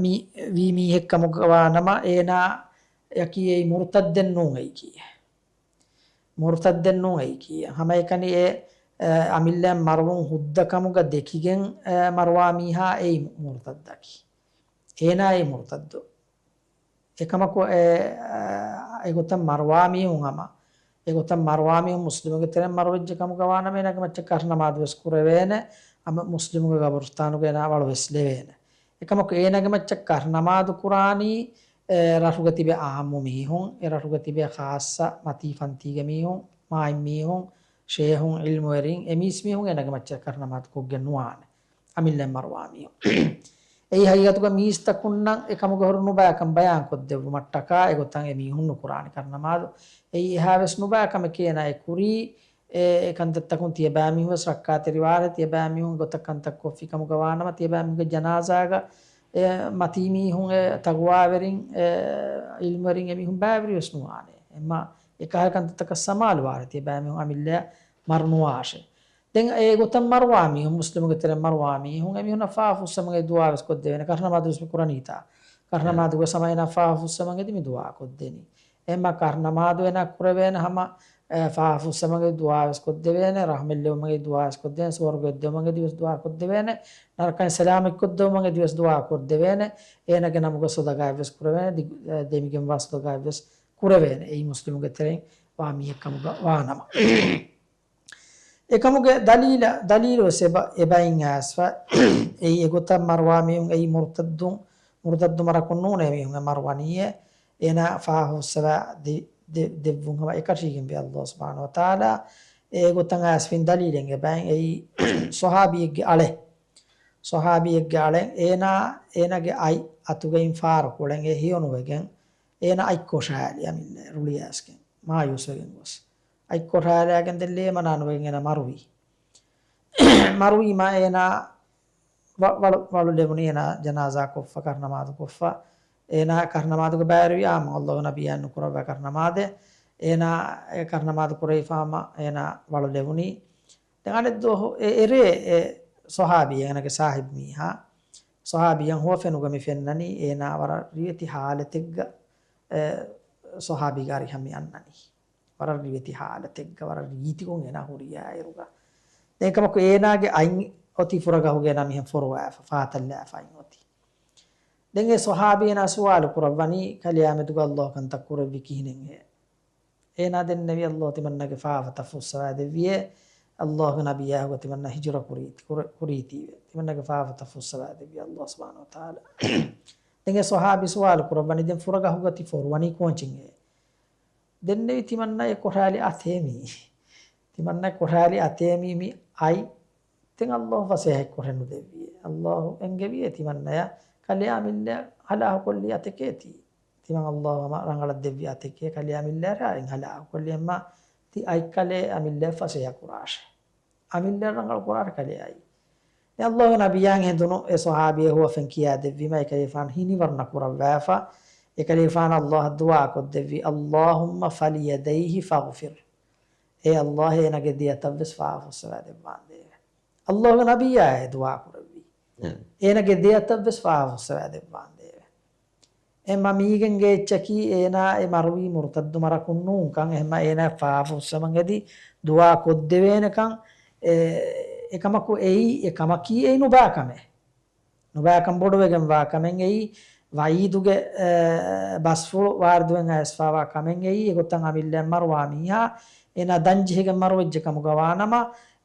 މި ވީ މީހެއް ކަމުގަ ވާނަމަ، އޭނާ އަކީ އެއީ މުރުތައްދެއް ނޫން އެއީކީ. މުރުތައްދެއް ނޫން އެއީކީ. ހަމައެކަނި އެ، އެ، އަމިއްލައަށް މަރުވުން ހުއްދަ ކަމުގަ ދެކިގެން، އެ، މަރުވާ މީހާ އެއީ މު-، މުރުތައްދަކީ. އޭނާ އެއީ މުރުތައްދު. އެކަމަކު އެ، އެ، އެގޮތަށް މަރުވާ މީހުން ހަމަ، އެގޮތަށް މަރުވާ މީހުން މުސްލިމުގެ ތެރެއިން މަރުވެއްޖެ ކަމުގަ ވާނަމަ، އޭނާގެ މައްޗަށް ކަށުނަމާދު ވެސް ކުރެވޭނެ، އަމަ މުސްލިމުގެ ގަބުރުސްތާނުގަ އޭނާ ވަޅު ވެސް ލެވޭނެ. އެކަމަކު އޭނާގެ މައްޗަށް ކަށުނަމާދު ކުރާނީ، އެ، ރަށުގަ ތިބޭ އާއްމު މީހުން، އެ ރަށުގަ ތިބޭ ޚާއްޞަ މަތީ ފަންތީގެ މީހުން، މާތް މީހުން، ޝޭހުން، ޢިލްމުވެރިން، އެ މީސް މީހުން އޭނާގެ މައްޗަށް ކަށުނަމާދު ކޮށްގެން ނުވާނެ. އަމިއްލައަށް މަރުވާ މީހުން. އެއީ ހަގީގަތުގަ މީސްތަކުންނަށް އެކަމުގެ ހުރި ނުބައިކަން ބަޔާންކޮށްދެއްވުމަށްޓަކާ އެގޮތަށް އެމީހުން ނުކުރާނެ ކަށުނަމާދު. އެއީ އެހާވެސް ނުބައިކަމެކޭ އޭނާ އެ ކުރީ. އެ، އެ ކަންތައްތަކުން ތިޔަބައިމީހުން ވެސް ރައްކާތެރިވާށޭ، ތިޔަބައިމީހުން އެގޮތަށް ކަންތައް ކޮށްފި ކަމުގަ ވާނަމަ، ތިޔަބައިމީހުންގެ ޖަނާޒާގަ އެ މަތީ މީހުން، އެ ތަގުވާވެރިން، އެ ޢިލްމުވެރިން އެމީހުން ބައިވެރިވެސް ނުވާނެ. އެމަ އެކަހަލަ ކަންތައްތަކަށް ސަމާލުވާށޭ، ތިޔަބައިމީހުން އަމިއްލައަށް މަރު ނުވާށޭ. ދެން އެގޮތަށް މަރުވާ މީހުން، މުސްލިމުގެ ތެރެއިން މަރުވާ މީހުން، އެމީހުންނަށް ފާފަ ފުއްސަމުގެ ދުޢާވެސް ކޮށްދެވޭނެ. ކަށުނަމާދުވެސް މި ކުރަނީތާ. ކަށުނަމާދުގެ ސަމައިނާ ފާފަ ފުއްސަމަގެދި މި ދުޢާ ކޮށްދެނީ. އެމަ ކަށުނަމާދު އޭނާ ކުރެވޭނެ ހަމަ، އެ، ފާފަ ފުއްސަމަގެ ދުޢާވެސް ކޮށްދެވޭނެ، ރަޙްމަތްލެވުމަގެ ދުޢާވެސް ކޮށްދެވޭނެ، ސުވަރުގެ އޮއްދެވުމަގެދިވެސް ދުޢާ ކޮށްދެވޭނެ، ނަރަކައިން ސަލާމަތްކޮށްދެވުމަގެދިވެސް ދުޢާ ކޮށްދެވޭނެ، އޭނާގެ ނަމުގަ ޞަދަޤާތްވެސް ކުރެވޭނެ، ދި-، އެ، ދެމިގެންވާ ޞަދަޤާތްވެސް ކުރެވޭނެ. އެއީ މުސްލިމުގެ ތެރެއިން ވާ މީހެއް ކަމުގަ ވާނަމަ. އެކަމުގެ ދަލީލަ-، ދަލީލު ވެސް އެބަ-، އެބައިން އައިސްފަ. އެއީ އެގޮތަށް މަރުވާ މީހުން އެއީ މުރުތައްދުން، މުރުތައްދު މަރަކުން ނޫނޭ މީހުން އެ މަރުވަނީއޭ. އޭނާ ފާފަ ފުއްސަވާ ދެ-، ދެ-، ދެއްވުން ހަމަ އެކަށީގެންވޭ ﷲ ސުބްޙާނަހޫ ވަތަޢާލާ. އެގޮތަށް އައިސްފިން ދަލީލެއް އެބައިން އެއީ ޞަޙާބީއެއްގެ އަޅެއް. ޞަޙާބީއެއްގެ އަޅެއް އޭނާ، އޭނާގެ އަތް އަތުގައިން ފާރު ކުޅެން އެ ހެޔޮނުވެގެން އޭނާ އަތް ކޮށާލި އަމިއްލަ ރުޅިއައިސްގެން މާޔޫސްވެގެން ގޮސް. އަތް ކޮށާލައިގެން ދެން ލޭމަނާ ނުވެގެން އޭނާ މަރުވީ. މަރުވީމާ އޭނާ ވަ-، ވަޅު-، ވަޅު ލެވުނީ އޭނާ ޖަނާޒާ ކޮށްފަ، ކަށުނަމާދު ކޮށްފަ. އޭނާ ކަށުނަމާދުގެ ބައިވެރިވި އާ މަ-، ﷲގެ ނަބިއްޔާ ނުކުރައްވާ ކަށުނަމާދެއް. އޭނާ އެ ކަށުނަމާދު ކުރެވިފާމަ އޭނާ ވަޅު ލެވުނީ. ދެން އަނެއް ދުވަހު އެ އެރޭ އެ ޞަޙާބީ އޭނާގެ ސާހިބު މީހާ. ޞަޙާބީއަށް ހުވަފެނުގަ މި ފެންނަނީ އޭނާ ވަރަށް ރިވެތި ޙާލަތެއްގަ، އެ، ޞަޙާބީގެ އަރިހަށް މި އަންނަނީ. ވަރަށް ރިވެތި ޙާލަތެއްގަ، ވަރަށް ރީތިކޮށް އޭނާ ހުރިއާ އިރުގަ. ދެން ކަމަކު އޭނާގެ އަތް އޮތީ ފުރަގަހުގަ އޭނާ މިހެން ފޮރުވާފަ، ފާތަށްލާފަ އަތް އޮތީ. ދެން އެ ޞަޙާބީ އޭނާ ސުވާލު ކުރައްވަނީ، ކަލެއާމެދުގަ ﷲ ކަންތައް ކުރެއްވީ ކިހިނެއްހޭ؟ އޭނާ ދެންނެވި، ﷲ ތިމަންނަގެ ފާފަތައް ފުއްސަވާދެއްވިއޭ، ﷲގެ ނަބިއްޔާ އެކުގަ ތިމަންނަ ހިޖުރަ ކުރީ، ކުރ-، ކުރީތީވެ. ތިމަންނަގެ ފާފަތައް ފުއްސަވާދެއްވި ﷲ ސުބްޙާނަހޫ ވަތަޢާލާ. ދެން އެ ޞަޙާބީ ސުވާލު ކުރައްވަނީ، ދެން ފުރަގަހުގަ ތި ފޮރުވަނީ ކޯންޗެއްހޭ؟ ދެންނެވި ތިމަންނަ އެ ކޮށާލި އަތޭ މީ. ތިމަންނަ ކޮށާލި އަތޭ މީ، މި އަތް. ދެން ﷲ ފަސޭހައެއް ކޮށެއް ނުދެއްވިއޭ. ﷲ އެންގެވިއޭ ތިމަންނަޔަށް ކަލެއާ އަމިއްލަ ހަލާކުކޮށްލި އަތެކޭ ތީ. ތިމަން ﷲ ހަމަ ރަނގަޅަށް ދެއްވި އަތެކޭ، ކަލެއާ އަމިއްލަ ރާއިން ހަލާކުކޮށްލި އެއްމަ ތި އަތް ކަލޭ އަމިއްލަ ފަސޭހަ ކުރާށޭ. އަމިއްލަ ރަނގަޅު ކުރާށޭ ކަލެއާއި. ދެން ﷲގެ ނަބިއްޔާއަށް ހެނދުނު އެ ޞަޙާބީ އެ ހުވަފެން ކިޔާދެއްވީމަ، އެކަލޭފާނު ހިނިވަރު ނަކުރައްވާފަ، އެކަލޭފާނު ﷲއަށް ދުޢާ ކޮށްދެއްވީ، اللهم فليديه فاغفر. އޭ ﷲ، އޭނާގެ ދެއަތަށްވެސް ފާފަ ފުއްސަވާ ދެއްވާނދޭވެ. ﷲގެ ނަބިއްޔާ އެ ދުޢާ ކުރެއްވީ. އޭނާގެ ދެއަތަށްވެސް ފާފަ ފުއްސަވާ ދެއްވާނދޭވެ. އެހެންމަ މީގެންގެ އެއްޗަކީ އޭނާ އެ މަރުވީ މުރުތައްދު މަރަކުން ނޫންކަން، އެހެންމަ އޭނާ ފާފަ ފުއްސަމަން އެދި ދުޢާ ކޮށްދެވޭނެކަން، އެ، އެކަމަކު އެއީ، އެކަމަކީ އެއީ ނުބާ ކަމެއް. ނުބާކަން ބޮޑުވެގެންވާ ކަމެއް އެއީ، ވަޢީދުގެ، އެ، ބަސްފުޅު ވާރިދުވެން އައިސްފާވާ ކަމެއް އެއީ، އެގޮތަށް އަމިއްލައަށް މަރުވާ މީހާ، އޭނާ ދަންޖެހިގެން މަރުވެއްޖެ ކަމުގަ ވާނަމަ،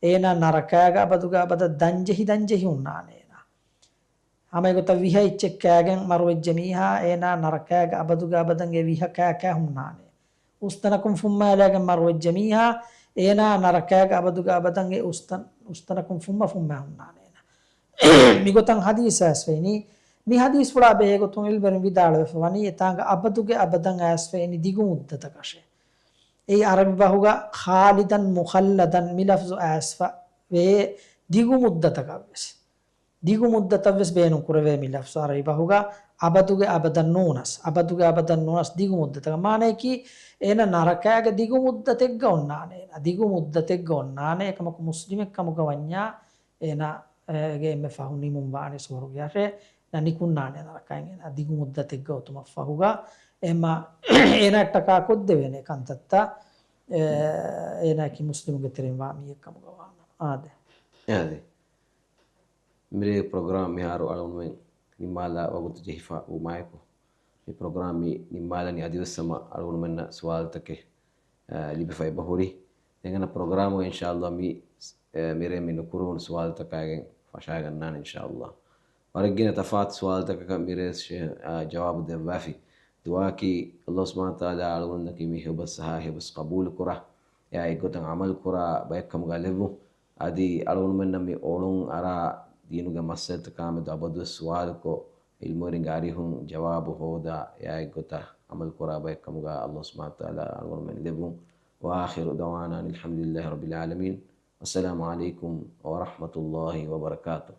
އޭނާ ނަރަކާގަ އަބަދުގެ އަބަދަށް ދަންޖެހި ދަންޖެހި ހުންނާނެ އޭނާ. ހަމަ އެގޮތަށް ވިހަ އެއްޗެއް ކާގެން މަރުވެއްޖެ މީހާ، އޭނާ ނަރަކާގަ އަބަދުގެ އަބަދަށް އެ ވިހަ ކާ ކާ ހުންނާނެ. އުސްތަނަކުން ފުއްމާލާގެން މަރުވެއްޖެ މީހާ، އޭނާ ނަރަކާގަ އަބަދުގެ އަބަދަށް އެ އުސްތަން، އުސްތަނަކުން ފުއްމަ ފުއްމާ ހުންނާނެ އޭނާ. މިގޮތަށް ޙަދީޘް އައިސްފައިނީ، މި ޙަދީޘްފުޅާ ބެހޭގޮތުން ޢިލްމުވެރިން ވިދާޅުވެފަ ވަނީ، އެތާނގަ އަބަދުގެ އަބަދަށް އައިސްފައިނީ ދިގު މުއްދަތަކަށޭ. އެއީ ޢަރަބި ބަހުގަ ޚާލިދަން މުޚައްލަދަން މި ލަފްޒު އައިސްފަ ވޭ ދިގު މުއްދަތަކަށްވެސް. ދިގު މުއްދަތަށްވެސް ބޭނުން ކުރެވޭ މި ލަފްޒު ޢަރަބި ބަހުގަ އަބަދުގެ އަބަދަށް ނޫނަސް، އަބަދުގެ އަބަދަށް ނޫނަސް ދިގު މުއްދަތަކަށް. މާނަޔަކީ އޭނަ ނަރަކާގެ ދިގު މުއްދަތެއްގަ އޮންނާނެ، އޭނަ ދިގު މުއްދަތެއްގަ އޮންނާނެ، އެކަމަކު މުސްލިމެއް ކަމުގަ ވަންޏާ އޭނަ، އޭގެ އެންމެ ފަހު ނިމުން ވާނެ ސުވަރުގެ އަށެއް، ނިކުންނާނެ ނަރަކައިން އޭނަ ދިގު މުއްދަތެއްގަ އޮތުމަށް ފަހުގަ. އެހެންމަ އޭނައަށްޓަކާ ކޮށްދެވޭނެ ކަންތައްތައް އޭނާއަކީ މުސްލިމުންގެ ތެރެއިން ވާ މީހެއް ކަމުގަ ވާނަމަ. އާދެ. އާދެ. މިރޭ ޕްރޮގްރާމް މިހާރު އަޅުގަނޑުމެން ނިންމާލާ ވަގުތު ޖެހިފަ ވުމާއެކު، މި ޕްރޮގްރާމް މި ނިންމާލަނީ. އަދިވެސް ހަމަ އަޅުގަނޑުމެންނަށް ސުވާލުތަކެއް، އަ، ލިބިފަ އެބަހުރި. ދެން އަންނަ ޕްރޮގްރާމުގަ އިންޝާﷲ މި، އެ، މިރޭ މި ނުކުރެވުނު ސުވާލުތަކާގެން ފަށާގަންނާނެ އިންޝާﷲ. ވަރަށް ގިނަ ތަފާތު ސުވާލުތަކަކަށް މިރޭ ޝޭހް، އާ، ޖަވާބު ދެއްވާފި. ދުޢާއަކީ ﷲ ސުބްޙާނަހޫ ވަތަޢާލާ އަޅުގަނޑުމެންނަކީ މި ހެޔޮބަސް އަހާ ހެޔޮބަސް ޤަބޫލުކުރާ، އެއާ އެއްގޮތަށް ޢަމަލުކުރާ ބައެއް ކަމުގަ ލެއްވުން. އަދި އަޅުގަނޑުމެންނަށް މި އޮޅުން އަރާ ދީނުގެ މައްސަލަތަކާމެދު އަބަދުވެސް ސުވާލުކޮށް، ޢިލްމުވެރިންގެ އަރިހުން ޖަވާބު ހޯދާ، އެއާ އެއްގޮތަށް ޢަމަލުކުރާ ބައެއް ކަމުގަ ﷲ ސުބްޙާނަހޫ ވަތަޢާލާ އަޅުގަނޑުމެން ލެއްވުން. وآخر دعوانا أن الحمد لله رب العالمين. والسلام عليكم ورحمة الله وبركاته.